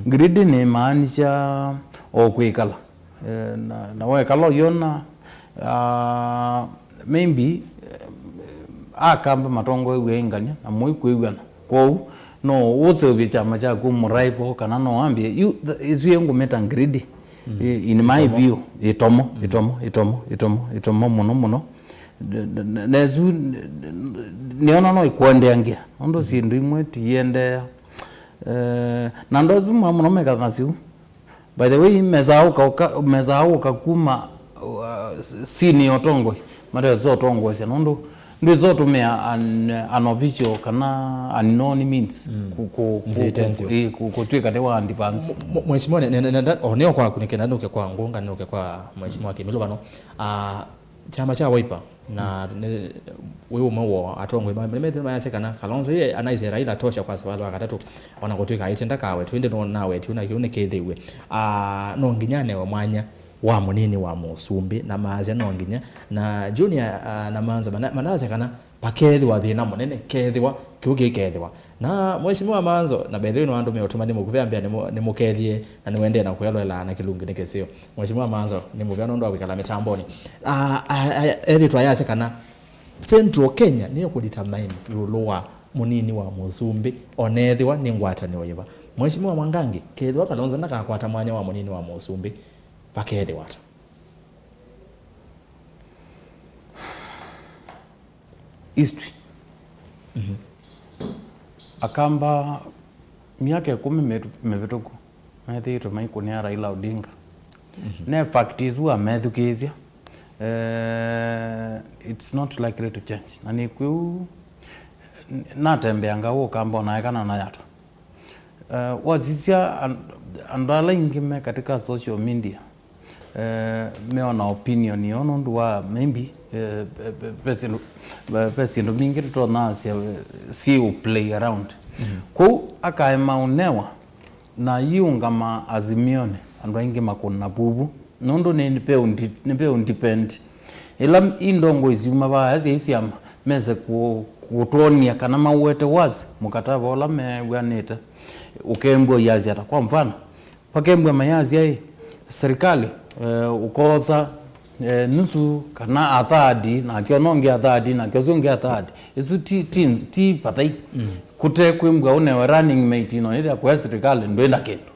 Greedy nĩmaanisha o kwĩkala. Eh, na, na wekala ũyona, ah, maybe, eh, Akamba matongoew'e ĩ ngania na mũikwĩw'ana. Kwoou no ũseũvye kyama kyaku mũrival, kana no wambie yu, th- ĩsu ĩ ngũmĩta greedy. I- in my view, ĩtomo, ĩtomo, ĩtomo, ĩtomo, ĩtomo mũno mũno. D- d- n- na ĩsu n- n- nĩona no ĩkũendeangĩa, nũndũ syĩndũ imwe tiiendeea. Eh, na andũ asu mũno mũno mekathasyu. By the way, mesaa ũka, ũka, mesaa ũka kuma, uh, sini ya ũtongoi, matesa ũtongoesya, nũndũ ndwĩsa ũtũmĩa an, an official kana unknown means ku- ku- ku- Nzĩa ite nzeo. Ĩ, ku- kũtw'ĩka nĩ wa advance. Mwe- Mheshimiwa, ne- ne- nenda o nĩo kwaku nĩkenda nũke kwa Ngũnga, nũke kwa Mheshimiwa Kĩmĩlũ vano. Ah, kyama kya Wiper na nĩ- wĩ ũmwe wa atongoi ma- nĩmethĩwa mayasya kana Kalonzo ye anaisye Raila tosha kwa savala wa katatũ, ona kũtw'ĩka aĩtye ndakawetwe, ĩndĩ no nawetwe na kĩu nĩkĩthĩwe. Ah, no nginya anewe mwanya wa mũnini wa mũsumbĩ, na maasya no nginya, na Junior, ah, na Manzo mana- manasya kana pakethĩwa thĩna mũnene, kethĩwa kĩu kĩkethĩwa. Na Mheshimiwa Manzo, na by the way, nĩwandũmĩa ũtũmani mũkuvĩ ambĩa nĩmũ- nĩmũkethie, na nĩwendee na kwĩyolelaa na kĩlungu nĩ kĩseo. Mheshimiwa Manzo, nĩ mũvea nũndũ wa kwĩkala mĩtambonĩ. Ah, ah, ah, ethĩtwa ayasya kana Central Kenya nĩyo kũdetermine ĩũlũ wa mũnini wa mũsumbĩ, ona ethĩwa nĩ ngwatanĩo yĩva. Mheshimiwa Mwangangi, kethĩwa Kalonzo ndakakwata mwanya wa mũnini wa mũsumbĩ, vakethĩwa ata? History. Akamba myaka ĩkũmi mĩtu- mĩvĩtũku methĩĩtwe maikũnĩa Raila Odinga. Ne fact isu amethukĩĩsya, eh, it's not likely to change. Na nĩ kwĩu n- natembeanga ũkamba onaekana na yata. Eh, wasisya an- andũ ala aingĩ me katika social media, eh, meona opinion yoo nũndũ wa maybe, eh, pe- pe- pe syĩndũ- pe- pe syĩndũ mbingĩ tũtonaasya, eh, si u play around. Kwoou akaema ũnewa na iũngama Azimionĩ, andũ aingĩ makũna vuvu. Nũndũ nĩ, nĩ peu ndi- nĩ peu depend. Ĩla indongoi syuma vaa syai syama mese kũ- kũtwonia kana mauete wasi mũkatava ũla mew'anĩte, ũkembwa iasya ta kwa mfano, vakembwa mayasya ĩ, serikali, eh, ũkosa, eh, nusu kana athadi, nake ona ũngĩ athadi, nake ũsu ũngĩ athadi. Ĩsu ti, ti, ti pathai. Kũte kwĩmbwa ũnewe running mate ino ĩthĩa kũya serikali ndwĩna kĩndũ.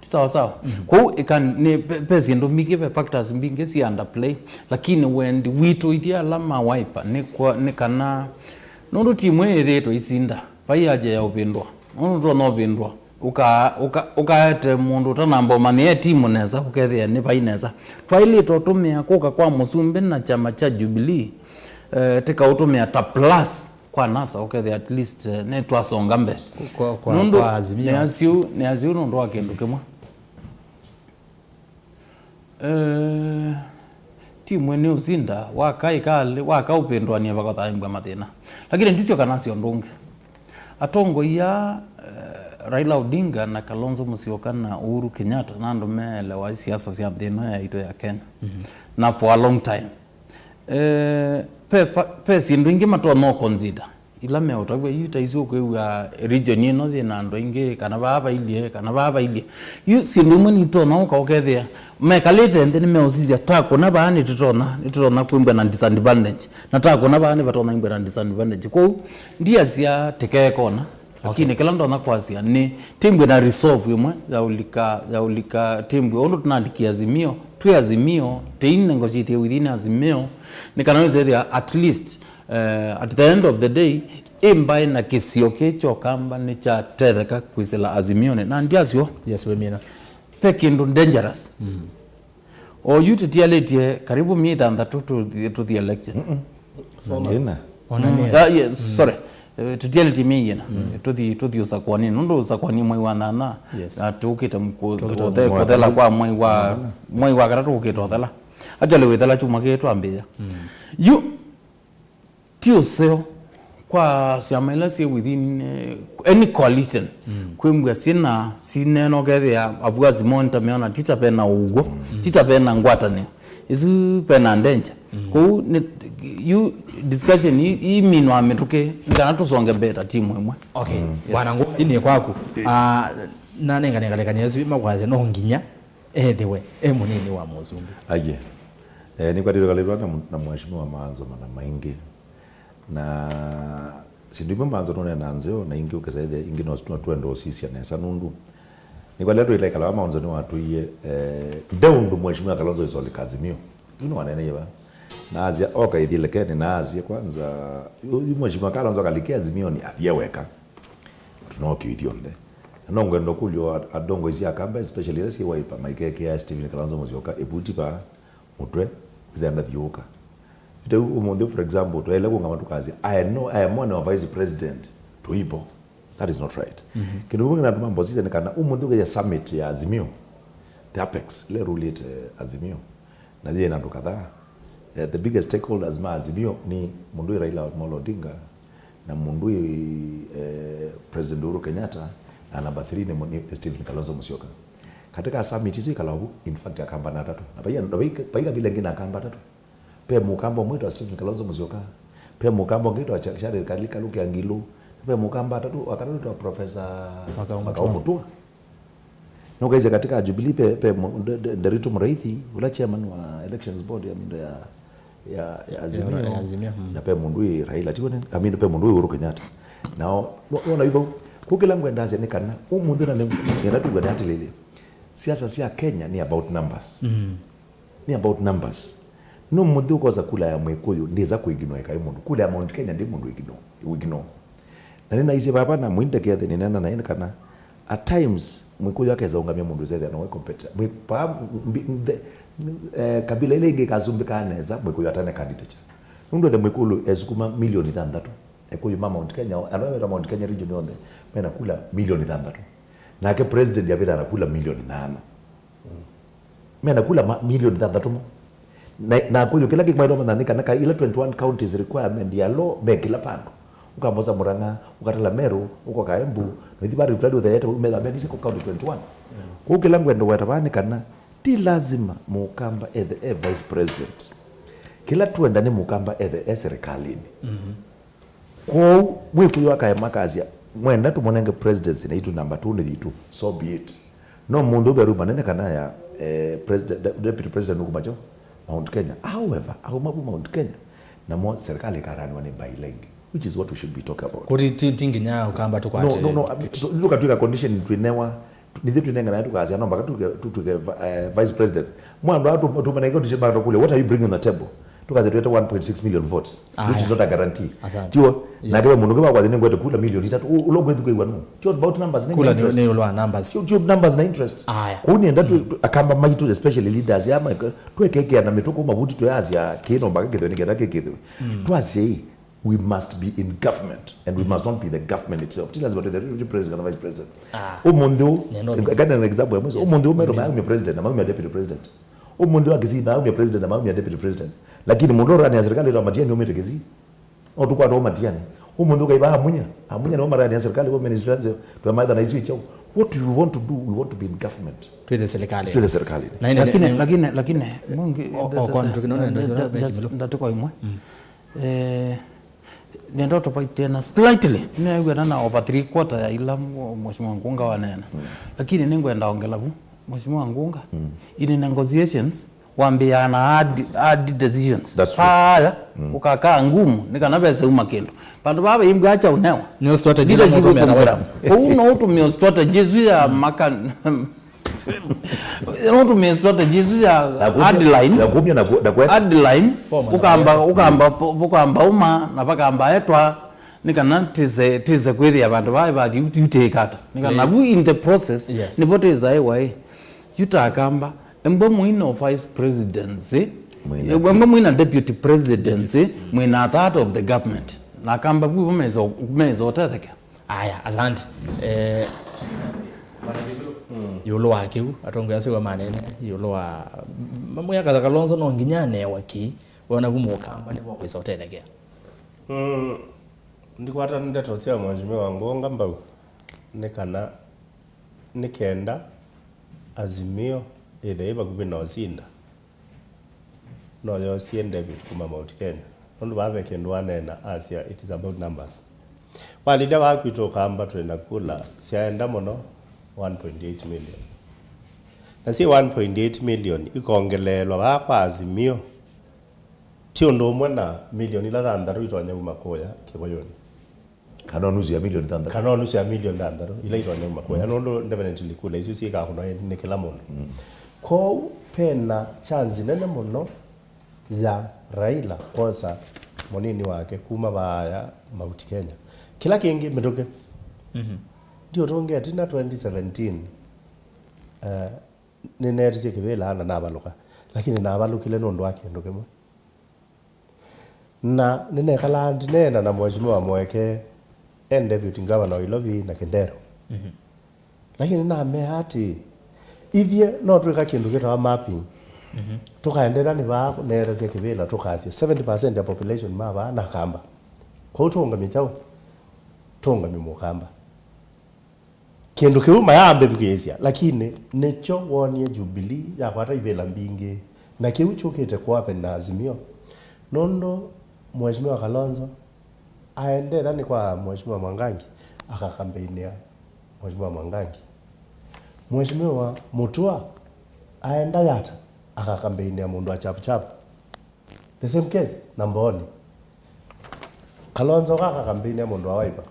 Ti sawa sawa. Kwoou ĩka nĩ pe- pe syĩndũ mbingĩ, pe factors mbingĩ si underplay, lakini wendi witũ ithyĩ ala ma Wiper nĩ kwa- nĩ kana nũndũ timu ĩĩ ĩthĩĩtwe isinda, vai haja ya ũvĩndũa. Nũndũ tũtonya ũvĩndũa, ũka- ũka- ũkaete mũndũ ũtanamba ũmanya e timu nesa, ũkethĩa nĩ vai nesa. Twaĩlĩte ũtũmĩa kũka kwa mũsumbĩ na kyama kya Jubilee, eh, tĩkaũtũmĩa ta plus kwa NASA, ũkethĩa at least, eh, nĩtwasonga mbee. Kwa- kwa- Nũndũ kwa Azimio. Nĩ asyũ, nĩ asyũ nũndũ wa kĩndũ kĩmwe. Eh, timu ĩnĩ ũsinda, wakaĩkalĩ, wakaũvĩndũanĩa vakothaĩmbwa mathĩna. Lakini ndisyo kana syo ndũngĩ. Atongoi aa, eh, Raila Odinga na Kalonzo Musyoka na Uhuru Kenyatta na andũ meelewa siasa sya nthĩ ĩno yaitũ ya Kenya. Na for a long time. Eh, pe, pa- pe syĩndũ ingĩ matonya ũconsider. Ila meũtavw'a yu ta isu ũkwĩw'a region ĩno yĩ na andũ aingĩ, kana vaa vailyĩ, kana vaa vailyĩ. Yu syĩndũ imwe nitonya ũka ũkethĩa mekalĩte nthĩ nĩmeũsisya, ta kũna vaa nĩtũtonya, nĩtũtonya kwĩmbwa na disadvantage, na ta kũna vaa nĩvatonya imbwa na disadvantage. Kwoou ndiasya tĩkeekona, lakini kĩla ndonya kwasya nĩ tĩmbwe na resolve ĩmwe ya ũlika, ya ũlika tĩmbwe ũndũ tũnalikie Azimio, twĩ Azimio, tĩi negotiate within Azimio, nĩ kana wĩsethĩa at least, eh, at the end of the day, ĩ mbaĩ na kĩsio kĩ kya Ũkamba nĩkyatetheka kwĩsĩla Azimionĩ. Na ndiasyo. Yes, we mina. Pe kĩndũ dangerous. O yu tũtialĩtye karibu myei thanthatũ tũthi- tũthi election. Nĩna. Ona nĩ. Ah, yes, sorry. Eh, tũtialĩtie myei ĩna. Tũthi, tũthi ũsakuani. Nũndũ ũsakuani mwei wa nyanya, Yes. na tũkĩte m-, kũ-, Tũkĩte ũthe-, mwei wa kũthela kana. kwa mwei wa, mwei wa katatũ ũkĩte ũthela. Actually, wĩthela kyumwa kĩĩ twambĩĩa. Yu, ti ũseo kwa syama ila syĩ within, eh, any coalition. Kwĩmbwa syĩna sineno kethĩa avuasi moo nĩtameona tita vena ũw'o, tita vena ngwatanĩo. Isu vena danger. Kwoou nĩ, yu discussion ii, ii minwa mĩtũkĩ, nĩ kana tũsonge mbee ta timu ĩmwe. Okay. Bwana Ngũ, ini kwaku. Ah, na nengane ngalekania isu makwasya no nginya ethĩwe e mũnini wa mũsumbĩ. Aye. Eh, nĩkwatĩtwe kalĩtwa na, na mheshimiwa Maanzo mana maingĩ. Na syĩndũ imwe Maanzo nũneena nzeo, na ingĩ ũkĩsaĩthĩa ingĩ no, no twende ũsisya nesa nũndũ nĩkwalea tũilekala wa Maanzo nĩwatwĩie, eh, nde ũndũ mheshimiwa Kalonzo is all Azimio. Yu nĩwaneeneie va. Naasya, oka ĩthyĩlĩkeni, naasya, kwanza, yu, yu mheshimiwa Kalonzo kalike Azimio ni athie weka. Tũnokĩo ithyonthe. Na no ngwenda kũlyo at-, atongoi sya Akamba, especially ila syĩ Wiper, maikekĩa Stephen Kalonzo Musyoka ĩvuti va mũtwe, ĩsenda thiũũka. Ĩte ũmũnthĩ, for example, twaĩle kũngama tũkasya, "I know, I am one of vice president." Tũipo. That is not right. Kĩndũ kĩmwe kĩnatuma mbosisya nĩ kana ũmũnthĩ ũkĩya summit ya Azimio, the apex, ĩla ĩrũlĩte Azimio, na yĩ na andũ kadhaa. Eh, the biggest stakeholders ma Azimio nĩ mũndũ wĩ Raila Amolo Odinga, na mũndũ wĩ, eh, President Uhuru Kenyatta, na number three nĩ, nĩ Stephen Kalonzo Musyoka. Katika summit isu ikalawa vu, in fact, Akamba na atatũ. Na vai, na vai, vai kabila ĩngĩ na Akamba atatũ. Ve Mũkamba ũmwe wĩtawa Stephen Kalonzo Musyoka. Ve Mũkamba ũngĩ wĩtawa Cha-, Charles Kali-, Kaluki Angilu. Ve Mũkamba atatũ, wa katatũ wĩtawa Professor Makau Makau Mũtua. Mũtua. Nũkaisye katika Jubilee pe, pe mu-, Nde-, Nde-, Nderitu Muraithi, ũla chairman wa Elections Board ya mindo ya, ya, ya Azimio. Ya Azimio, mm. Na pe mũndũ wĩ Raila, tiwe nĩ, I mean, pe mũndũ wĩ Uhuru Kenyatta. Nao, no, no, na ivau, kũkĩla ngwenda asya nĩ kana, ũmũnthĩ na nĩ, nĩenda tuwe na atĩlĩlĩ, siasa sya Kenya nĩ about numbers. Mm. Nĩ about numbers. No mũnthĩ ũkosa kula ya Mwĩkũyũ, ndĩsa kũignore kaĩ mũndũ. Kula ya Mount Kenya ndĩ mũndũ ignore, ignore. Na nĩnaisye vava na mwindekethe nĩnena naĩ kana at times Mwĩkũyũ akesa ũngamya mũndũ ĩsethĩa nowe competitor. Mwĩ-, paa mbi-, the, eh, kabila ĩla ĩngĩ ĩkasumbĩkaa nesa, Mwĩkũyũ atane candidature. Nũndũ the Mwĩkũyũ esukuma milioni thanthatũ. Ekũyũ ma Mount Kenya, andũ ala meta Mount Kenya region yonthe, mena kula milioni thanthatũ. Nake president avĩta na kula milioni nana. Mena kula ma-, milioni thanthatũ mo. Na, na kũyũ kĩla kĩkũmaĩtwa mathanĩ kana ka ila twenty-one counties requirement ya law me kĩla vandũ. Ũkambosa Murang'a, ũkatala Meru, ũkoka Embu, na ithi vari fulani ũtheyete, umetha meni siko county twenty-one. Kũu kĩla ngwenda weta vaa nĩ kana, ti lazima Mũkamba ethe e vice president. Kĩla twenda nĩ Mũkamba ethe e serikalini. Kwoou, Mwĩkũyũ akaema akasya, "Mwenda tũmũnenge presidency na itũ namba two nĩ yitũ, so be it." No mũndũ ũve room anene kana ya, eh, president, de-, deputy president nũkuma kyo, Mount Kenya. However, auma vu Mount Kenya, namo serikali ĩkataniwa nĩ mbaĩ ila ingĩ, which is what we should be talking about. Kuti ti, ti nginya Ũkamba tũkwate. No, no, no, ithuĩ tũkatwĩka condition twĩnewa, nithe twinengana tukasya no mpaka tuke, tutuke, eh, vice president. Mwandu atu tumanenge condition mpaka tukule, "What are you bringing on the table?" Tukasya tuete one point six million votes, which is not a guarantee. Asante. Tiwo, na kile mundu kiba kwazi ningwete kula milioni itatu, u-, ulo ngwethu kwa no. Tiwo about numbers, ni kula ni, interest. Ni ulwa numbers. Tiwo, tiwo numbers na interest. Aya. Kuni enda tu, tu, Akamba maitu, especially leaders ya Mike, tuekekea na mituko mabuti tuyasya kino mpaka kithwe ni kenda kithwe. Twasye hii, we must be in government and we must not be the government itself. Ti lazima tuwe the deputy president kana vice president. Ah. Ũmũnthĩ ũũ, nendo ni. Ngana na example ya mwisho. Yes. Ũmũnthĩ ũũ Meru maumia president na maumia deputy president. Ũmũnthĩ wa Kisii maumia president na maumia deputy president. Lakini mũndũ ũrania serikali ĩtwa Matiang'i umĩte Kisii. No tũkwata ũũ Matiang'i. Ũmũnthĩ ũkaiba Amunya. Amunya nĩo marania serikali kwa ministry nze. Twamaitha na isu ichao. What we want to do, we want to be in government. Twĩthe serikali. Twĩthe serikali. Na ine, lakini, lakini, lakini, mungi, o, o, kwa nduki none, nda-, nda-, nda-, nda-, nda-, ndatiko imwe. Eh, nenda ũtũvaitie na slightly. Nĩnaĩw'ana na over three quarter ya ila mũ-, Mheshimiwa Ngunga waneena. Lakini nĩngwenda ongela vu. Mheshimiwa Ngunga, in negotiations, wambĩaa na hard, hard decisions. That's true. Aya, ũkakaa ngumu, nĩ kana vese uma kĩndũ. Vandũ vaa vaimbwa acha ũnewa. Nĩ strategy ila leadership mũtũmĩa na ĩkũmwĩra. Kũu no ũtũmĩe strategy ĩsu ya maka-, Nũtũmĩe strategy isu ya hard line. Ya kumya na ku-, na kwenda. Hard line, form na ũkamba, kwenda. Ũkamba, ũkamba uma, na vakamba etwa, nĩ kana tĩse, tĩse kwĩthĩa vandũ vaa vathi yu, yu tĩkata. Nĩ kana vu in the process, yes, nĩvo tĩsa ĩ waĩ. Yu ta Akamba, embwe mwina vice presidency, mwina embwe mwina deputy presidency, mwina a third of the government. Na Akamba vu mesa, mesa ũtetheke. Aya, asante. Eh, Bwana Kĩkũyũ, ĩũlũ wa kĩu, atongoi asu manene ĩũlũ wa mamwĩa Katha Kalonzo no nginya anewa kĩ, wona vu Mũkamba nĩvo kwĩsa ũtethekea. Mm, ndikwata ndeto sya Mheshimiwa Ngonga mbau nĩ kana nĩ kenda Azimio ĩthĩe ĩ vakuvĩ na ũsinda. No yosie David kuma Mount Kenya. Nũndũ vaa ve kĩndũ waneena asya, it is about numbers. Walilya vaa kwitũ Ũkamba twĩ na kula syaenda mũno one point eight million. Na syĩ one point eight million ikongeleelwa vaa kwa Azimio, ti ũndũ ũmwe na milioni ila thanthatũ itonya uma kũya kĩvoyũnĩ. Kana nusu ya milioni thanthatũ. Kana nusu ya milioni thanthatũ ila itonya uma kũya, nũndũ definitely kula isu syĩkaa kũnwa nĩ kĩla mũndũ. Kwoou pena chance nene mũno ya Raila kwosa mũnini wake kuma vaaya Mount Kenya. Kĩla kĩngĩ mĩtũkĩ, ndiũtũngĩa tina twenty seventeen, eh, nĩneetisye kĩvĩla na navalũka, lakini navalũkile nũndũ wa kĩndũ kĩmwe. Na nĩnekalaa ndineena na Mheshimiwa Mweke, e deputy governor wa Ilovi na Kindero. Lakini namea atĩ, ithyĩ no twĩka kĩndũ kĩtawa mapping. Tũkaendeea nĩ vaa neetasya kĩvĩla, tũkasya seventy percent ya population ma vaa na Kamba. Kwoou tũũngamye kyaũ? Tũũngamye Mũkamba. Kĩndũ kĩu mayambĩthukĩĩsya, lakini nĩkyo wonie Jubilee yakwata ivĩla mbingĩ, na kĩu kyũkĩte kũapen na Azimio. Nũndũ Mheshimiwa Kalonzo aendee nĩ kwa Mheshimiwa Mwangangi, akakambeĩnĩa Mheshimiwa Mwangangi. Mheshimiwa Mutua aenda Yatta, akakambeĩnĩa mũndũ wa Chap Chap. The same case na Mbooni. Kalonzo oka akakambeĩnĩa mũndũ wa Wiper.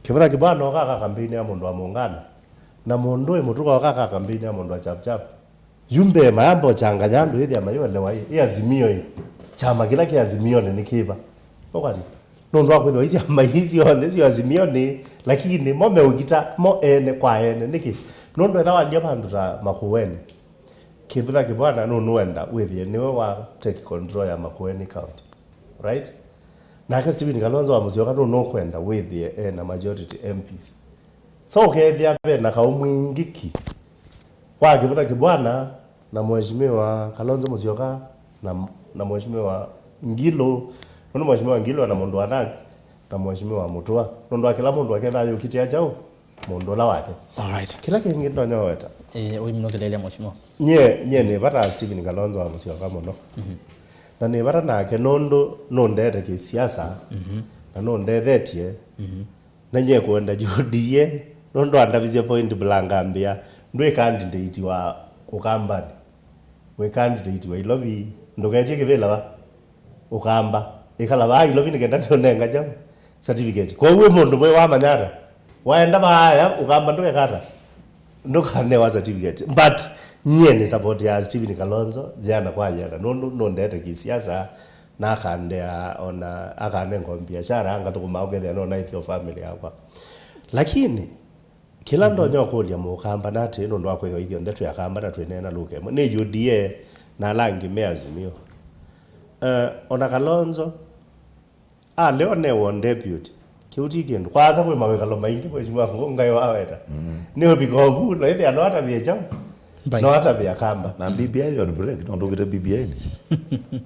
Kĩvutha Kibwana oka akakambeĩnĩa mũndũ wa Muungano. Na mũndũ wĩ mũtuka oka akakambeĩnĩa mũndũ wa Chap Chap. Yu mbee mayamba ũchanganya andũ ĩthĩa mayũelewa ĩ, ĩ Azimio ĩ. Kyama kĩla kĩ Azimionĩ nĩ kĩva? Ũkwati? Nũndũ wa kwĩthĩwa isyama ii syonthe syĩ Azimionĩ, lakini mo meũkita mo ene kwa ene. Nĩkĩ? Nũndũ ethĩwa walya vandũ ta Makueni, Kĩvutha Kibwana nũnũenda wĩthĩe nĩwe wa take control ya Makueni County. Right? Nake Stephen Kalonzo wa Musyoka nũnũkwenda wĩthĩe ena majority M Ps. So ũkethĩa ve na kaũ mwingĩ ki wa Kĩvutha Kibwana na Mheshimiwa Kalonzo Musyoka na, na Mheshimiwa Ngilu, nũndũ Mheshimiwa Ngilu ana mũndũ wa Narc na Mheshimiwa Mutua. Nũndũ wa kĩla mũndũ akethaa yũkitĩa kyaũ mũndũ ũla wake. Alright. Kĩla kĩngĩ ndonya weta. Eh, ũimũnũkĩlĩlya Mheshimiwa. Nyie, nyie nĩ vata Stephen Kalonzo wa Musyoka mũno. Na nĩ vata nake nũndũ nũndete kĩsiasa na nũndethetye. Na nyie kwenda U D A nũndũ andavisye point blank ambĩa, ndwĩ candidate wa Ũkambanĩ. Wĩ candidate wa Ilovi, ndũketye kĩvĩla va Ũkamba. Ĩkala vaa Ilovi nĩ kenda nĩũnenga kyaũ certificate. Kwoou wĩ mũndũ mwe wamanya ata? Waenda vaaya Ũkamba ndũkeka ata? Ndũkanewa certificate. But nyie nĩ support ya Stephen Kalonzo, yĩana kwa yĩana. Nũndũ nũndete kĩsiasa, na akandea, ona akanenga biashara, ngathũkũma ũkethĩa no naithio family yakwa. Lakini, kĩla ndonya ũkũlya Mũkamba na atĩ, nũndũ wa kwĩthĩwa ithyonthe twĩ Akamba na twĩneena lũka ĩmwe, nĩ U D A na ala angĩ me Azimio. Eh, ona Kalonzo, aleo newa deputy. Kĩu ti kĩndũ. Kwa asa kwĩ mawĩkalo maingĩ, Mheshimiwa Ngungai waweta. Nĩ ũvika ovu, na ĩthĩa no atavye kyaũ? Mbai. No atavye Akamba. Na B B I on break, no ndũkĩte B B I nĩ.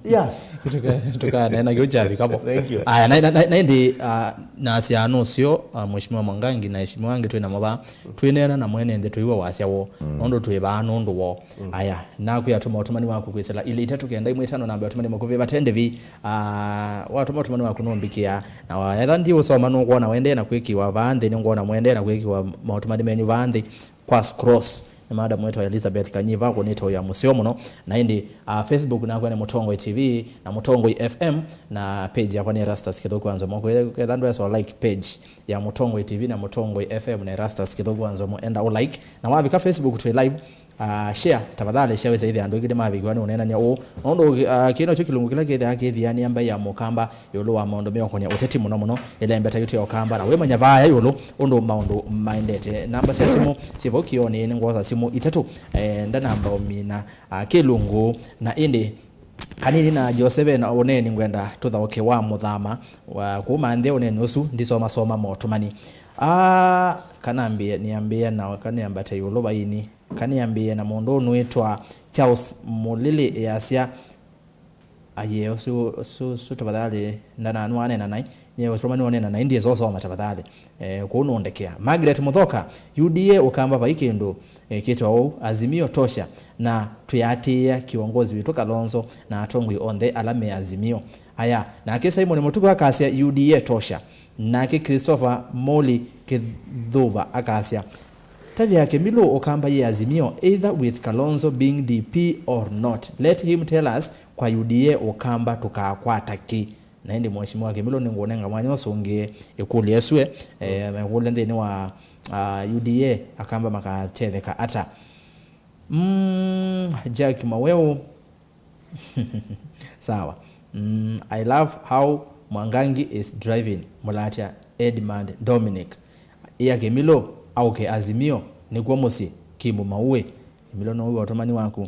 Yeah. Tuka-, tukanena kĩu kya vikapo. Thank you. Aya, na, na, na, na ĩndĩ, ah, na asiano ũsyo, ah, Mheshimiwa Mwangangi na Mheshimiwa angĩ twĩ namo vaa, twĩneena na mwene nthĩ tũiwe wasya woo. Nũndũ twĩ vaa nũndũ woo. Aya, nakwĩa tũma ũtũmani waku kwĩsĩla ilĩ itatũ kenda ĩmwe ĩtano namba ya ũtũmani makũvĩ vate ndĩvi. Ah, watũma ũtũmani waku nũmbĩkĩa. Na wa-, etha ndi ũsoma nũkwona wendee na kwĩkiwa vaa nthĩ, nĩngwona mwendee na kwĩkiwa maũtũmani menyu vaa nthĩ. Kwa scrolls. Nĩ madam wĩtawa Elizabeth Kanyiva, kũnĩtawa ya mũseo mũno. Na ĩndĩ, ah, Facebook nakwa nĩ Mũtongoi T V na Mũtongoi F M, na page yakwa nĩ Erastus Kĩthũku wa Nzomo. Kwĩ-, ketha ndwesa like page ya Mũtongoi T V na Mũtongoi F M na Erastus Kĩthũku wa Nzomo, enda ũ like. Na wavika Facebook twĩ live, ah, share, tafadhali share, wĩsa ĩthĩa andũ aingĩ nĩmavikiwa nĩ ũneenany'a ũũ. Nũndũ, ah, kĩĩ nokyo kĩlungu kĩla kĩthĩawa kĩthianĩa mbaĩ ya Mũkamba ĩũlũ wa maũndũ meũkonya ũteti mũno mũno, ĩlembeta yũtĩ ya Ũkamba, na wĩmanya vaya ĩũlũ ũndũ maũndũ maendete. Namba sya simũ syĩ vau kĩonĩ, nĩngwosa simũ itatũ, eh, ndanamba ũmina, ah, kĩlungu, na ĩndĩ Kanini na Jose ve na ũneeni ngwenda tũthaũke wa mũthama wa kuma nthĩ ũneeni ũsu ndisomasoma motũmani. Ah, kanambĩe, nĩambĩe na kanĩambate ĩũlũ vaini. Kanĩambĩe na mũndũ ũnwĩtwa Charles Mũlili easya, aye, ũsu, ũsu, ũsu tafadhali ndananwa anena nai. Nye ũsũmani onena nai ndiĩsosoma tafadhali. Eh, kũu nũndekea. Margaret Mũthoka, U D A Ũkamba vai kĩndũ, eh, kĩtwa ũu, Azimio tosha, na twĩatĩĩa kĩongozi witũ Kalonzo na atongoi onthe ala me Azimio. Aya, nake Simon Mũtuku akasya U D A tosha, nake Christopher Moli Kĩthuva akasya, tavya Kĩmilũ Ũkamba yĩ Azimio, either with Kalonzo being D P or not. Let him tell us kwa U D A Ũkamba tũkakwata kĩ? Na ĩndĩ Mheshimiwa Kĩmilũ nĩngũnenga mwanya ũsu ũngĩ ĩkũlyo ĩsu, eh, mekũlya nthĩnĩ wa, ah, U D A Akamba makatetheka ata? Mm, Jack Maweu. Sawa. Mm, I love how Mwangangi is driving. Mũlatya Edmund Dominic. Ĩa Kĩmilũ aũke Azimio, nĩkw'o mũsyĩ, Kimũ Maũĩ. Kĩmilũ no wĩwa ũtũmani waku.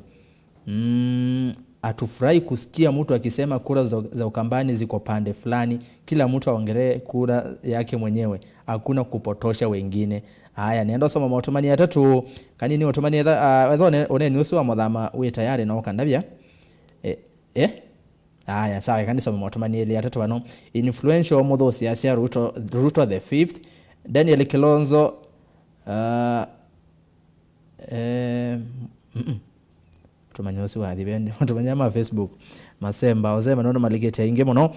Mm, hatufurahi kusikia mtu akisema kura za, za Ukambani ziko pande fulani. Kila mtu aongelee kura yake mwenyewe. Hakuna kupotosha wengine. Aya, nenda ũsoma maũtũmani atatũ. Kanini ũtũmani etha, ah, etha ũne-, ũneeni ũsu wa mũthama wĩ tayari na ũkandavya. Eh, eh? Aya, sawa, eka nisome maũtũmani elĩ atatũ vano. Influential mũthũsi asya Ruto, Ruto the fifth. Daniel Kilonzo, ah, eh, mm-mm. Tũmanya ũsu wathi vendi. Tũmanya ma Facebook. Masemba, Ozema nũndũ malikĩte aingĩ mũno.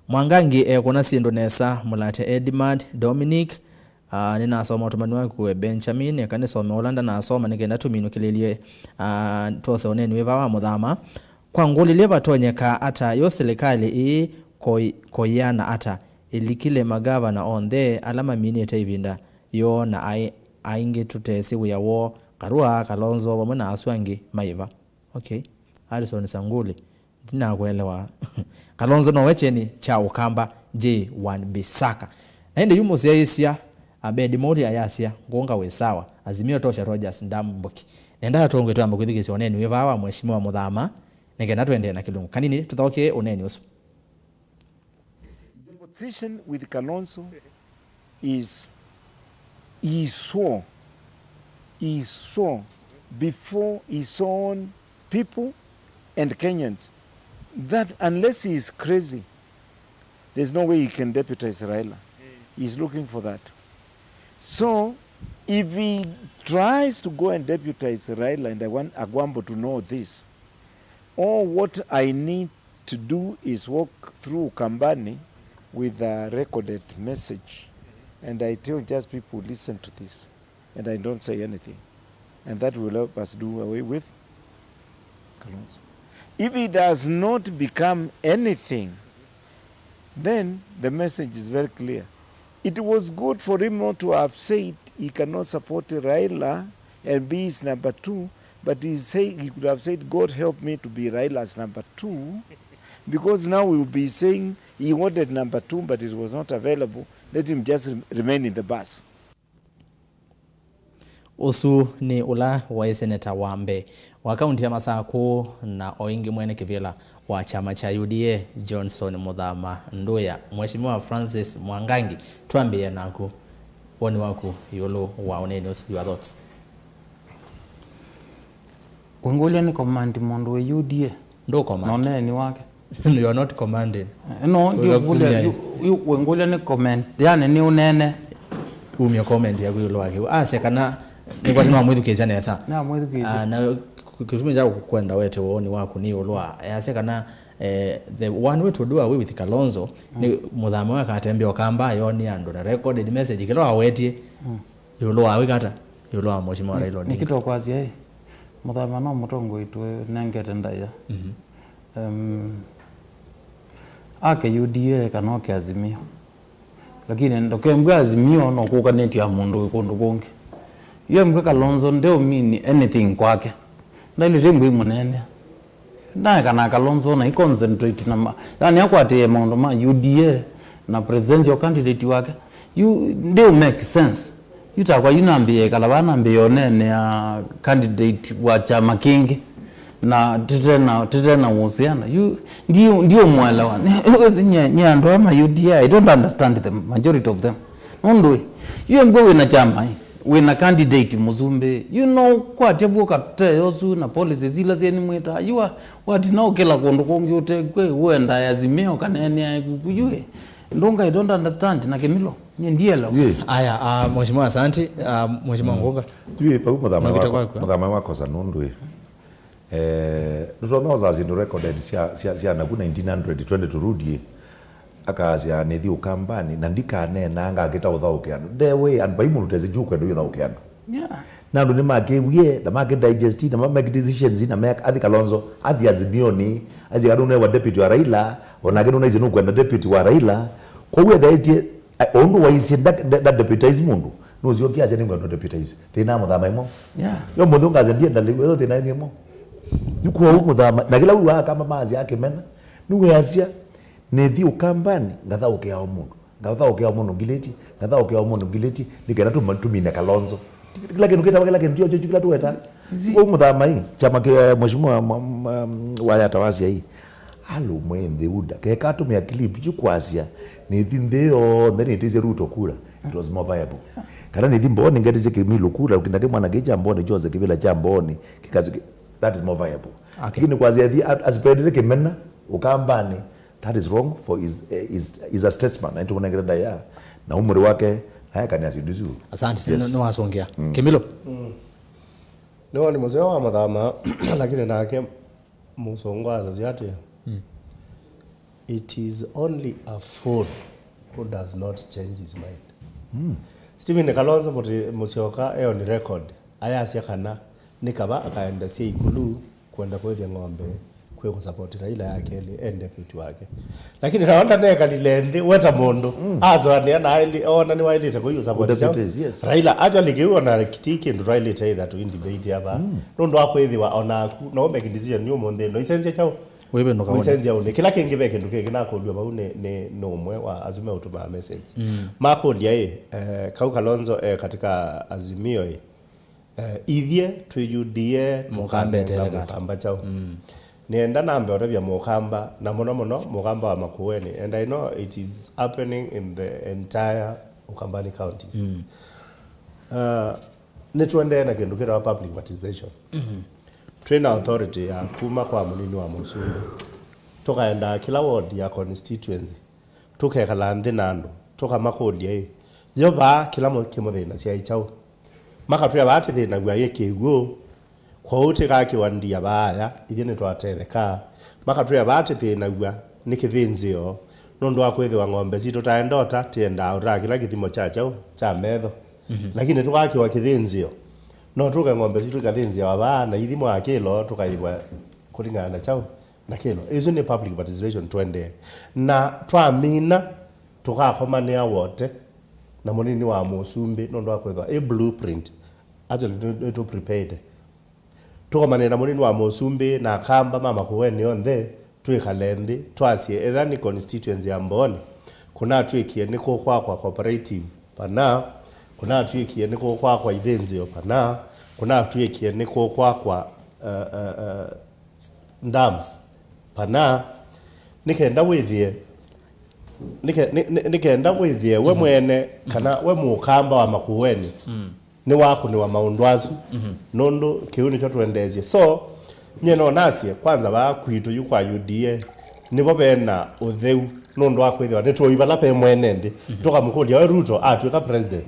Mwangangi ekũna syĩndũ nesa, Mũlate Edmund, Dominic, ah, nĩnasoma ũtũmani waku we Benjamin, eka nĩsome ũla ndanasoma nĩkenda tũminũkĩlĩlye, ah, twose ũneeni wĩva wa mũthama. Kwa ngũlilye vatonyeka ata yo silikalĩ ĩĩ koi-, koiana ata ĩlikile magavana onthe ala maminĩte ĩvinda yoo na ai-, aingĩ tũtesĩ wĩa woo, Karua, Kalonzo vamwe na asu angĩ maĩva? Okay. Harrison Sanguli, ndinakuelewa. Kalonzo nowe kyeni kya Ũkamba, J one Bisaka. Na ĩndĩ yu mũsyaĩĩsya, Abed Mori ayasya, ngũnga wĩ sawa, Azimio tosha Rogers Ndambuki. Nenda atongwe twamba kwĩthukĩĩsya ũneeni wĩ vaa wa Mheshimiwa Mũthama, nĩkenda tũendee na kĩlungu kanini tũthaũkĩe ũneeni ũsu. The position with Kalonzo is he swore, he swore before his own people and Kenyans that unless he is crazy, there's no way he can deputize Raila. He's looking for that. So, if he tries to go and deputize Raila, and I want Agwambo to know this, all what I need to do is walk through Ukambani with a recorded message. And I tell just people, listen to this. And I don't say anything. And that will help us do away with Kalonzo. If he does not become anything, then the message is very clear. It was good for him not to have said he cannot support Raila and be his number two, but he say, he could have said, God help me to be Raila's number two, because now we will be saying he wanted number two, but it was not available. Let him just re-, remain in the bus. Ũsu nĩ ũla waĩ seneta wa mbee wa kaunti ya Masakũ na o ĩngĩ mwene kĩvĩla wa kyama kya U D A, Johnson Mũthama Nduya. Mheshimiwa Francis Mwangangi, twambĩĩe naku, woni waku ĩũlũ wa ũneeni ũsu, your thoughts? Wĩngũlya nĩ command mũndũ wĩ U D A Ndũ command. Na ũneeni wake. You are not commanding. Eh, no, ndiũkũlya, yu, yu, wĩngũlya nĩ comment. Yani, nĩ ũnene. Umya comment yaku ĩũlũ wa kĩu. Asya kana nĩkwatĩ no mwĩthukĩĩsya nesa. Na mwĩthukĩĩsya. Ah, na kĩ-, kĩtumi kya kwenda wete woni waku nĩ ĩũlũ wa. Asya kana, eh, the one way to do away with Kalonzo, nĩ Mũthama we akatembea Ũkamba, yoni andũ na recorded message, kĩla wawetie. Ĩũlũ wa wĩkata, ĩũlũ wa Mheshimiwa Raila Odinga. Nĩkĩ tũkwasya ĩ, Mũthama no mũtongoi tũnengete ndaĩa. Mhm. Em, ake U D A kana oke Azimio. Lakini ndũkembwe Azimio no kũkanĩtya mũndũ wĩ kũndũ kũngĩ. Yu embwe Kalonzo ndeũmini anything kwake. Ndailĩte mbwĩ mũnene. Nae kana Kalonzo na i concentrate na ma-, yani akwatĩe maũndũ ma U D A na presidential candidate wake. Yu, ndiũ make sense. Yu takwa yu nambĩĩe kala vaa nambĩĩe ũneenea candidate wa kyama kĩngĩ. Na tete na, tete na uhusiana. Yu, ndiũ, ndiũ mwelewa. Ni, ni, ni andũ ama U D A, I don't understand the majority of them. Nũndũ, yu embwe wĩna kyama, ĩ, wĩna candidate mũsumbĩ. You know, kwatya vuo kateyo su na policies ila syenyu mwĩtaa. Yu wa, watina ũkĩla kũndũ kũngĩ ũtekwe, wenda Azimio kana ene kuku yu, ĩ. Ndũnga, I don't understand na Kĩmilo. Nye ndielewa. Yu, ĩ. Aya, ah, Mheshimiwa, asante. Ah, Mheshimiwa Ngunga. Yu, ĩ, pau mũthama Nũkĩte wako, kwaku, eh? Mũthama wakosa nũndũ, ĩ. Eh, nĩtwona ũsasya nĩ recorded sya, sya, sya naku nineteen hundred, twenty turudi, ĩ. Akasya, "Nĩthi Ũkambanĩ, na ndikaneena ngakĩta ũthaũke andũ." Ndewe, andũ vai mũndũ tesi juu kwenda ũthaũke andũ. Yeah. Na andũ nĩmakĩwie, na makĩ digest, na ma make decisions, na me athi Kalonzo, athi Azimionĩ, athi kana nũnewa deputy wa Raila, onake nũnaisye nũkwenda deputy wa Raila. Kwoou ethaĩtye, eh, ũndũ waisye nda, nda, nda deputize mũndũ, nũsyokie asya nĩngwenda deputize. Thĩna mũthama ĩmwe. Yeah. Yo mũthĩ ũngasya ndienda lĩu, yo thĩna ĩngĩ ĩmwe. Nĩ kwoou mũthama, na kĩla wĩwaa kama maasya akĩmena, nĩweasya, "Nĩthi Ũkambanĩ, ngathaũkĩa o mũndũ. Ngathaũkĩa o mũndũ ngilĩti, ngathaũkĩa o mũndũ ngilĩti, nĩ kana tũma-, tũmine Kalonzo." Kĩla kĩndũ kĩtawa kĩla kĩndũ, tio, tio, kĩla tũweta. Zi- Kwoou mũthama ĩ, kyama kĩ, eh, Mheshimiwa, mwa-, mwa-, Wayata wasya ĩ, alũmwe nthĩ UDA, keka atũmĩa clip kyu kwasya, "Nĩthi nthĩ yonthe nĩtĩsye Ruto kura." It was more viable. Kana nĩthi Mbooni ngetĩsye Kĩmilo kura, kĩna kĩ mwana kĩ kya Mbooni, kyose kĩvĩla kya Mbooni, kĩkati-, that is more viable. Okay. Lakini kwasya thi a-, asipendete kĩmena, Ũkambanĩ, that is wrong for his, eh, his, he's a statesman. Na nĩtũmũnengere ndaĩa, na umri wake, naye akania syĩndũ isu. Asante, yes. Nĩ, nĩwasũngĩa. Mm. Kĩmilo? Mm. Nĩwoni mũseo wa mũthama, lakini nake mũsũngũ asasya atĩ, mm, it is only a fool who does not change his mind. Mm. Stephen Kalonzo Mũti-, Mũsyoka e on record ayasya kana nĩ kava akaendesya ikulu kwenda kwĩthya ng'ombe kwĩ kũsapoti Raila ya kelĩ e deputy wake. Lakini nao ndanekalile nthĩ weta mũndũ, mm, azoanĩa na aili-, ona nĩwaĩlĩte kũi ũsapoti kyaũ. Deputies, yes. Raila actually kĩu ona ti kĩndũ twaĩlĩte either tũindivate ava. Mm. Nũndũ wa kwĩthĩwa onaku no make decision nĩ ũmũnthĩ no isenzia kyaũ. Wĩvĩndũka wone. Wĩsenzia ũnĩ. Kĩla kĩngĩ ve kĩndũ kĩngĩ nakũlw'a vau nĩ, nĩ, nĩ ũmwe wa asu meũtũmaa message. Mm. Makũlya ĩ, eh, kau Kalonzo e katika Azimio ĩ, eh, ithyĩ twĩ U D A, mũkambe tũkanenga tele kati. Mũkamba kyaũ. Mm. Nĩenda nambe ũtavya mũkamba, na mũno mũno mũkamba wa Makueni. And I know it is happening in the entire Ukambani counties. Mm. Uh, nĩtũendee na kĩndũ kĩtawa public participation. Mm-hmm. Twĩ na authority ya kuma kwa mũnini wa mũsumbĩ. Tũkaendaa kĩla ward ya constituency, tũkekala nthĩ na andũ, tũkamakũlya ĩ, yo vaa kĩla mũ-, kĩmũthĩnasya ĩ kyaũ? Makatwĩa vaa tĩthĩnaw'a ĩ kĩw'ũ, kwoou tĩkakĩwa ndia vaaya, ithyĩ nĩtwatetheka. Makatwĩa vaa tĩthĩnaw'a nĩ kĩthĩnzĩo, nũndũ wa kwĩthĩwa ng'ombe sitũ taenda ũta, tĩendaa ũtaa kĩla kĩthimo kya kyaũ? Kya metho. Mhm. Lakini tũkakĩwa kĩthĩnzĩo, no tũke ng'ombe sitũ ikathĩnzĩawa vaa, na ithimo akĩlo tũkaĩvwa kũlingana na kyaũ? Na kĩlo. Ĩsu nĩ public participation tũendee. Na twamina, tũkakomanĩa wote na mũnini wa mũsumbĩ, nũndũ wa kwĩthwa ĩ blueprint. Actually, nĩ, nĩtũ prepared. Tũkomanĩe na mũnini wa mũsumbĩ na akamba ma Makueni onthe, twĩkale nthĩ, twasye, etha nĩ constituency ya Mbooni, kũnatw'ĩkie nĩ kũkwakwa cooperative pana, kũnatw'ĩkie nĩ kũkwakwa ithĩnzĩo pana, kũnatw'ĩkie nĩ kũkwakwa, uh, uh, uh, dams pana, nĩ kenda wĩthĩe, nĩ ke-, nĩ, nĩ, nĩ kenda wĩthĩe we, mhm, mwene, kana we mũkamba wa Makueni, mm, nĩwakũnĩwa maũndũ asu, mhm, nũndũ kĩu nĩkyo twendeesye. So, nyie no nasye, kwanza vaa kwitũ yu kwa U D A, nĩvo vena ũtheu, nũndũ wa kwĩthĩwa nĩtũĩ vala ve mwene nthĩ. Mhm. Tũkamũkũlya, we Ruto atw'ĩka president,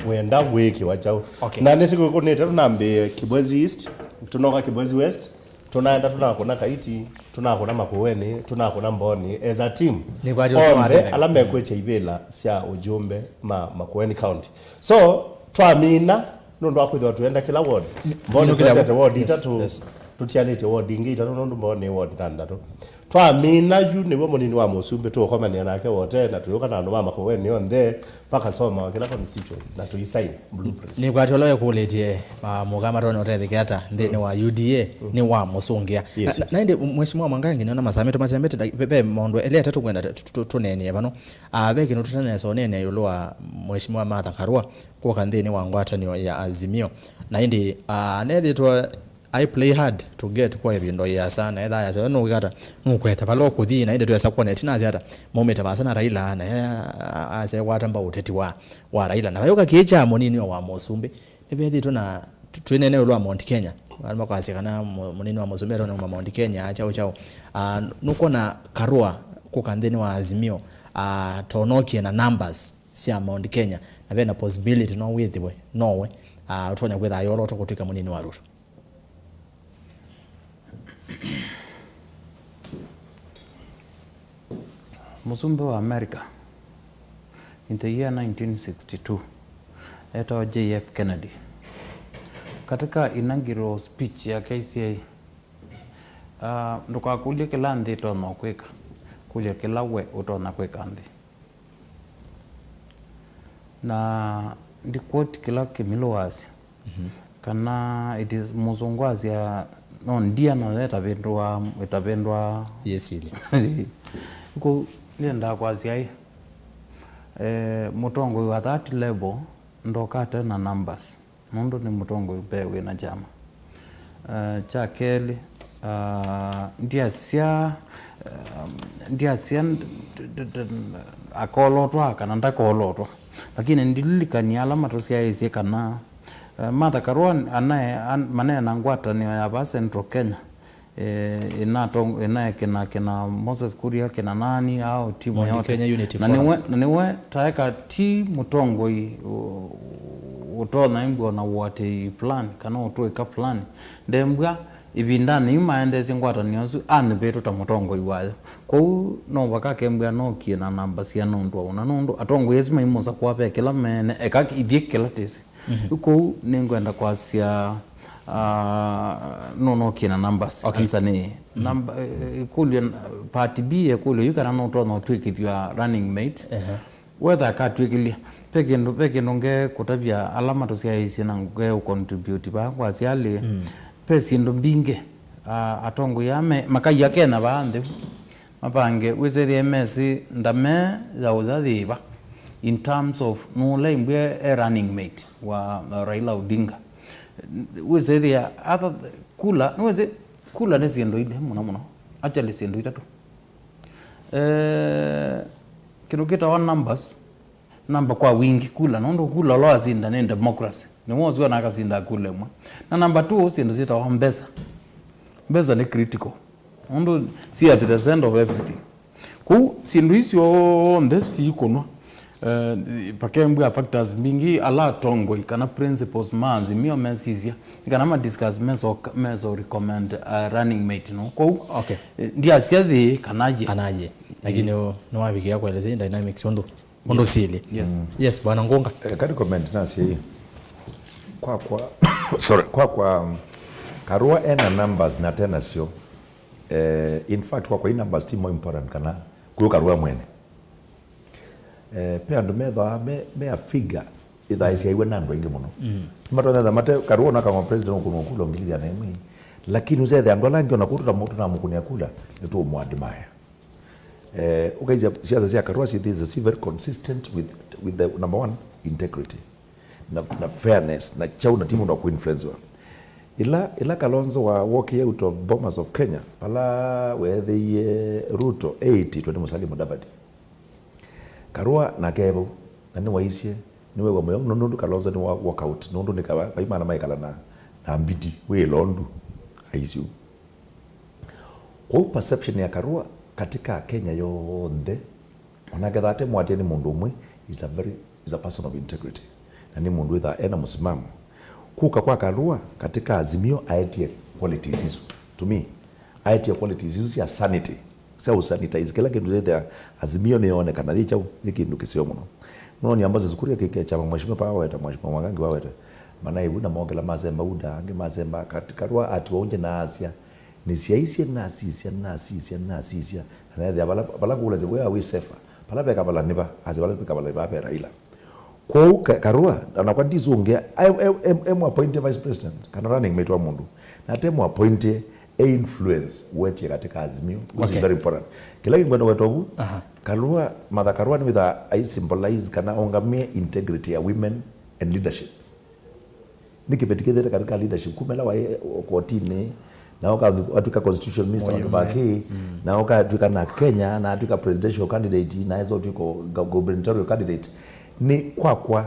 wenda wĩkĩwa kyaũ? Okay. Na nĩtũkũnĩte tũnambĩĩe Kibwezi East, tũnoka Kibwezi West, tũnaenda tũnakũna Kaiti, tũnakũna Makueni, tũnakũna Mbooni, as a team. Nĩkwatya ũsu onthe watendeka, ala mekwĩtya ivĩla sya ũjumbe ma Makueni County. So, twamina, nũndũ wa kwĩthĩwa tũenda kĩla ward. Ni-, Mbooni nũkĩlya twendete ward, yes, itatũ, yes, tũtialĩtye ward ingĩ itatũ, nũndũ Mbooni nĩ ward thanthatũ. Twamina yu nĩw'o mũnini wa mũsumbĩ tũũkomanĩa nake wote, na tũyũka na andũ ma Makueni onthe, pakasoma kĩla constituency, na tũisaini blueprint. Nĩkwatya ũla wĩkũlĩtye, ah, mũka matonya ũtetheke ata nthĩnĩ, mm, wa U D A, mm, nĩ wa mũsũngĩa. Yes, na, yes. Na ĩndĩ, Mheshimiwa Mwangangi, nĩona masaa maitũ masemete, ve, ve maũndũ elĩ atatũ ngwenda tũ-, tũ-, tũ-, tũneenĩe vano. Ah, ve kĩndũ tũtanesa ũneenea ĩũlũ wa Mheshimiwa Martha Karua kwoka nthĩnĩ wa ngwatanĩo ya Azimio. Na ĩndĩ, ah, nethĩtwe I play hard to get kwa ĩvinda ĩasa, na etha yasa, we nũkwĩka ata? Nũkweta vala ũkũthi, na ĩndĩ twesa kwona ĩtina asya ata, maumĩte vasa na Raila, na asya kwata mbau ũteti wa, wa Raila. Na vayũka kĩĩ kya mũnini wa mũsumbĩ, nĩvethĩtwe na tw-, twĩnene ĩũlũ wa Mount Kenya. Andũ makasya kana mũ-, mũnini wa mũsumbĩ atonya kuma Mount Kenya, chao chao. Ah, nũkwona Karua kũka nthĩnĩ wa Azimio, ah, tonokie na numbers sya Mount Kenya, na vena possibility no wĩthĩwe, nowe, ah, ũtonya kwĩtha ayolotwa kũtw'ĩka mũnini wa Ruto. Mũsumbĩ wa America in the year nineteen sixty-two etawa J F Kennedy, katika inaugural speech yake aisye, ah, ndũkakũlye kĩla nthĩ ĩtonya kwĩka, kũlya kĩla we ũtonya kwĩka nthĩ. Na ndikwoti kĩla Kĩmilũ wasya, kana it is mũsũngũ asya, no ndia nayo ĩtavĩndũa, ĩtavĩndũa. Yĩsilya. Kũu nĩendaa kwasya ĩ, eh, mũtongoi wa that level ndokate na numbers. Nũndũ nĩ mũtongoi mbee wĩ na kyama. Eh, kya kelĩ, ah, ndiasya, eh, ndiasya nd-, nd-, nd-, nd-, akolotwa kana ndakolotwa, lakini ndililikany'a ala matũsyaĩĩsye kana, eh, Martha Karua anae-, an-, maneena ngwatanĩo ya vaa Central Kenya, eh, ĩnatong-, ĩnaekĩna kĩna Moses Kuria, kĩna nani, ao timu Mount yote. Kenya Unity na Forum. Niwe, na niwe taeka ti mũtongoi ũ-, ũtonya ĩmbwa na ũatĩĩi fulani kana ũtũĩka fulani. Ndembwa ĩvindanĩ yu maendeesye ngwatanĩo ĩsu anĩvĩtwe ta mũtongoi wayo. Kwoou no vaka kembwa nookie na namba siana ũndũ wa ũna, nũndũ atongoi asu maimũsakũa ve kĩla meene, eka ithyĩ kĩla tĩsĩ. Mhm. Kũu nĩngwenda kwasya, ah, no, no kĩna numbers. Okay. Answer nĩ, mm, number, eh, ĩkũlyo, part B ya ĩkũlyo yu kana nũtonya ũtw'ĩkĩthw'a running mate. Ehe. Wetha akatw'ĩkĩlya. Ve kĩndũ, ve kĩndũ nge kũtavya ala matũsyaĩĩsye na nge ũcontribute vaa kwasya alĩ. Mm. Ve syĩndũ mbingĩ, ah, atongoi aa me, makaia Kenya vaa nthĩ. Mapange, wĩsethĩa mesĩ ndame ya ũya yĩva in terms of nũla imbwa e running mate wa, uh, Raila Odinga. Wĩsethĩa ata kula, nĩwĩsĩ kula nĩ syĩndũ ilĩ mũno mũno, actually syĩndũ itatũ. Eh, kĩndũ kĩtawa numbers, namba kwa wingĩ kula, nũndũ kula ũla wasinda nĩ democracy, nĩwe ũsu ona akasinda kula ĩmwe. Na namba two, syĩndũ syĩtawa mbesa. Mbesa nĩ critical. Nũndũ si at the center of everything. Kwoou syĩndũ isu syonthe siikũnwa, eh, pakembwa factors mbingĩ ala atongoi kana principals ma Azimio mesisya nĩ kana ma discuss meso, meso recommend, uh, running mate no. Kwoou, okay, eh, ndiasya thĩ kana ye. Kana ye. Lakini, mm, nĩwavikĩa kuelezea dynamics ũndũ Ũndũ sili. Yes. Mm. Yes, Bwana Ngunga. Eh, kali comment nasye ĩ. Kwakwa, sorry, kwakwa, um, Karua ena numbers na tena syo. Eh, in fact, kwakwa i numbers ti more important kana kwĩ Karua mwene. Eh, pe andũ methaa me, me a figure ithaa ĩsyaĩwe na andũ aingĩ mũno. Mm. Nĩmatonya etha mate Karua na kama president ũkũnwa kula ngili ya na ĩmwe. Lakini ũsethe andũ ala angĩ ona kũu tũtamũ-, tũtamũkũnĩa kula, nĩtũũmũadmire. Eh, ũkaisya siasa sya Karua syĩthĩĩsya si very consistent with, with the number one, integrity na, na fairness na kyaũ na ti mũndũ wa kũinfluencewa. Ĩla, ĩla Kalonzo wa walk out of Bomas of Kenya, vala weethĩie Ruto eĩtĩtwe nĩ Musalia Mudavadi, Karua nake e vau, na nĩwaisye, nĩweew'a mũyo mũno nũndũ Kalonzo nĩ wa walk out, nũndũ nĩ kava, vai mana maikala na, na mbiti, wĩ ĩlondu, aisye ũu. Kwoou perception ya Karua katika Kenya yonthe, onaketha ate mwatie nĩ mũndũ ũmwe, is a very, is a person of integrity. Na nĩ mũndũ wĩthaa ena mũsimamo. Kũka kwa Karua katika Azimio aetie qualities isu. To me, aetie qualities isu sya sanity, sya ũsanitize kĩla kĩndũ yĩthĩa Azimio nĩyoonekana yĩ kyaũ, yĩ kĩndũ kĩseo mũno. Nũnoni ambassador Kuria kĩkĩa kyama mheshimiwa paweta, mheshimiwa Mwangangi paweta. Manaivu na mokela masemba UDA, angĩ masemba kat-, Karua atiwa ũngĩ na asya, nĩsyaisye, nasisya, nasisya, nasisya, na neethĩa vala, vala kũlasya, where are we safer? Vala ve Kavala nĩ va? Asya, vala ve Kavala nĩ va ve Raila. Kwoou Ka-, Karua, onakwa ndisũngĩa, e, e, e, e mwapointie vice president, kana running mate wa mũndũ, na te mwapointie e influence wetie katika Azimio, which is, okay, very important. Kĩla kĩngwenda weta ũvu, aha, Karua, Martha Karua nĩwĩthaa ai symbolize kana aũngamĩe integrity ya women and leadership. Nĩ kĩveti kĩthĩte katika leadership kuma ĩla waĩ kotini, na ũka-, watw'ĩka constitutional minister wa Kibaki, na ũkatw'ĩka na Kenya, na atw'ĩka presidential candidate, na esa ũtw'ĩka gu-, gubernatorial candidate. Nĩ kwakwa,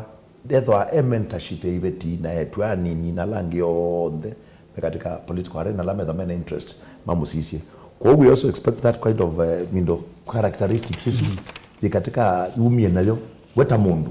ethwa e mentorship ya iveti na etu anini na ala angĩ onthe me katika political arena, ala metha mena interest, mamũsisye. Kwoou we also expect that kind of, uh, mindo characteristics isu yĩ katika yumie nayo we ta mũndũ.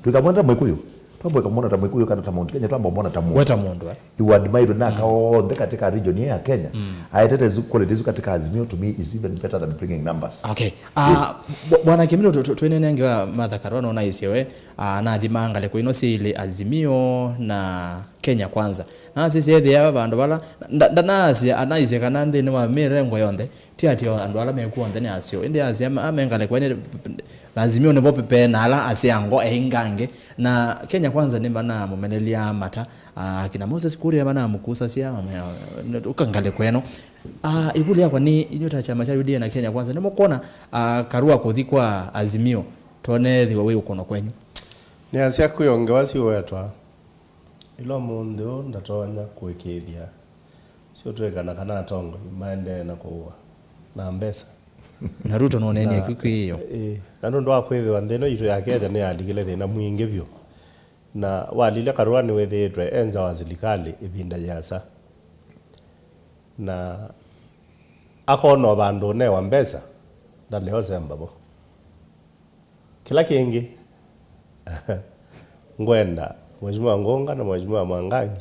Tũikamwenda Mwĩkũyũ, twamba ĩkamwona ta Mwĩkũyũ kana ta Mount Kenya, twamba ũmwona ta mũndũ. We ta mũndũ, eh? Iward mairwe na aka onthe katika region ya Kenya. Aetete isu quality isu katika Azimio, to me is even better than bringing numbers. Okay. Ah, bw-, Bwana Kimilo, tu-, tu-, twĩnene ngewa Martha Karua, nona isye we, ah, nathima ngalĩko ino syĩlĩ, Azimio na Kenya Kwanza. Nasisye ethĩa vandũ vala, nda-, ndanaasya, anaisye kana nthĩnĩ wa mĩrengo yonthe, ti atĩ o andũ ala mekuo onthe nĩ aseo, ĩndĩ asya ma-, me ngalĩko ĩno, Azimio nĩvo pe-, pe na ala aseango eingangĩ. Na Kenya Kwanza nĩmanamũmelelya mata, ah, akina Moses Kuria manamũkusasya, ũka ngalĩko ĩno. Ah, ĩkũlyo yakwa nĩ, inyuĩ ta kyama kya U D A na Kenya Kwanza, nĩmũkwona, ah, Karua kũthi kwa Azimio, tone ethĩwa wĩ ũkũno kwenyu? Nĩasya kwĩongewa siũwetwa. Ĩla ũmũnthĩ ũũ ndatonya kũĩkĩĩthya syũtw'ĩka na kana atongoi maendee na kũũa na mbesa. Na Ruto nũneenie kwĩ, kwĩ ĩyo. Ĩĩ, na nũndũ wa kwĩthĩwa nthĩ ĩno yitũ ya Kenya nĩyalikile thĩna mwingĩ vyũ, na walilya Karua nĩwĩthĩĩtwe e nza wa silikalĩ ĩvinda yĩasa, na akona o vandũ ũnewa mbesa, ndalea ũsemba vo. Kĩla kĩngĩ, ngwenda Mheshimiwa Ngũnga na Mheshimiwa Mwangangi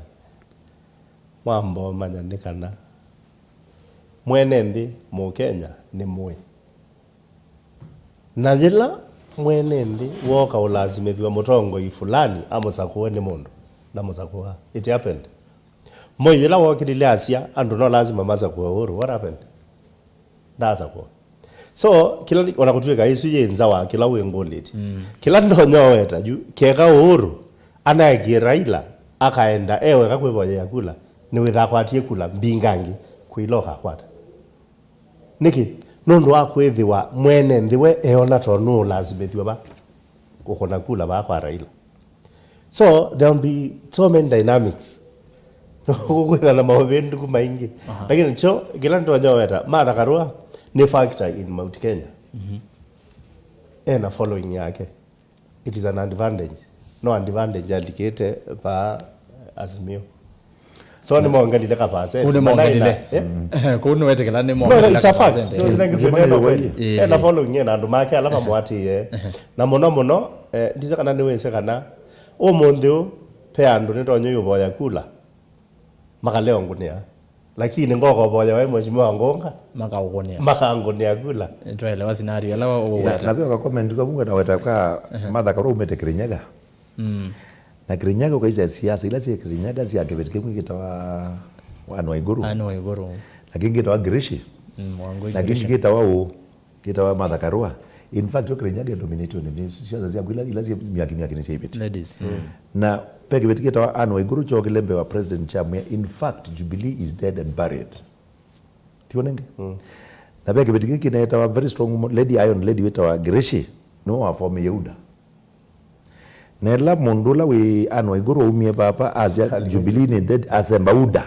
mwamba ũmanya nĩ kana mwene nthĩ Mũkenya nĩ mũĩ. Na yĩla mwene nthĩ wooka ũlasimĩthw'a mũtongoi fulani amũsakũe nĩ mũndũ, ndamũsakũaa. It happened. Moi yĩla wookĩlile asya andũ no lasima masakũe Uhuru, what happened? Ndaasakũa. So, kĩla, ona kũtw'ĩka ĩsu yĩ nza wa kĩla wĩngũlĩtye. Kĩla ndonya ũweta yu, keka Uhuru anaekie Raila akaenda e weka kwĩvoyea kula, nĩwĩthaa akwatie kula mbingangĩ kwĩ ila ũkakwata. Nĩkĩ? Nũndũ wa kwĩthĩwa mwene nthĩ we eona to nũũlasimĩthw'a va kũkũna kula vaa kwa Raila. So there will be so many dynamics. Gũkwĩthwa na maũvĩndũku maingĩ. Lakini kyo kĩla nĩtonya weta, Martha Karua nĩ factor in Mount Kenya. Ena following yake. It is an advantage. No advantage alikĩte pa Azimio. So nĩmongelile ka percent. Kũu nĩmongelile. Manaina, eh? Kũu nĩwetĩkĩla nĩmongelile ka percent. No, it's a fact. Ĩĩ. Ena following na andũ make ala mamũatĩĩe. Na mũno mũno, eh, ndisa kana nĩwĩsĩ kana ũmũnthĩ ũũ pe andũ nĩtonya ũvoya kula makaleo ngũnĩa. Lakini ngoka ũvoya we Mheshimiwa Ngũnga. Makaũkũnĩa. Makangũnĩa kula. Nĩtwaelewa scenario ĩla ũweta. Na, na ve ka comment kamwe na weta ka Martha Karua aumĩte Kirinyaga. Na Kirinyaga ũkaisya siasa ila syĩ Kirinyaga sya kĩveti kĩmwe kĩtawa Anne Waiguru. Anne Waiguru. Na kĩngĩ kĩtawa Girishi. Mm, Wangui Girishi. Na kĩngĩ kĩtawa ũ, kĩtawa Martha Karua. In fact, yo Kirinyaga ĩdominatwe nĩ, nĩ siasa syaku ila, ila syĩ myaki, myaki nĩ syaivĩte. Ladies. Na ve kĩveti kĩtawa Anne Waiguru kyokĩle mbee wa president kyamwĩa, "In fact, Jubilee is dead and buried." Tiw'o nenge? Na ve kĩveti kĩngĩ kĩneetawa very strong lady, iron lady wĩtawa Girishi, nĩwe wafomeie UDA. Na ĩla mũndũ ũla wĩ Anne Waiguru aumie vapa asya Jubilee nĩ dead, asemba UDA.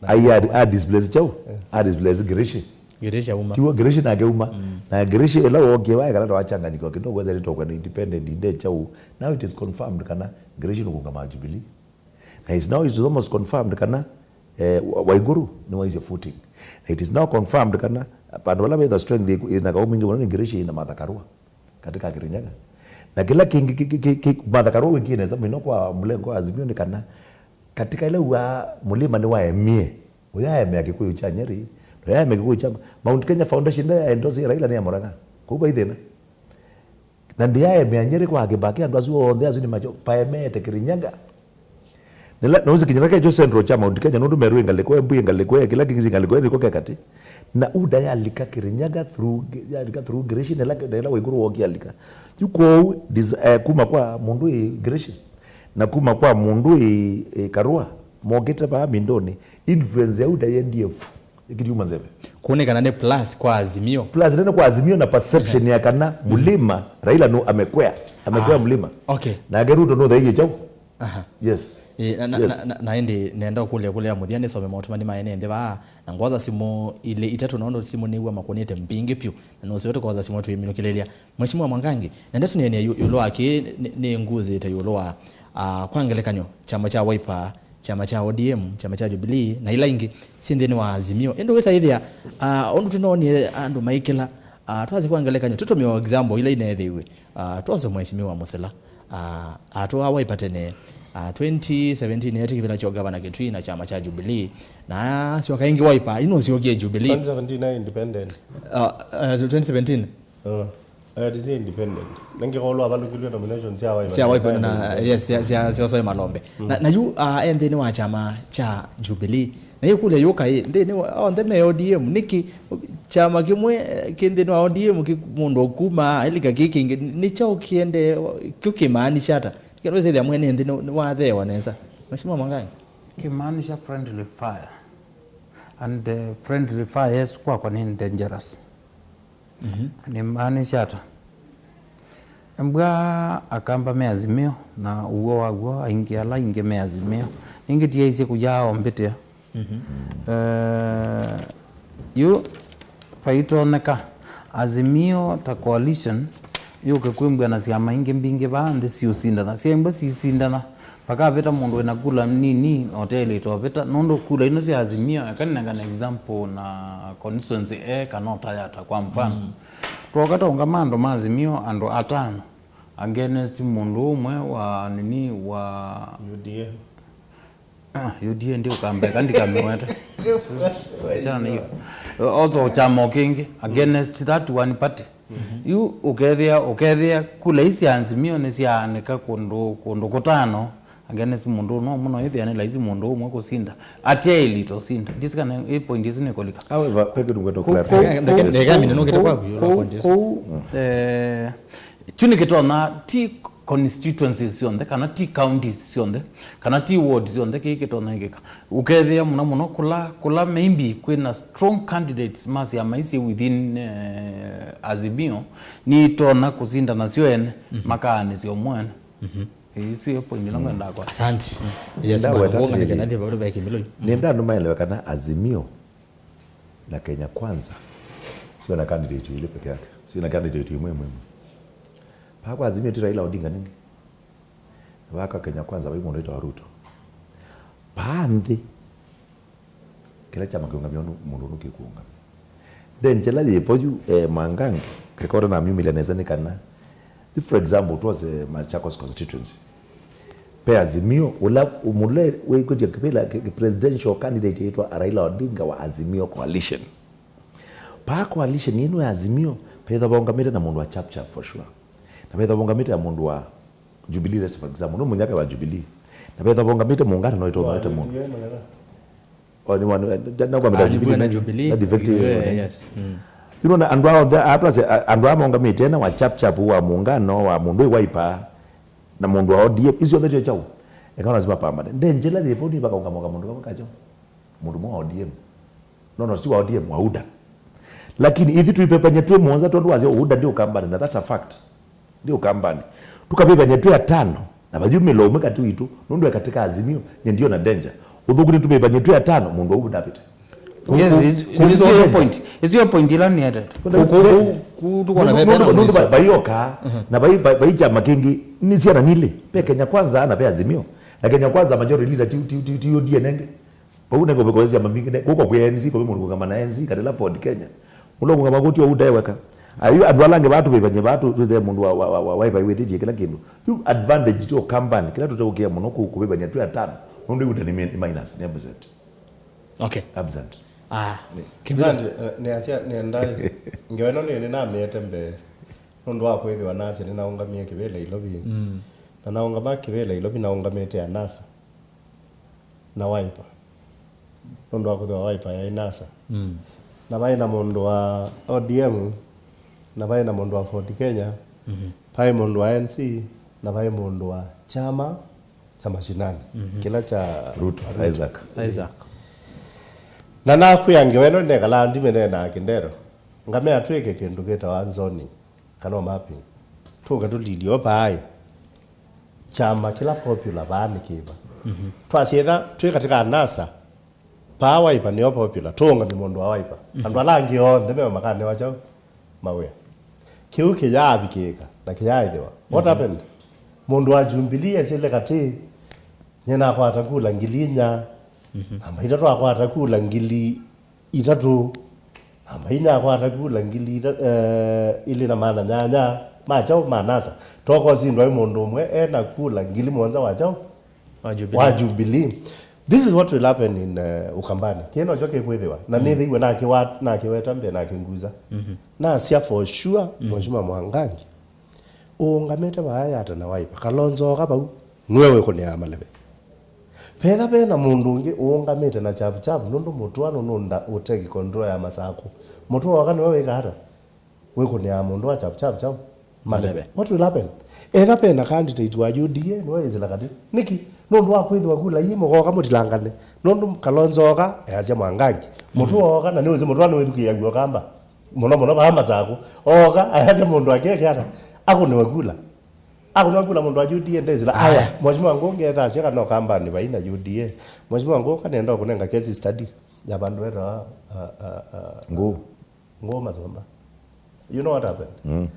Ai a, a displace kyaũ? A displace Girishi. Girishi auma. Tiw'o Girishi nake auma. Na Girishi ĩla wookie waekala ta wachanganyika kidogo, wethe nĩtokwenda independent, inde kyaũ. Now it is confirmed kana Girishi nũkũngama Jubilee. Na it's now, it is almost confirmed kana, eh, Wa-, Waiguru nĩwaisye footing. Na it is now confirmed kana vandũ vala vetha strength ĩku-, ĩna kau mwingĩ mũno nĩ Girishi na Martha Karua katika Kirinyaga. Na kĩla kĩngĩ kĩ-, kĩ-, kĩ-, kĩ-, Martha Karua wĩkie nesa mũno kwa mlengo wa Azimio nĩ kana katika ĩla wa mũlima nĩwaemie, ũyaemea Kĩkũyũ kya Nyeri, na ũyaemea Kĩkũyũ kya Mount Kenya Foundation ĩla ya endorse Raila nĩ ya Murang'a. Kũu vai thĩna. Na ndĩyaemea Nyeri kwa Kibaki, andũ asu onthe asu nĩ macho, paemeete Kirinyaga. Nĩla, na ũsikinyĩra kekyo central cha Mount Kenya, nũndũ Meru ĩ ngalĩko, Embu ĩ ngalĩko, kĩla kĩngĩ ngalĩko, nĩko ke katĩ. Na UDA yalika Kirinyaga through, yalika through Girishi, nĩla, nĩla Waiguru woki alika. Yu kwoou, dis-, eh, kuma kwa mũndũ ĩ Girishi, na kuma kwa mũndũ ĩ, ĩ Karua, mokĩte vaa mindoni, influence ya UDA yendie fu. Ĩkĩthi uma nzeve. Kũu nĩ kana nĩ plus kwa Azimio. Plus nene kwa Azimio na perception ya kana mlima, Raila no amekwea. Amekwea mlima. Okay. Nake Ruto no thairie chao. Aha. Yes. Ĩ, na, na, Yes. na, na, na ĩndĩ nenda ũkũlya kũlya mũthya nĩsome maũtũmani ma ene nthĩ vaa, na ngwosa simũ ilĩ itatũ nũndũ simũ nĩw'a makũnĩte mbingĩ vyũ, na nũseo tũkosa simũ twĩminũkĩlĩlya. Mheshimiwa Mwangangi, nenda tũneenea yu- ĩũlũ wa kĩĩ nĩ- nĩnguzĩte ĩũlũ wa, ah, kwa ngelekany'o, kyama kya Wiper, kyama kya O D M, kyama kya Jubilee, na ila ingĩ syĩ nthĩnĩ wa Azimio. Ĩndĩ wĩsa ĩthĩa, ah, ũndũ tũnoonie andũ maikĩla, ah, twasye kwa ngelekany'o, tũtũmĩe o example ila ineethĩiwe, ah, twasye Mheshimiwa Musila, ah, atũaa Wiper tene, ah, twenty seventeen etĩ kĩvĩla kya ũgavana Kitui na kyama kya Jubilee, na asyoka ĩngĩ Wiper, ino syokie Jubilee. twenty seventeen na independent. Ah, ah, twenty seventeen. Uh, uh, tisi independent. Nengĩ kolwa avalukilwe nomination sya Wiper. Sya Wiper na, yes, sya, sya, sya Osoi Malombe. Na, na yu, ah, e nthĩnĩ wa kyama kya Jubilee. Na yu kũlya yũka ĩ, nthĩnĩ wa, onthe me O D M. Nĩkĩ kyama kĩmwe, eh, kĩ nthĩnĩ wa O D M kĩ mũndũ ũkuma, ilika kĩ kĩngĩ, nĩ kyaũ kĩende, kĩu kĩmaanisha ata? Kĩndũ wĩsĩthĩa mwene nthĩ nĩ- nĩwatheewa nesa. Mheshimiwa Mwangangi. Kĩmaanisha friendly fire. And uh, friendly fire, yes, kwakwa nĩ dangerous. Nĩmaanisha ata? Embwa Akamba me Azimio, na ũw'o wa w'o aingĩ ala aingĩ me Azimio. Ningĩ tiaisye kũya ombĩtĩa. Eh, yu vaitonyeka Azimio ta coalition yũke kwĩmbwa na syama ingĩ mbingĩ vaa nthĩ siũsindana. Syaimbwa sisindana, vakavĩta mũndũ wĩna kula nini na ũteĩlĩte ũvĩta, nũndũ kula ino sya Azimio, eka nĩnengane example na constituency A kana Utayata kwa mfano. Mm. Twoka twaũngama andũ ma Azimio, andũ atano against mũndũ ũmwe wa nini wa U D A. Ah, U D A ndi ũkamba, eka ndikamĩweta. Achana na hiyo. Also kyama o kĩngĩ against that one party. Yu ũkethĩa, ũkethĩa kula isi Azimio nĩ syaanĩka kũndũ, kũndũ kũtano against mũndũ no mũno ĩthĩa nĩ laisi mũndũ ũmwe kũsinda. Atia elite ũsinda. Ndisi kana ĩ point isu nĩkũlika. However, kwĩ kĩndũ ngwenda Kũu- clarify. Ndeke- ndeke- ndeke- ndeke- ndeke- kũu- kũu- eh, kyu nĩkĩtonya ti constituencies syonthe kana ti counties syonthe kana ti ward syonthe kĩĩ kĩtonya ĩkĩka. Ũkethĩa mũno mũno kũla, kũla maybe kwĩna strong candidates ma syama isu within, eh, Azimio nĩitonya kũsinda nasyo ene makaanĩsya ũmwe ene. Ĩĩ, isu yo point ĩla ngwendaa kwasya. Asante. Yes, Ndaweta bwana, kuonga atĩrĩrĩ. nĩkenda nthĩ vau vaikĩmĩlo. Nĩenda andũ maelewe kana Azimio na Kenya Kwanza sio na candidate ile peke yake, sio na candidate imwe imwe. Paa kwa Azimio ti Raila Odinga nini? Paa kwa Kenya Kwanza vai mũndũ wĩtawa Ruto. Paa nthĩ kĩla kyama kĩũngamĩwa nĩ mũndũ ũnũ kĩkũũngamĩa. Then njĩla yĩpo yu, eh, Mwangangi, kekota namyumĩlya nesa nĩ kana, if for example, twose Machakos constituency, pe Azimio, ũla ũmũle wĩkwĩtya kĩvĩla kĩ- kĩ- presidential candidate yĩtwa Raila Odinga wa Azimio Coalition. Paa coalition yĩno ya Azimio, petha vaũngamĩte na mũndũ wa Chapchap for sure. Na petha vaũngamĩte na mũndũ wa Jubilee, let's for example, no mũnyaka wa Jubilee. Na petha vaũngamĩte mũngano no ĩtonete mũndũ. O, nĩ mwana, na kwa Ah, mĩtha nĩvw'e na Jubilee, Jubilee. na defective Yeah, one. Yes. Mm. You know, na andũ ao the, a plus, a- andũ a maũngamĩte ena wa Chapchap, wa mũngano, wa mũndũ wĩ Wiper, na mũndũ wa O D M, icio ndeto kyau. Eka lazima pambane. Nde njĩla yĩpo ni vakaũngamũka mũndũ kamwe kacho. Mũndũ mwa O D M. No, no, si wa O D M, wa UDA. Lakini ithi tuipepanya twĩ mũonza tondũ wasya UDA ndi ũkambani, na that's a fact. Ndi ũkambani. Tukavĩvany'a twĩ atano, na vathumĩla ũmwe katĩ witũ, nũndũ e katĩ ka Azimio, nye ndiona danger. Ũthũku nĩ tũvĩvany'e twĩ atano, mũndũ ũu ndavĩte. Yes, is- is your point. Is your point ila nietete. Kũu tukona Nũndũ- vepena nũndũ- nũndũ ũnĩsyo. va- vaioka, na vai- vai- vai kyama kĩngĩ, nĩ syana nilĩ, ve Kenya Kwanza na ve Azimio. Na Kenya Kwanza majority leader ti- ti- ti- ti O D M nenge. Vau nĩko vĩkoesya mambingĩ ne kũko kwĩ A N C, kũvĩ mũndũ kũngama na A N C katĩla Ford Kenya. Mũndũ kũngama kũti o ũtaeweka. Ayu andũ ala angĩ vaa tũvĩvany'e vaa tũ- twĩthee mũndũ wa wa wa wa wa ĩvaĩwĩtĩtie kĩla kĩndũ. Yu advantage ti ũkambani, kĩla tũteũkĩa mũno kũ- kũvĩvany'a twĩ atano. Nũndũ ĩuta nĩ mi- nĩ minus, nĩ absent. Okay. Absent. Ah. Nĩ- Kĩmila. Asante, eh, nĩ asya nĩendaĩ. Ngewa ĩno nĩ nĩnamĩete mbee. Nũndũ wa kwĩthĩwa nasya nĩnaũngamie kĩvĩla Ilovi. Mm. Na naũngama kĩvĩla Ilovi naũngamĩte a NASA. Na Wiper. Nũndũ wa kwĩthĩwa Wiper yaĩ NASA. Mm. Na vaĩ na mũndũ wa O D M, na vaĩ na mũndũ wa Ford Kenya, mm-hmm, vaĩ mũndũ wa A N C, na vaĩ mũndũ wa kyama kya mashinani, mm-hmm, kĩla kya Ruto, Ruto. Isaac. Isaac. Na nakwĩa ngewa ĩno nekalaa ndimĩneenaa kĩndero, ngamea twĩke kĩndũ kĩtawa zoning. Kana o mapping. Tũka tũlilye o paĩ. kyama kĩla popular vaa nĩ kĩva. Twasyetha twĩ katika anasa, paa Wiper nĩyo popular, tũũngamye mũndũ wa Wiper. Andũ ala angĩ onthe meo makanĩwa kyaũ? Mawĩa. Kĩu kĩyaavikĩĩka na kĩyaaĩthĩwa. What happened? Mũndũ wa Jubilee esĩle katĩ, nĩnakwata kula ngili inya, namba itatũ akwata kula ngili itatũ, namba inya akwata kula ngili ita-, eh, ilĩ na maana nyanya ma kyaũ? Ma NASA. Tokosindwa ĩ mũndũ ũmwe ena kula ngili mũonza wa kyaũ? Wa Jubilee. Wa Jubilee. This is what will happen in, uh, Ukambani. Kĩĩ nokyo kĩkwĩthĩwa. Na nĩthĩiwe nakĩwa-, nakĩweta mbee nakĩnguza. Nasya for sure, Mheshimiwa Mwangangi, ũũngamĩte vaa Yatta na Wiper, Kalonzo oka vau, nĩwe wĩkũnĩaa maleve. Vetha vena mũndũ ũngĩ ũũngamĩte na Chap Chap, nũndũ mũtũa nũnũnda ũteki control ya Masakũ. Mũtũa oka nĩwe wĩka ata? Wĩkũnĩaa mũndũ wa Chap Chap kyaũ? Maleve. Maleve. What will happen? Etha vena candidate wa U D A, nĩwe wĩsĩla katĩ. Nĩkĩ? Nũndũ wa kwĩthĩwa kula ii mũkoka mũtilangane. Nũndũ Kalonzo oka, easya Mwangangi. Mũtũa oka, na nĩwĩsĩ mũtũa nĩwĩthukĩĩaw'a Ũkamba. Mũno mũno vaa Masakũ. Oka, ayasya mũndũ ake eke ata? Akũnĩwe kula. Akũnĩwe kula mũndũ wa U D A ndesĩla. Aya, Mheshimiwa Ngũngi ethasya kana Ũkambani vai na U D A. Mheshimiwa Ngũngi nenda ũkũnenga case study ya vandũ vetawa, uh, uh, uh, Ngũ. Ngũ Masomba. You know what happened?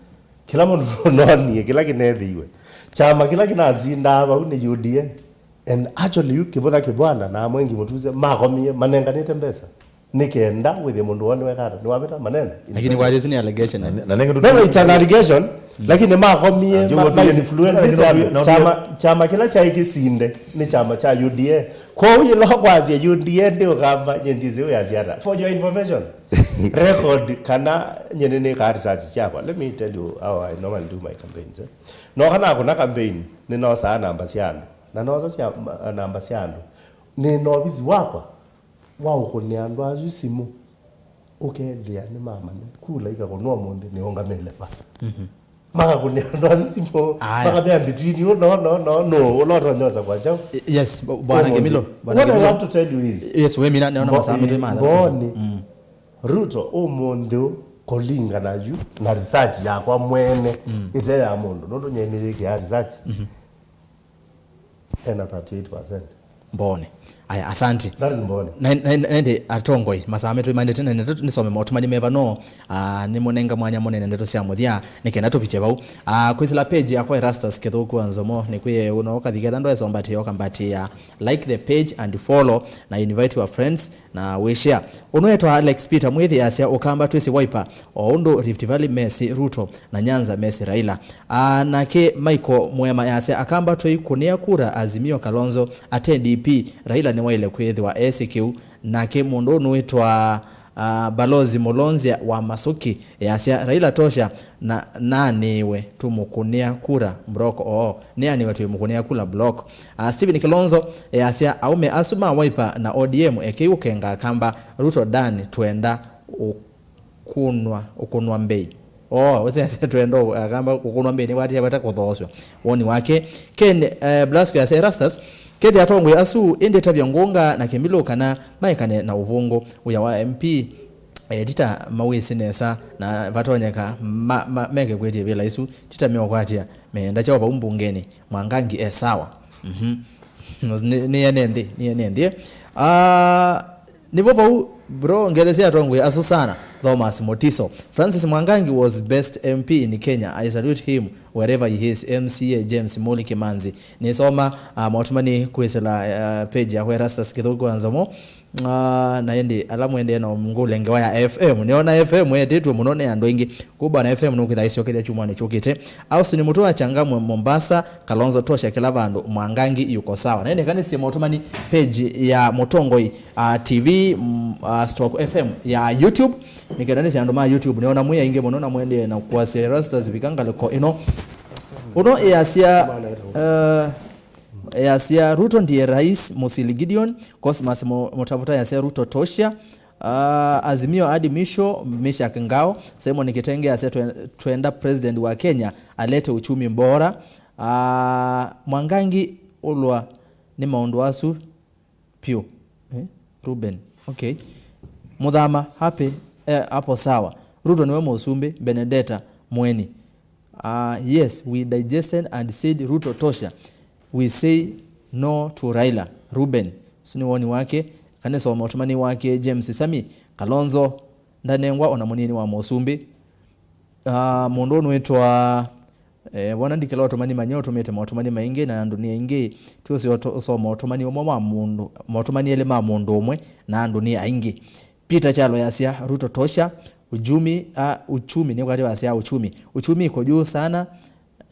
Kĩla mũndũ nonie kĩla kĩnethĩiwe. Kyama kĩla kĩnasindaa vau nĩ U D A. And actually, yu Kĩvũtha Kĩbwana na Mwengi Mũtuse makomie manenganĩte mbesa. Nĩ kenda wĩthĩe mũndũ woo nĩweka ata? Nĩwavĩta maneno. Lakini kwa Yesu ni allegation, eh? Na, na nengi No, no, it's an allegation, lakini makomie, Ah, ma, ma influence na, na, chama, na, chama, chama kĩla kyaĩ kĩsinde nĩ chama kya U D A. Kwoou yĩla kwasya U D A ndĩ Ũkamba, nye ndĩsĩ ũyasya ata. For your information, record kana nye nĩnĩkaa research syakwa. Let me tell you how I normally do my campaigns, eh. Noka nakũna campaign, nĩnosaa namba sya andũ. Na nosa sya, ma, namba sya andũ. Nĩ na ovisi wakwa wa ũkũnĩa andũ asu simũ, ũkethĩa nĩmamanya. Kula ikakũnwa ũmũnthĩ, nĩũngamĩle va. Makakũnĩa andũ asu simũ, Aya. Makamea between you, no, no, no, no, ũla ũtonyosa kwa kyaũ? Yes, b-, Bwana Ũmũnthĩ. Kĩmilo, Bwana What I Kĩmilo. Want to tell you is, Yes, we mina, naona masaa Mbo-, metu matha. Mboni. Ruto ũmũnthĩ ũ, kũlingana yu na research yakwa mwene, ĩte ya mũndũ, nũndũ nye nĩyĩkĩa research. Ena thirty-eight percent. Mboni. Aya, asante. That is Mboni. Na, na, na, ende atongoi, masaa metu maendete na ndeto nisome maũtũmani meva no, ah, nĩmũnenga mwanya mũnene ndeto sya mũthya, nĩ kenda tũvikye vau. Ah, kwĩsĩla page yakwa Erastus Kĩthũku wa Nzomo, nĩkwĩe ũno ũkathi ketha ndwesombatĩa ũkambatĩa, like the page and follow, na invite your friends, na wĩshare. Ũnũ etwa Alex Peter Mwithi asya, Ũkamba twĩsĩ Wiper, o ũndũ Rift Valley mesĩ Ruto, na Nyanza mesĩ Raila. Aa, nake Michael Mwema yasya, Akamba twĩikũnĩa kura Azimio Kalonzo ate D P, Raila nĩwaĩle kwĩthĩwa esĩ kĩu. Nake mũndũ ũũ nũĩtwa, aa, Balozi Mũlonzya wa Masuki yasya, Raila tosha na naanĩwe tũmũkũnĩa kura block oo. Nĩanĩwe tũimũkũnĩa kura block. Aa, Stephen Kilonzo yasya, aũme asu ma Wiper na O D M ekei ũkenga Akamba, Ruto done, twenda ũ- kũnwa, ũkũnwa mbei. Oo, ũsese twenda ũ-, Akamba kũkũnwa mbei, nĩwatie vata kũthoosw'a. Woni wake. Ken, eh, Blasco yasya, Erastus, kethĩa atongoi asu, ĩndĩ tavya Ngũnga na Kĩmilũ kana maekane na ũvũngũ. Wĩa wa M P, eh, tita mawĩsĩ nesa, na vatonyeka ma, ma, meke kwĩtya ĩvĩla isu, tita meũkwatĩa, meenda kyaũ vau mbungenĩ, Mwangangi e sawa. Mhm. Nĩ, nĩene nthĩ, nĩene nthĩ. Ah, Nĩvo vau, bro, ngelesya atongoi asu sana. Thomas Mutiso. Francis Mwangangi was best M P in Kenya. I salute him wherever he is. M C A James Muli Kimanzi. Nĩsoma, ah, maũtũmani kwĩsĩla, ah, page yakwa Erastus Kĩthũku wa Nzomo. Ah, na ĩndĩ ala mwendee na ngũle ngewa ya F M. Nĩona F M yetĩtwe mũno nĩ andũ aingĩ. Kũu Bwana F M nũkwĩtha ĩsyokethya kyumwanĩ kyũkĩte. Austin Mutua Changamwe Mombasa, Kalonzo tosha kĩla vandũ, Mwangangi yuko sawa. Na ĩndĩ kanĩsye maũtũmani page ya Mũtongoi uh, T V, mm, uh, stroke F M ya YouTube. Nĩkenda nĩsya andũ ma YouTube, nĩona mwĩ aingĩ mũno na mwendee na kwasya Erastus vika ngalĩko ĩno. Ũno ĩasya, uh, ĩasya Ruto ndiye rais, Musili Gideon, Cosmas Mu-, Mutavuta yasya Ruto tosha. Uh, Azimio Adi Misho, Meshak Ngao, Simon Kitenge yasya twe-, twenda president wa Kenya alete uchumi bora. Uh, Mwangangi ũlwa nĩ maũndũ asu. Piũ. Eh? Ruben. Okay. Mũthama, happy, eh, hapo sawa. Ruto nĩwe mũsumbĩ, Benedetta, Mweni. Ah, yes, we digested and said Ruto tosha. We say no to Raila. Ruben, ũsu nĩ woni wake. Kana nĩsome ũtũmani wake. James Sami, Kalonzo ndanengwa ona mũnini wa mũsumbĩ. Ah, mũndũ ũnwĩtwa, eh, wona ndikĩla ũtũmani manya ũtũmĩte maũtũmani maingĩ na andũ nĩ aingĩ. Twĩsĩ ũsoma ũtũmani ũmwe wa mũndũ, maũtũmani elĩ ma mũndũ ũmwe na andũ nĩ aingĩ. Peter Kyalo yasya, Ruto tosha, uchumi, ah, uchumi, nĩ kwati wasya uchumi. Uchumi iko juu sana,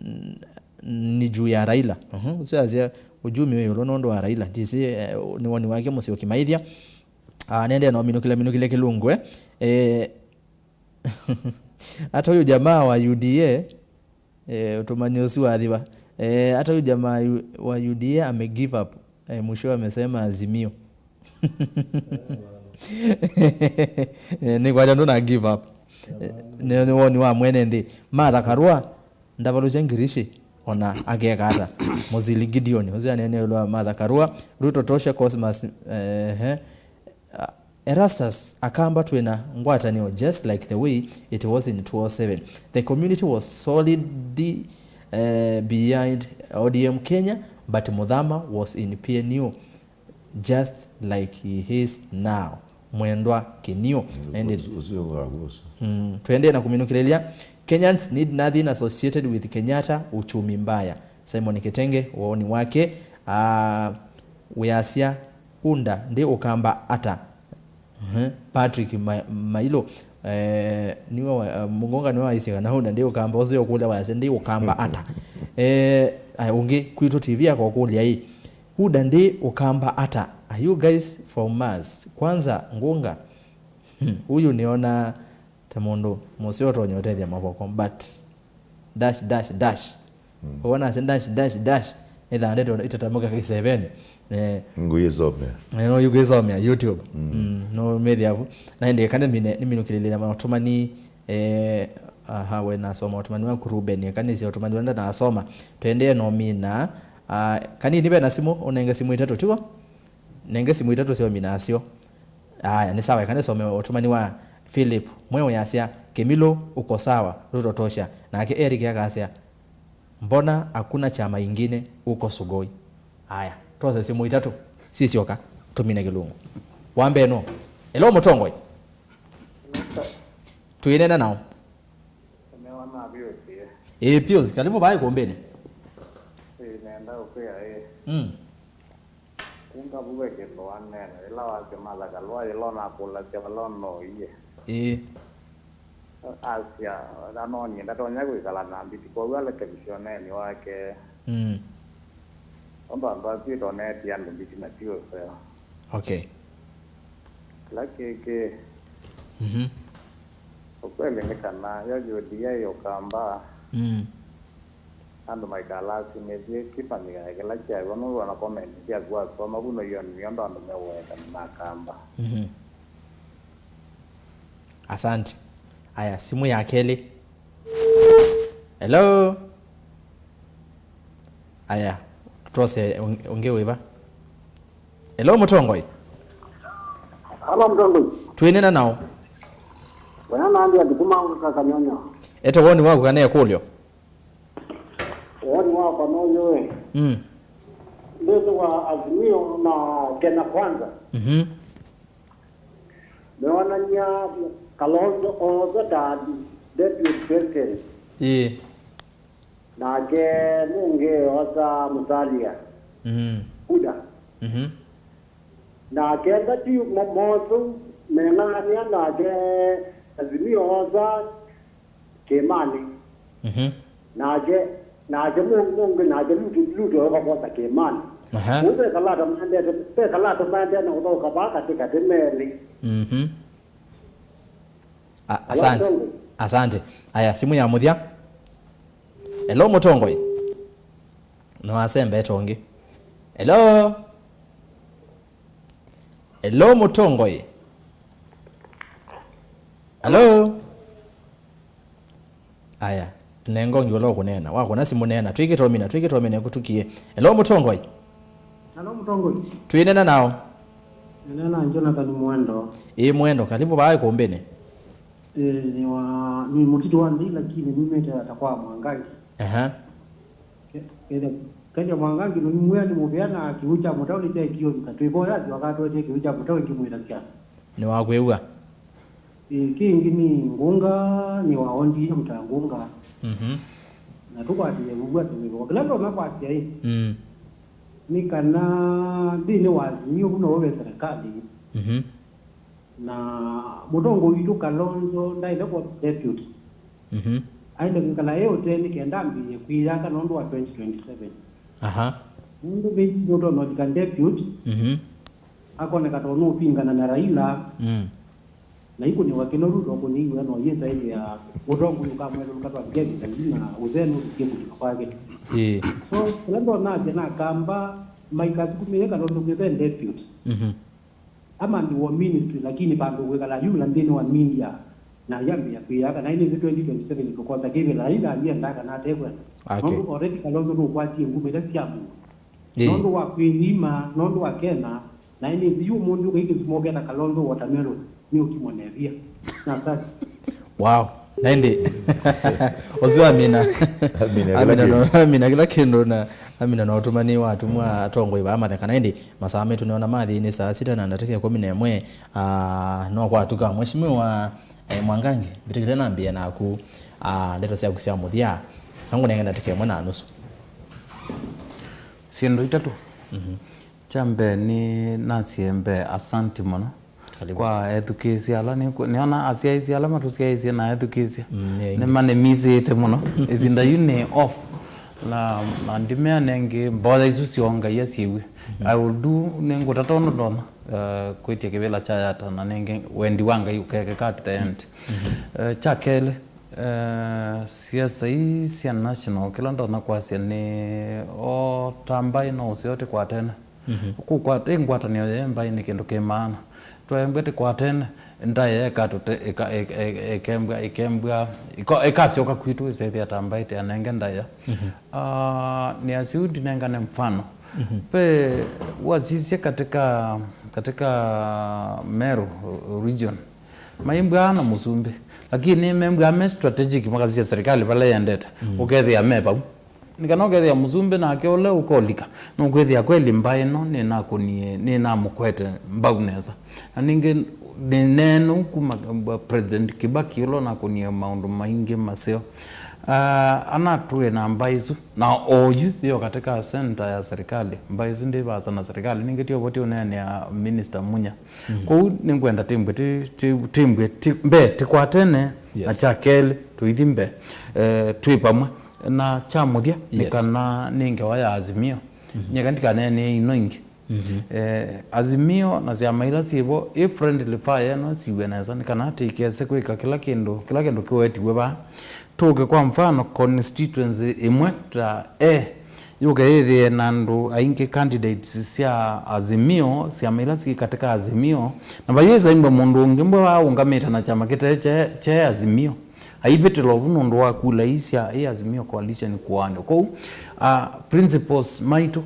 n-, ni juu ya Raila. Mhm, ũsu yasya uchumi wĩ ĩũlũ nũndũ wa Raila. Ndisi, eh, nĩ woni wake Mũsyoki Maithya. Ah, nende no minukile, minukile kĩlungu, eh. Eh, hata huyu jamaa wa U D A, eh, utumani usu wa thiva. Eh, hata huyu jamaa yu-, wa U D A ame give up. Eh, mwisho amesema Azimio. Eh, nĩ kwata ndũ na give up. Eh, nĩ, nĩ woni wa mwene nthĩ. Martha Karua, ndavalusya ngirishi, ona akeka ata. Muzili Gideon, ũsu anene ĩũlũ wa Martha Karua. Ruto tosha, Cosmas, eh, eh. Uh, Erastus, Akamba twĩna ngwatanĩo just like the way it was in two oh seven. The community was solidly, uh, behind O D M Kenya, but Muthama was in P N U just like he is now. Mwendwa Kinio. Ended. Ũsu, ũsu ũkagũsũ. Mm, twendee na kũminũkĩlĩlya. Kenyans need nothing associated with Kenyatta, uchumi mbaya. Simon Kitenge, woni wake, ah, wĩasya, Hunda ndi Ũkamba ata? Mhm. Patrick Ma-, Mailo, eh, niwe wa-, eh, Mũngũnga niwe waisye kana Hunda ndi Ũkamba, ũsu ũkũlya wayasya ndi Ũkamba ata? Eh, aya, ũngĩ kwitũ T V akokũlya ĩ, Hunda ndi Ũkamba ata? Are you guys from Mars? Kwanza, Ngũnga, hmm, huyu niona ta mũndũ mũseo ũtonya ũtethya mavoko, but dash, dash, dash. Mm. Ũwona ase dash, dash, dash, nĩthaa ndeto itatamũka kĩseveni. Eh, Ngũisomea. Eh, no, ũkĩsomea YouTube. Mm. Mm, no, methia vu. Na ĩndĩ kana mine, nĩminũkĩlĩlĩla maũtũmani, eh, aha, we nasoma ũtũmani waku Ruben, kana nĩsĩ ũtũmani wenda nasoma. Twendee no mina. Ah, kanini ve na simũ, ũnenge simũ itatũ, tigo? Nenge simũ itatũ sya ũmina nasyo. Aya, nĩ sawa, eka nĩsome ũtũmani wa Philip. Mwe ũyasya, Kĩmilũ, uko sawa, Ruto tosha. Nake Eric akasya, mbona hakuna chama ingine huko Sugoi? Aya, twose simũ itatũ sisyoka, tũmine kĩlungu. Wa mbee no. Hello, Mũtongoi. Twĩnena nao. Nĩwona vyũ ĩsie. Ĩĩ, Pius, karibu vai kumbini. Ĩĩ, nenda ũkwĩa ĩĩ. Mm. Kunga vu ve kĩndũ wanene, ĩla wasya Martha Karua, yĩla ũnakũlasya vala ũnoie. Ĩĩ. Asya, anonie, ndatonya kwĩkala na mbiti, kwoou aleke visioneni wake. Mm. Ũndũ andũ asu ĩtoneetie andũ mbiti na ti ũseo. Okay. Kĩla kĩngĩ, mhm, ũkweli nĩ kana yo U D A ya Ũkamba, mm, andũ maikalasimĩthye kĩmanyĩkane kĩla kyaĩwa, nũndũ ona comment syaku wasoma vu no ioni nĩondo andũ meũweta nĩ makamba. Mhm. Asante. Aya, simu ya kelĩ. Hello? Aya, tose ũng-, ũngĩ wĩva? Hello, Mũtongoi? Hello, Mũtongoi. Twĩnena nao. Wena nandi ati kuma Kakanyonyo. Ete woni waku kana ĩkũlyo? Woni wakwa nũyũ ĩ. Mm. Nthĩnĩ wa Azimio na Kenya Kwanza. Mhm. Meonany'a Kalonzo oosa ta deputy president. Ĩĩ. Nake nũngĩ oosa Musalia. Mm. Kuda. Mhm. Nake ndati mo-, mosu menanĩa nake Azimio oosa Kĩmani. Mhm. Nake, nake mũ-, mũngĩ, nake Lutu, Lutu ũkakosa Kĩmani. Aha. Kũu ve kalata maendete, ve kalata maendete na kũthaũka vaa katĩ katĩ melĩ. Mhm. A-, asante. Asante. Aya, simu ya mũthya. Hello, Mũtongoi. No asembete ũngĩ. Hello? Hello, Mũtongoi. Hello? Aya, nenga ũngĩ ũla ũkũneena. Wakũna simũ neena. Twĩkĩtomina, twĩkĩtomina ĩkũtũkie. Hello, Mũtongoi. Hello, Mũtongoi. Twĩnena nao. Nena na Jonathan Mwendo. Ĩĩ, Mwendo, karibu vaa ikumbini. Ĩĩ, nĩ wa, nĩ mũtitũ wa nthĩ, lakini numĩte ata kwa Mwangangi. Aha. Ke-, ketha Tendya Mwangangi nũnimwĩa nĩ mũvea na kĩw'ũ kya mũtaũ nĩkyaekie ũvika. Twĩvoya athi wakatũetee kĩw'ũ kya mũtaũ ĩngĩ mwĩthasya. Nĩwakwĩw'a? Ĩĩ, kĩngĩ nĩ ngũnga, nĩ waondie mũtaa ngũnga. Mhm. Na tũkwatĩe ũw'o atĩ wĩvo. Kĩla ndonya kwasya ĩ, Mm. nĩ kana nthĩnĩ wa Azimio vu no ũve serikali. Mhm. Na mũtongoi witũ Kalonzo ndaĩle kwa deputy. Mhm. Aĩle kwĩkala e ũtee nĩ kenda ambĩĩe kwĩyaka nũndũ wa twenty twenty-seven. Aha. Nũndũ vĩngĩ nũtonya ũlika deputy, Mhm. akoneka tondũ nũpingana na Raila, Mm. na ikũnĩwa kĩla Ruto ũkũnĩiwe no yĩsa ĩthĩa ũtongoi ũkamwelũka twavike ĩvinda yĩu na ũthee nũvikie kũlika kwake. Ĩĩ. So, kĩla ndonasya na kamba maikathukumĩe Kalonzo kwĩtha deputy. Mhm. Amanthiwa ministry, lakini vandũ kwĩkala yumla nthĩnĩ wa media na yambĩĩa kwĩyaka, na ĩnĩsĩ twenty twenty-seven tũkosa kĩvĩla ila aliendaa kana atekwenda. Okay. Nũndũ already Kalonzo nũkwatie nguma ila sya mũndũ. Ĩĩ. Nũndũ wa kwĩyĩima, nũndũ wa Kenya, na ĩnĩsĩ yu ũmũnthĩ ũkaĩ Kisumu ũketa Kalonzo watermelon, nĩ ũkimwa nevia. Na sasa. Wow. Na ĩndĩ. Ũsu amina. Amina kĩla Amina kĩndũ. No, amina kĩla kĩndũ na amina no ũtũmani wa atumwa atongoi vaa matheka. Na ĩndĩ masaa maitũ nĩona mathi nĩ saa sita na ndatĩka ĩkũmi na ĩmwe. Ah, no kwatuka. Mheshimiwa, eh, Mwangangi, mbĩtĩkĩle nambĩe naku, ah, ndeto syaku sya mũthya. Kangũnenge ndatĩka ĩmwe na nusu. Syĩndũ itatũ. Mhm. Kya mbee nĩ nasye mbee asanti mũno. Karibu. Kwa ethukĩĩsya ala nĩ-, nĩona asyaĩĩsya ala matũsyaĩĩsye na ethukĩĩsya. Mm, nĩ aingĩ. Nĩmanĩmisĩte mũno. Ĩvinda yu nĩ off. Na, na ndimea nengĩ mboya isu syongaia syĩw'e. Mhm. I will do, nĩngũtata ũndũ ndonya, eh, kwĩtya kĩvĩla kya Yatta na nengĩ wendi wa Ngai ũkekeka at the end. Mhm. Eh, kya kelĩ, eh, siasa ii sya national, kĩla ndonya kwasya nĩ o ta mbaĩ no ũseo tĩkwatene. Mhm. Kũkwata, ĩ ngwatanĩo ya mbaĩ nĩ kĩndũ kĩ maana. Twaembwa tĩkwatene, ndaĩa ĩkatũte-, ĩka-, ĩka-, ĩka-, ĩkembwa, ĩkembwa, ĩko-, ĩkasyoka kwitũ ĩsethĩa ta mbaĩ tĩanenge ndaĩa. Mhm. Ah, nĩ asiu ndinengane mfano. Mhm. Ve wasisye katika, katika Meru region, maimbwaa na mũsumbĩ, lakini membwaa me strategic makasisya serikali vala yendete. Mm. Ũkethĩa me vau. Nĩ kana ũkethĩa mũsumbĩ nake ũla ũkolika, nũkwĩthĩa kweli mbaĩ ĩno nĩnakũnie, nĩnamũkwete mbau nesa. Na ningĩ nĩ nenu kuma President Kibaki ũla ũnakũnie maũndũ maingĩ maseo. Ah, anatwĩ na mbaĩ isu, na oyu yo katika center ya serikali, mbaĩ isu ndĩ vaasa na serikali, ningĩ ti ũvoti ũneenea Minister Munya. Mhm. Kwoou nĩngwenda tĩmbwe ti-, ti-, tĩmbwe ti-, mbee tĩkwatene, na Yes. kya kelĩ tũithi mbee, eh, twĩ vamwe. Na kya mũthya nĩ Yes. kana nĩ ngewa ya Azimio. Mhm. Nyeka ndikaneenee ino ingĩ. Mhm. Eh, Azimio na syama ila syĩvo, ĩ friendly fire ĩno siw'e nesa, nĩ kana tĩkese kwĩka kĩla kĩndũ, kĩla kĩndũ kĩwetiwe vaa. Tũke kwa mfano constituency ĩmwe ta e, yũke yĩthĩe na andũ aingĩ candidates sya Azimio, syama ila syĩ katika Azimio, na vayĩsa imbwe mũndũ ũngĩ mbwe waũngamĩte na kyama kĩte kye, kye Azimio. Aivĩtĩla ũvu nũndũ wa kula ii sya ĩ Azimio Coalition kũaanĩwa. Kwoou, ah, principles maitũ,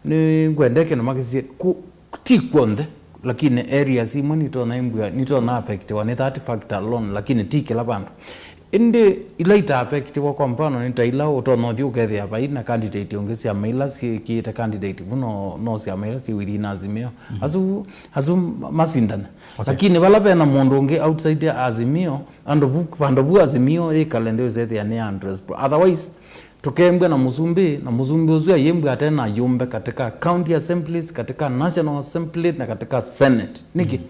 nĩ ngwende kĩndũ makĩsisye, ku-, ti kw'onthe, lakini areas imwe nitonya imbua, nitonya affectiwa nĩ that factor alone, lakini ti kĩla vandũ. Ĩndĩ ila ita affectiwa, kwa mfano, nĩ ta ila ũtonya ũthi ũkethĩa vai na candidate ũngĩ, syama ila syĩkĩĩte candidate vu no, no syama ila syĩ within Azimio. Mhm. Asu, asu masindane. Okay. Lakini vala vena mũndũ ũngĩ outside ya Azimio, andũ vu, vandũ vu Azimio ĩkale nthĩ ũsethĩa nĩ address. Otherwise, tũkembwa na mũsumbĩ, na mũsumbĩ ũsu ayĩmbwa ate na ayũmbe katika county assemblies, katika national assembly, na katika senate. Nĩkĩ? Mm.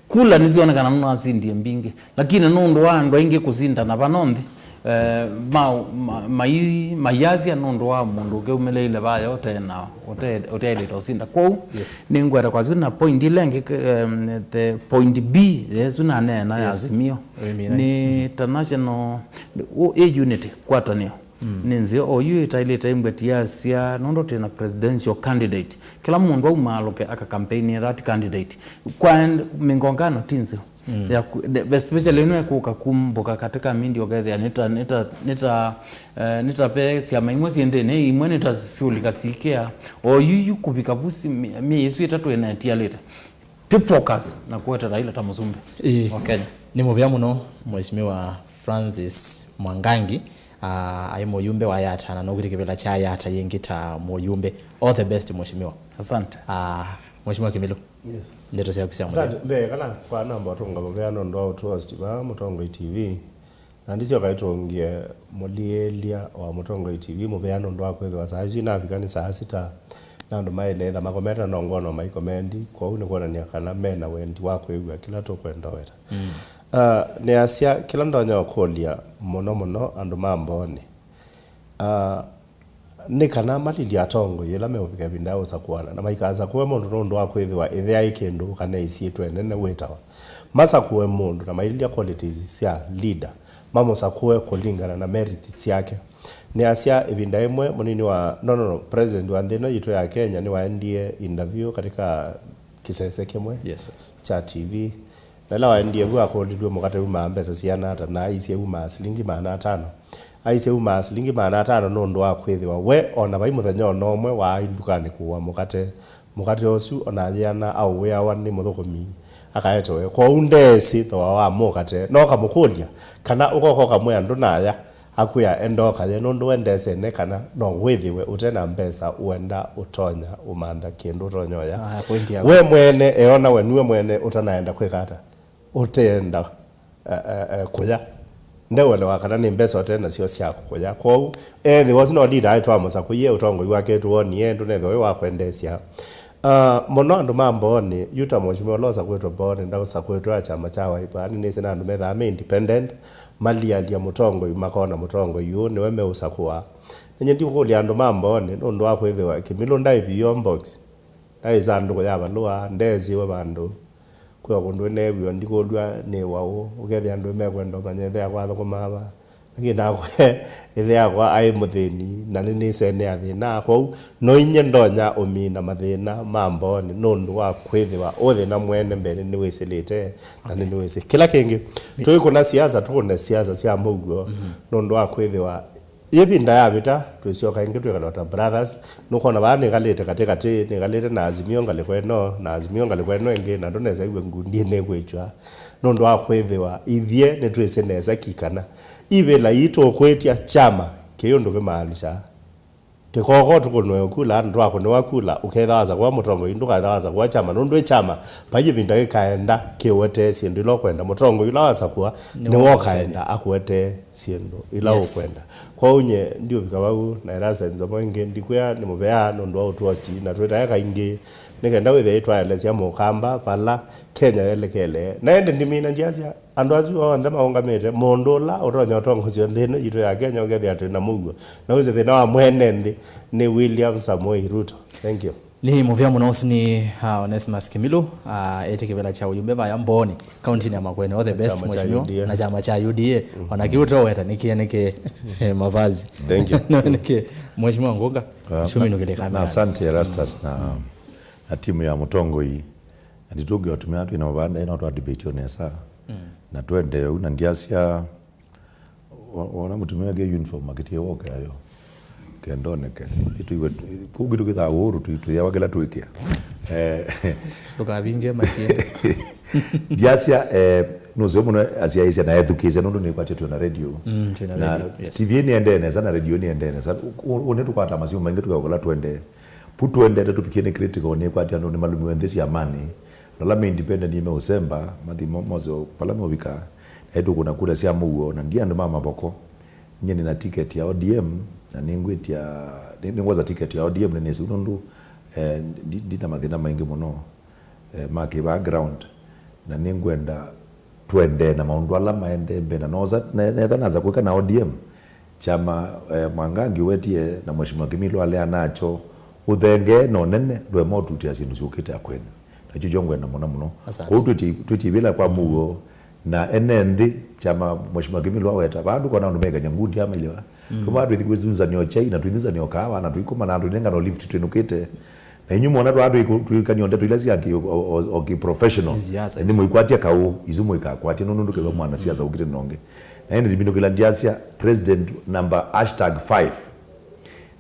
Kula nĩsyonekana nũnasindie mbingĩ, lakini nũndũ wa andũ aingĩ kũsindana vano nthĩ, eh, ma-, ma-, mai-, maiasya nũndũ wa mũndũ ũngĩ umĩlĩile vaya ũte na, ũte-, ũteĩlĩte ũsinda. Kwoou, Yes. nĩngwenda kwasya na point ila ĩngĩ, em, the point B, yesu naneena ya Yes. Azimio. Ĩmina. Nĩ ta national, ũ-, ĩ unity, kwatanĩo. Mm. Nĩ nzeo oyu ĩtaĩlĩte imbwe tiasya, nũndũ twĩ na presidential candidate. Kĩla mũndũ aumaalũke aka campaign that candidate. Kwa en-, mĩngongano ti nzeo. Mm. Ya ku-, the, especially ĩno ĩkũka kumbũka katika media ũkethĩa nĩta, nĩta, nĩta, eh, nĩta ve syama imwe syĩ nthĩnĩ, imwe nĩta siũlika sikĩa. Oyu yu kũvika vu si-, mi-, myei ĩsu ĩtatũ ĩnetialĩte. Ti focus na kũete Raila ta mũsumbĩ Ĩĩ. wa Kenya. Nĩ mũvea mũno, Mheshimiwa Francis Mwangangi, Ah, aĩ mũyumbe wa Yata, na nũkwĩtĩkĩvĩla kya Yata yĩngĩ ta mũyumbe. All the best, Mheshimiwa. Asante. Ah, Mheshimiwa Kimilu. Yes. Ndeto syaku sya mũthya. Asante. Mbee, kana kwa namba ũtũnga mũvea nũndũ wa ũtũhost vaa Mũtongoi T V. Na ndisyoka ĩtũngie mũliĩlya wa Mũtongoi T V mũvea nũndũ wa kwĩthĩwa saa isu inavika nĩ saa sita, na andũ maĩle etha makometa no ngwono maikomendi, kwoou nĩ kwonany'a kana mena wendi wa kwĩw'a kĩla tũkwenda weta. Mm. Ah, nĩasya kĩla ndonya ũkũlya mũno mũno andũ ma Mbooni. Ah, nĩ kana malilye atongoi ĩla meũvika ĩvinda ya ũsakũana, na maikasakũe mũndũ nũndũ wa kwĩthĩwa ĩthe aĩ kĩndũ kana ĩsyĩtwa ĩnene wĩtawa. Masakũe mũndũ na maililya qualities sya leader, mamũsakũe kũlingana na merits syake. Nĩasya ĩvinda ĩmwe mũnini wa, no, no, no, president wa nthĩ ĩno yitũ ya Kenya nĩwaendie interview katika kĩsese kĩmwe Yes, yes. kya T V. Na ĩla waendie vu akũlilw'e mũkate umaa mbesa siana ata, na aisye umaa silingi maana atano. Aisye umaa silingi maana atano nũndũ wa kwĩthĩwa we ona vai mũthenya ona ũmwe waai ndukanĩ kũũa mũkate. Mũkate ũsu ona ayĩana aũĩawa nĩ mũthũkũmi akaetewe. Kwoou ndeesĩ thooa wa mũkate. No kamũkũlya kana ũkoka ũkamwĩa ndũnaya, akwĩa enda ũkaye nũndũ we ndesene kana no wĩthĩwe ũte na mbesa ũenda ũtonya ũmantha kĩndũ ũtonya ũya. Ah, point ya we mwene eona we niwe mwene ũtanaenda kwĩka ata, ũteenda eh, eh, eh, kũya. Ndewelewa kana nĩ mbesa ũte nasyo sya kũya. Kwoou ethĩwa ũsu no leader aĩ twamũsakũie ũtongoi wake tũwonie ndũnethĩwa wĩ wa kwendeesya. Ah, mũno andũ ma Mbooni, yu ta mheshimiwa ũla ũsakũĩtwe Mbooni, ndaũsakũĩtwe a kyama kya Wiper. Nĩnĩsĩ na andũ methaa me independent, malialya mũtongoi, makona mũtongoi ũũ nĩwe meũsakũa. Nĩnyie ndikũlya andũ ma Mbooni nũndũ wa kwĩthĩwa Kimilu ndaĩ P O box, ndaĩ ĩsandũkũ ya valũa, ndeesiwe vandũ. Kwĩ o kũndũ neew'ĩwa ndikũlw'a nĩ waũ, ũkethĩa andũ mekwenda ũmanye ĩthe yakwa athũkũmaa va. Lakini nakwa ĩthe yakwa aĩ mũthĩni, na nĩnĩsene athĩna. Kwoou no inyie ndonya ũmina mathĩna ma Mbooni nũndũ wa kwĩthĩwa ũthĩna mwene mbee nĩwĩsĩlĩte na nĩnĩwĩsĩ. Kĩla kĩngĩ, tũikũna siasa, tũkũne siasa sya mũuo nũndũ wa kwĩthĩwa ĩvinda yavĩta, twĩsyoka ĩngĩ twĩkala ta brothers. Nũkwona vaa nĩkalĩte katĩ katĩ, nĩkalĩte na Azimio ngalĩko ĩno, na Azimio ngalĩko ĩno ĩngĩ, na ndũnesa iw'e ngundi nĩkwĩtw'a. Nũndũ wa kwĩthĩwa ithyĩ nĩtwĩsĩ nesa ki kana ivĩla ii tũkwĩtya kyama kĩĩ ũndũ kĩmaanisha. Tĩkoko tũkũnwe kula, andũ twakũnĩwa kula, ũketha wasakũa mũtongoi, ndũketha wasakũa kyama, nũndũ ĩ kyama, vai ĩvinda kĩkaenda kĩũetee syĩndũ ila ũkwenda. Mũtongoi ũla wasakũa, nĩwe ũkaenda akũetee syĩndũ ila Yes. ũkwenda. Kwoou nye ndiũvika vau, na Erastus Nzomo ĩngĩ ndikwĩa nĩ mũvea nũndũ wa ũtũhost, na twĩtae kaingĩ, nĩ kenda wĩthĩe twaelesya Mũkamba vala Kenya yelekele. Na ĩndĩ ndimina ndyasya, andũ asu onthe maũngamĩte, mũndũ ũla ũtonya ũtongosya nthĩ ĩno yitũ ya Kenya ũkethĩa twĩ na mũuo. Na wĩsĩ thĩna wa mwene nthĩ nĩ William Samoei Ruto. Thank you. Nĩ mũvea mũno. Ũsu nĩ, ah, Onesmus Kimilu, ah, etĩ kĩvĩla kya ũyumbe vaya Mbooni, kauntinĩ ya Makueni. All the best, Chama cha mheshimiwa, U D A. Na kyama kya U D A. Ona kĩu toweta nĩkĩeneke, eh, mavazi. Thank you. Nĩkĩ, mheshimiwa Ngunga, Ah, shumi na, nukile na kamera. Asante Erastus na, na timu ya mũtongoi. Na nditũngĩa ũtumĩa twĩ na mavanda ĩno twa debate o nesa. Mm. Na twende ũu na ndiasya Wa-, wona mũtumĩa kĩ uniform akĩtie woke ayo. Kendoneke. Itũiwe, kũu kĩtũ kĩthaa ũũrũ tũi-, tũyawa kĩla twĩkĩa. Eh, Ndũkavinge makĩe. Ndiasya, eh, nũseo mũno asyaĩsya na ethukĩĩsya nũndũ nĩkwatĩtwe na radio. Mm, twĩ na Na radio, yes. T V nĩendee nesa na radio nĩendee nesa. Ũ-, ũ-, ũnĩ tũkwata masimu maingĩ tũkakola twende. Pu twendete tũpikie nĩ critical nĩkwatya andũ nĩmalumiwe nthĩ syamanĩ. Vala me independent nĩmeũsemba, mathi mo-, mose o vala meũvika, na ĩtũkũna kura sya mũuo, na ndi andũ ma mavoko. Nyie nĩ na ticket ya O D M, na nĩngwĩtya, nĩ-, nĩngwosa ticket ya O D M, nĩnĩsĩ nũndũ, eh, ndi, ndi na mathĩna maingĩ mũno, eh, ma kĩ background, na nĩngwenda tũendee na maũndũ ala maendee mbee, na nosa, ne-, netha nasa kwĩka na O D M, kyama, eh, Mwangangi wetie na Mheshimiwa Kimilu alea nakyo, ũthengee na ũnene, ndũema ũtutĩa syĩndũ syũkĩte akwenyu. Nakyo kyo ngwenda mũno mũno. Asante. Kwoou twĩtie, twĩtie ivĩla kwa mũuo, na ene nthĩ, kyama Mheshimiwa Kimilu aweta, vandũ kona andũ mekany'a ngundi amailĩva. Mm. Tũmaa twĩthi kwĩsunzania o kyai, na twĩnzania o kaawa, na tũikũma na andũ inengana o lift twĩnũkĩte. Na inyu mwona twaa twĩkany'a o ndeto ila sya ki, o, o, o ki professional. Nĩ siasa isu. Nĩ mũikwatya kaũ, isu mũikakwatya, nũndũ ndũkethwa mwana siasa ũkite nonge. Na ĩndĩ ndiminũkĩla ndiasya, president number hashtag five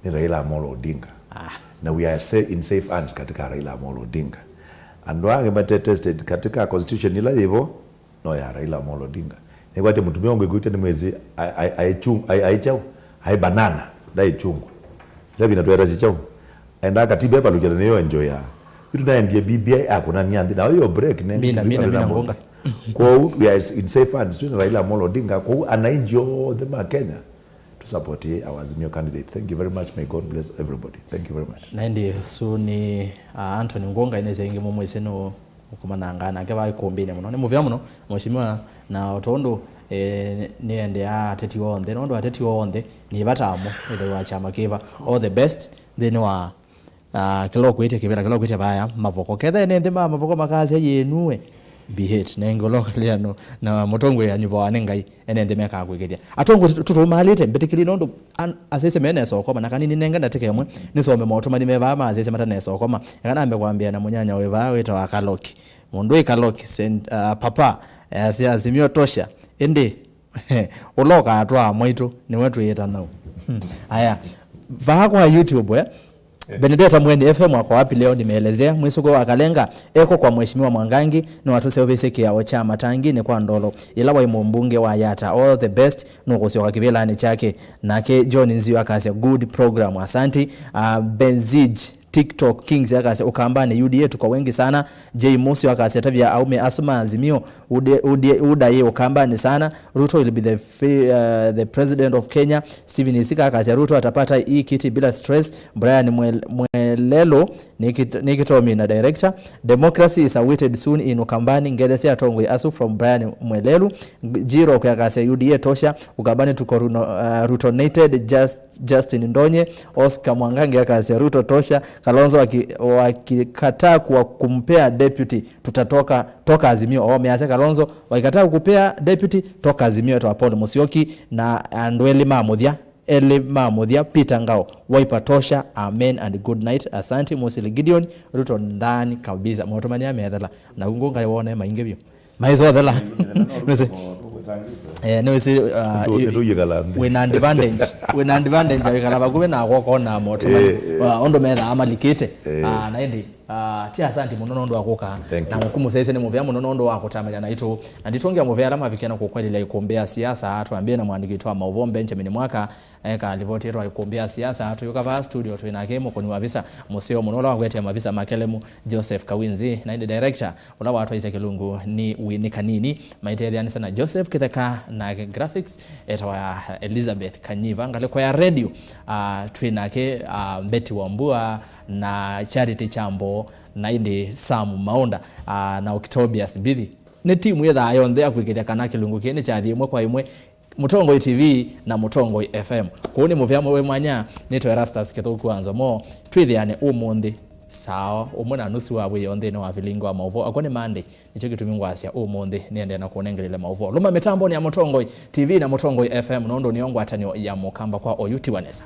nĩ Raila Amolo Odinga. Ah. Na we are sa-, in safe hands katika Raila Amolo Odinga. Andũ angĩ mate tested katika constitution ila yĩvo, no ya Raila Amolo Odinga. Nĩkwatĩ mũtumĩa ũngĩ kwĩtwe nĩ mwĩsĩ, aĩ kyaũ, aĩ banana, ndaĩ kyungu. Ĩla vina tweta si kyaũ. Aendaa katiba ĩvalũkya na nĩyo enjoya. Yu tũnaendie B B I akũnania nthĩ. Now your break, ne? Mina, mina, mina ngonga. Kwoou, we are in safe hands. Twĩna Raila Amolo Odinga. Kwoou, anainji othe ma Kenya, to support our Azimio candidate. Thank you very much. May God bless everybody. Thank you very much. Na ĩndĩ, so nĩ, uh, Anthony Ngonga, ĩnĩsya ĩngĩ mũmwĩsĩ nũ ũkũmanangaa nake vaa ikumbĩnĩ mũno. Nĩ mũvea mũno, Mheshimiwa, na o tondũ, eh, nĩendeaa ateti onthe, nondũ ateti onthe nĩ vata amo, ĩthĩwa kyama kĩva. All the best nthĩnĩ wa, ah, kĩla ũkwĩtya kĩvĩla, kĩla ũkwĩtya vaya Mavoko. Ketha ene nthĩ ma Mavoko makasya yĩnue, be it. Nengĩ ũla ũkalĩano na mũtongoi anyuvawa nĩ Ngai. Ene nthĩ mekaa kwĩkĩthya. Atongoi tũ-, tũtũmaalĩte, mbĩtĩkĩli nũndũ an-, asyaĩsya me nesa ũkoma, na kanini nenge ndatĩka ĩmwe, nĩsome maũtũmani me vaa ma asyaĩsya matanesa ũkoma. Eka nambe kwambĩa na mũnyanya wĩ vaa wĩtawa Kaloki. Mũndũ wĩ Kaloki, Saint, uh, Papa, eh, asya Azimio tosha. Ĩndĩ, ũla ũkatwaa mwaitũ, nĩwe twĩĩta nau. Aya, vaa kwa YouTube, eh? Benedetta Mweni, F M wako wapi leo? Nimeelezea. Mwĩsũko wa Kalenga, eko kwa Mheshimiwa Mwangangi, nĩwatũseũvĩsye kĩao kya Matangini kwa Ndolo, ĩla waĩ mũmbunge wa Yatta. All the best, nũkũsyoka kĩvĩlanĩ kyake. Nake John Nzio akasya, good program, asanti. Uh, Benzij, TikTok Kings akasya, Ukambani U D A tuko wengi sana. J Musio akasya, tavya aume asu ma Azimio, UDA, UDA, UDA ye Ukambani sana. Ruto will be the fa-, uh, the president of Kenya. Steven Isika akasya, Ruto atapata hii kiti bila stress. Brian Mwel-, Mwelelo, Nikit-, Nikitomi na director. Democracy is awaited soon in Ukambani. Ngethe sya atongoi asu from Brian Mwelelu. G-, G-Rock akasya, U D A tosha. Ukambani tuko Runo-, uh, Rutonated. Just, Justin Ndonye. Oscar Mwangangi akasya, Ruto tosha. Kalonzo waki-, wakikataa kuwa kumpea deputy, tutatoka, toka Azimio. Oh, measya Kalonzo, wakikataa kukupea deputy, toka Azimio. Etwa Paul Musyoki na andũ elĩ ma mũthya, elĩ ma mũthya, Peter Ngao, Wiper tosha, amen and good night. Asante, Musili Gideon, Ruto ndani kabisa. Maũtũmani amethela, na ngunga wone maingĩ vyũ. Maisoothela. Nĩwĩsĩ, eh, nĩwĩsĩ, uh, nĩtũyĩkala nthĩ. Wĩna advantage, wĩna advantage ya wĩkala vakuvĩ na kwoko na maũtũmani. Eh, eh. Wa, ũndũ methaa malikĩte. Eh. Ah, na ĩndĩ, ah, ti asanti mũno nũndũ wa kũka. Thank you. Na mũkũmũsyaĩsya nĩ mũvea mũno nũndũ wa kũtamanya naitũ. Na nditũngĩa mũvea ala mavikĩa na kũkwelelya ikumbĩ ya siasa, twambie na mwandĩki witũ wa maũvoo Benjamin Mwaka, eka livoti yetu ya ikumbĩ ya siasa. Tũyũka vaa studio twĩ nake mũkũni wa visa mũseo mũno ũla wagwetea mavisa ma kelemu Joseph Kawinzi, na ĩndĩ director ũla watwaisye kĩlungu nĩ Winnie Kanini. Maitetheanĩsya na Joseph Kĩtheka, na graphics etawa Elizabeth Kanyiva. Ngalĩko ya radio, ah, twĩ nake, ah, Betty Wambua na Charity Chambo, na ĩndĩ Sam Maunda, ah, na Octobius Bithi. Nĩ timu yĩthaa yonthe ya kwĩkĩthya kana kĩlungu kĩĩ nĩkyathiĩ ĩmwe kwa ĩmwe. Mũtongoi T V na Mũtongoi F M. Kũu nĩ mũvea wĩ mwanya, nĩtwa Erastus Kĩthũku wa Nzomo. Twĩthĩane ũmũnthĩ saa ũmwe na nusu wa wĩoo nthĩnĩ wa vilingi wa maũvoo. Akw'o nĩ Monday, nĩkyo kĩtumi ngwasya ũmũnthĩ nĩendee na kũnengelele maũvoo. Lũma mĩtambonĩ ya Mũtongoi T V na Mũtongoi F M, nũndũ nĩyo ngwatanĩo ya Mũkamba kwa oyu tiwa nesa.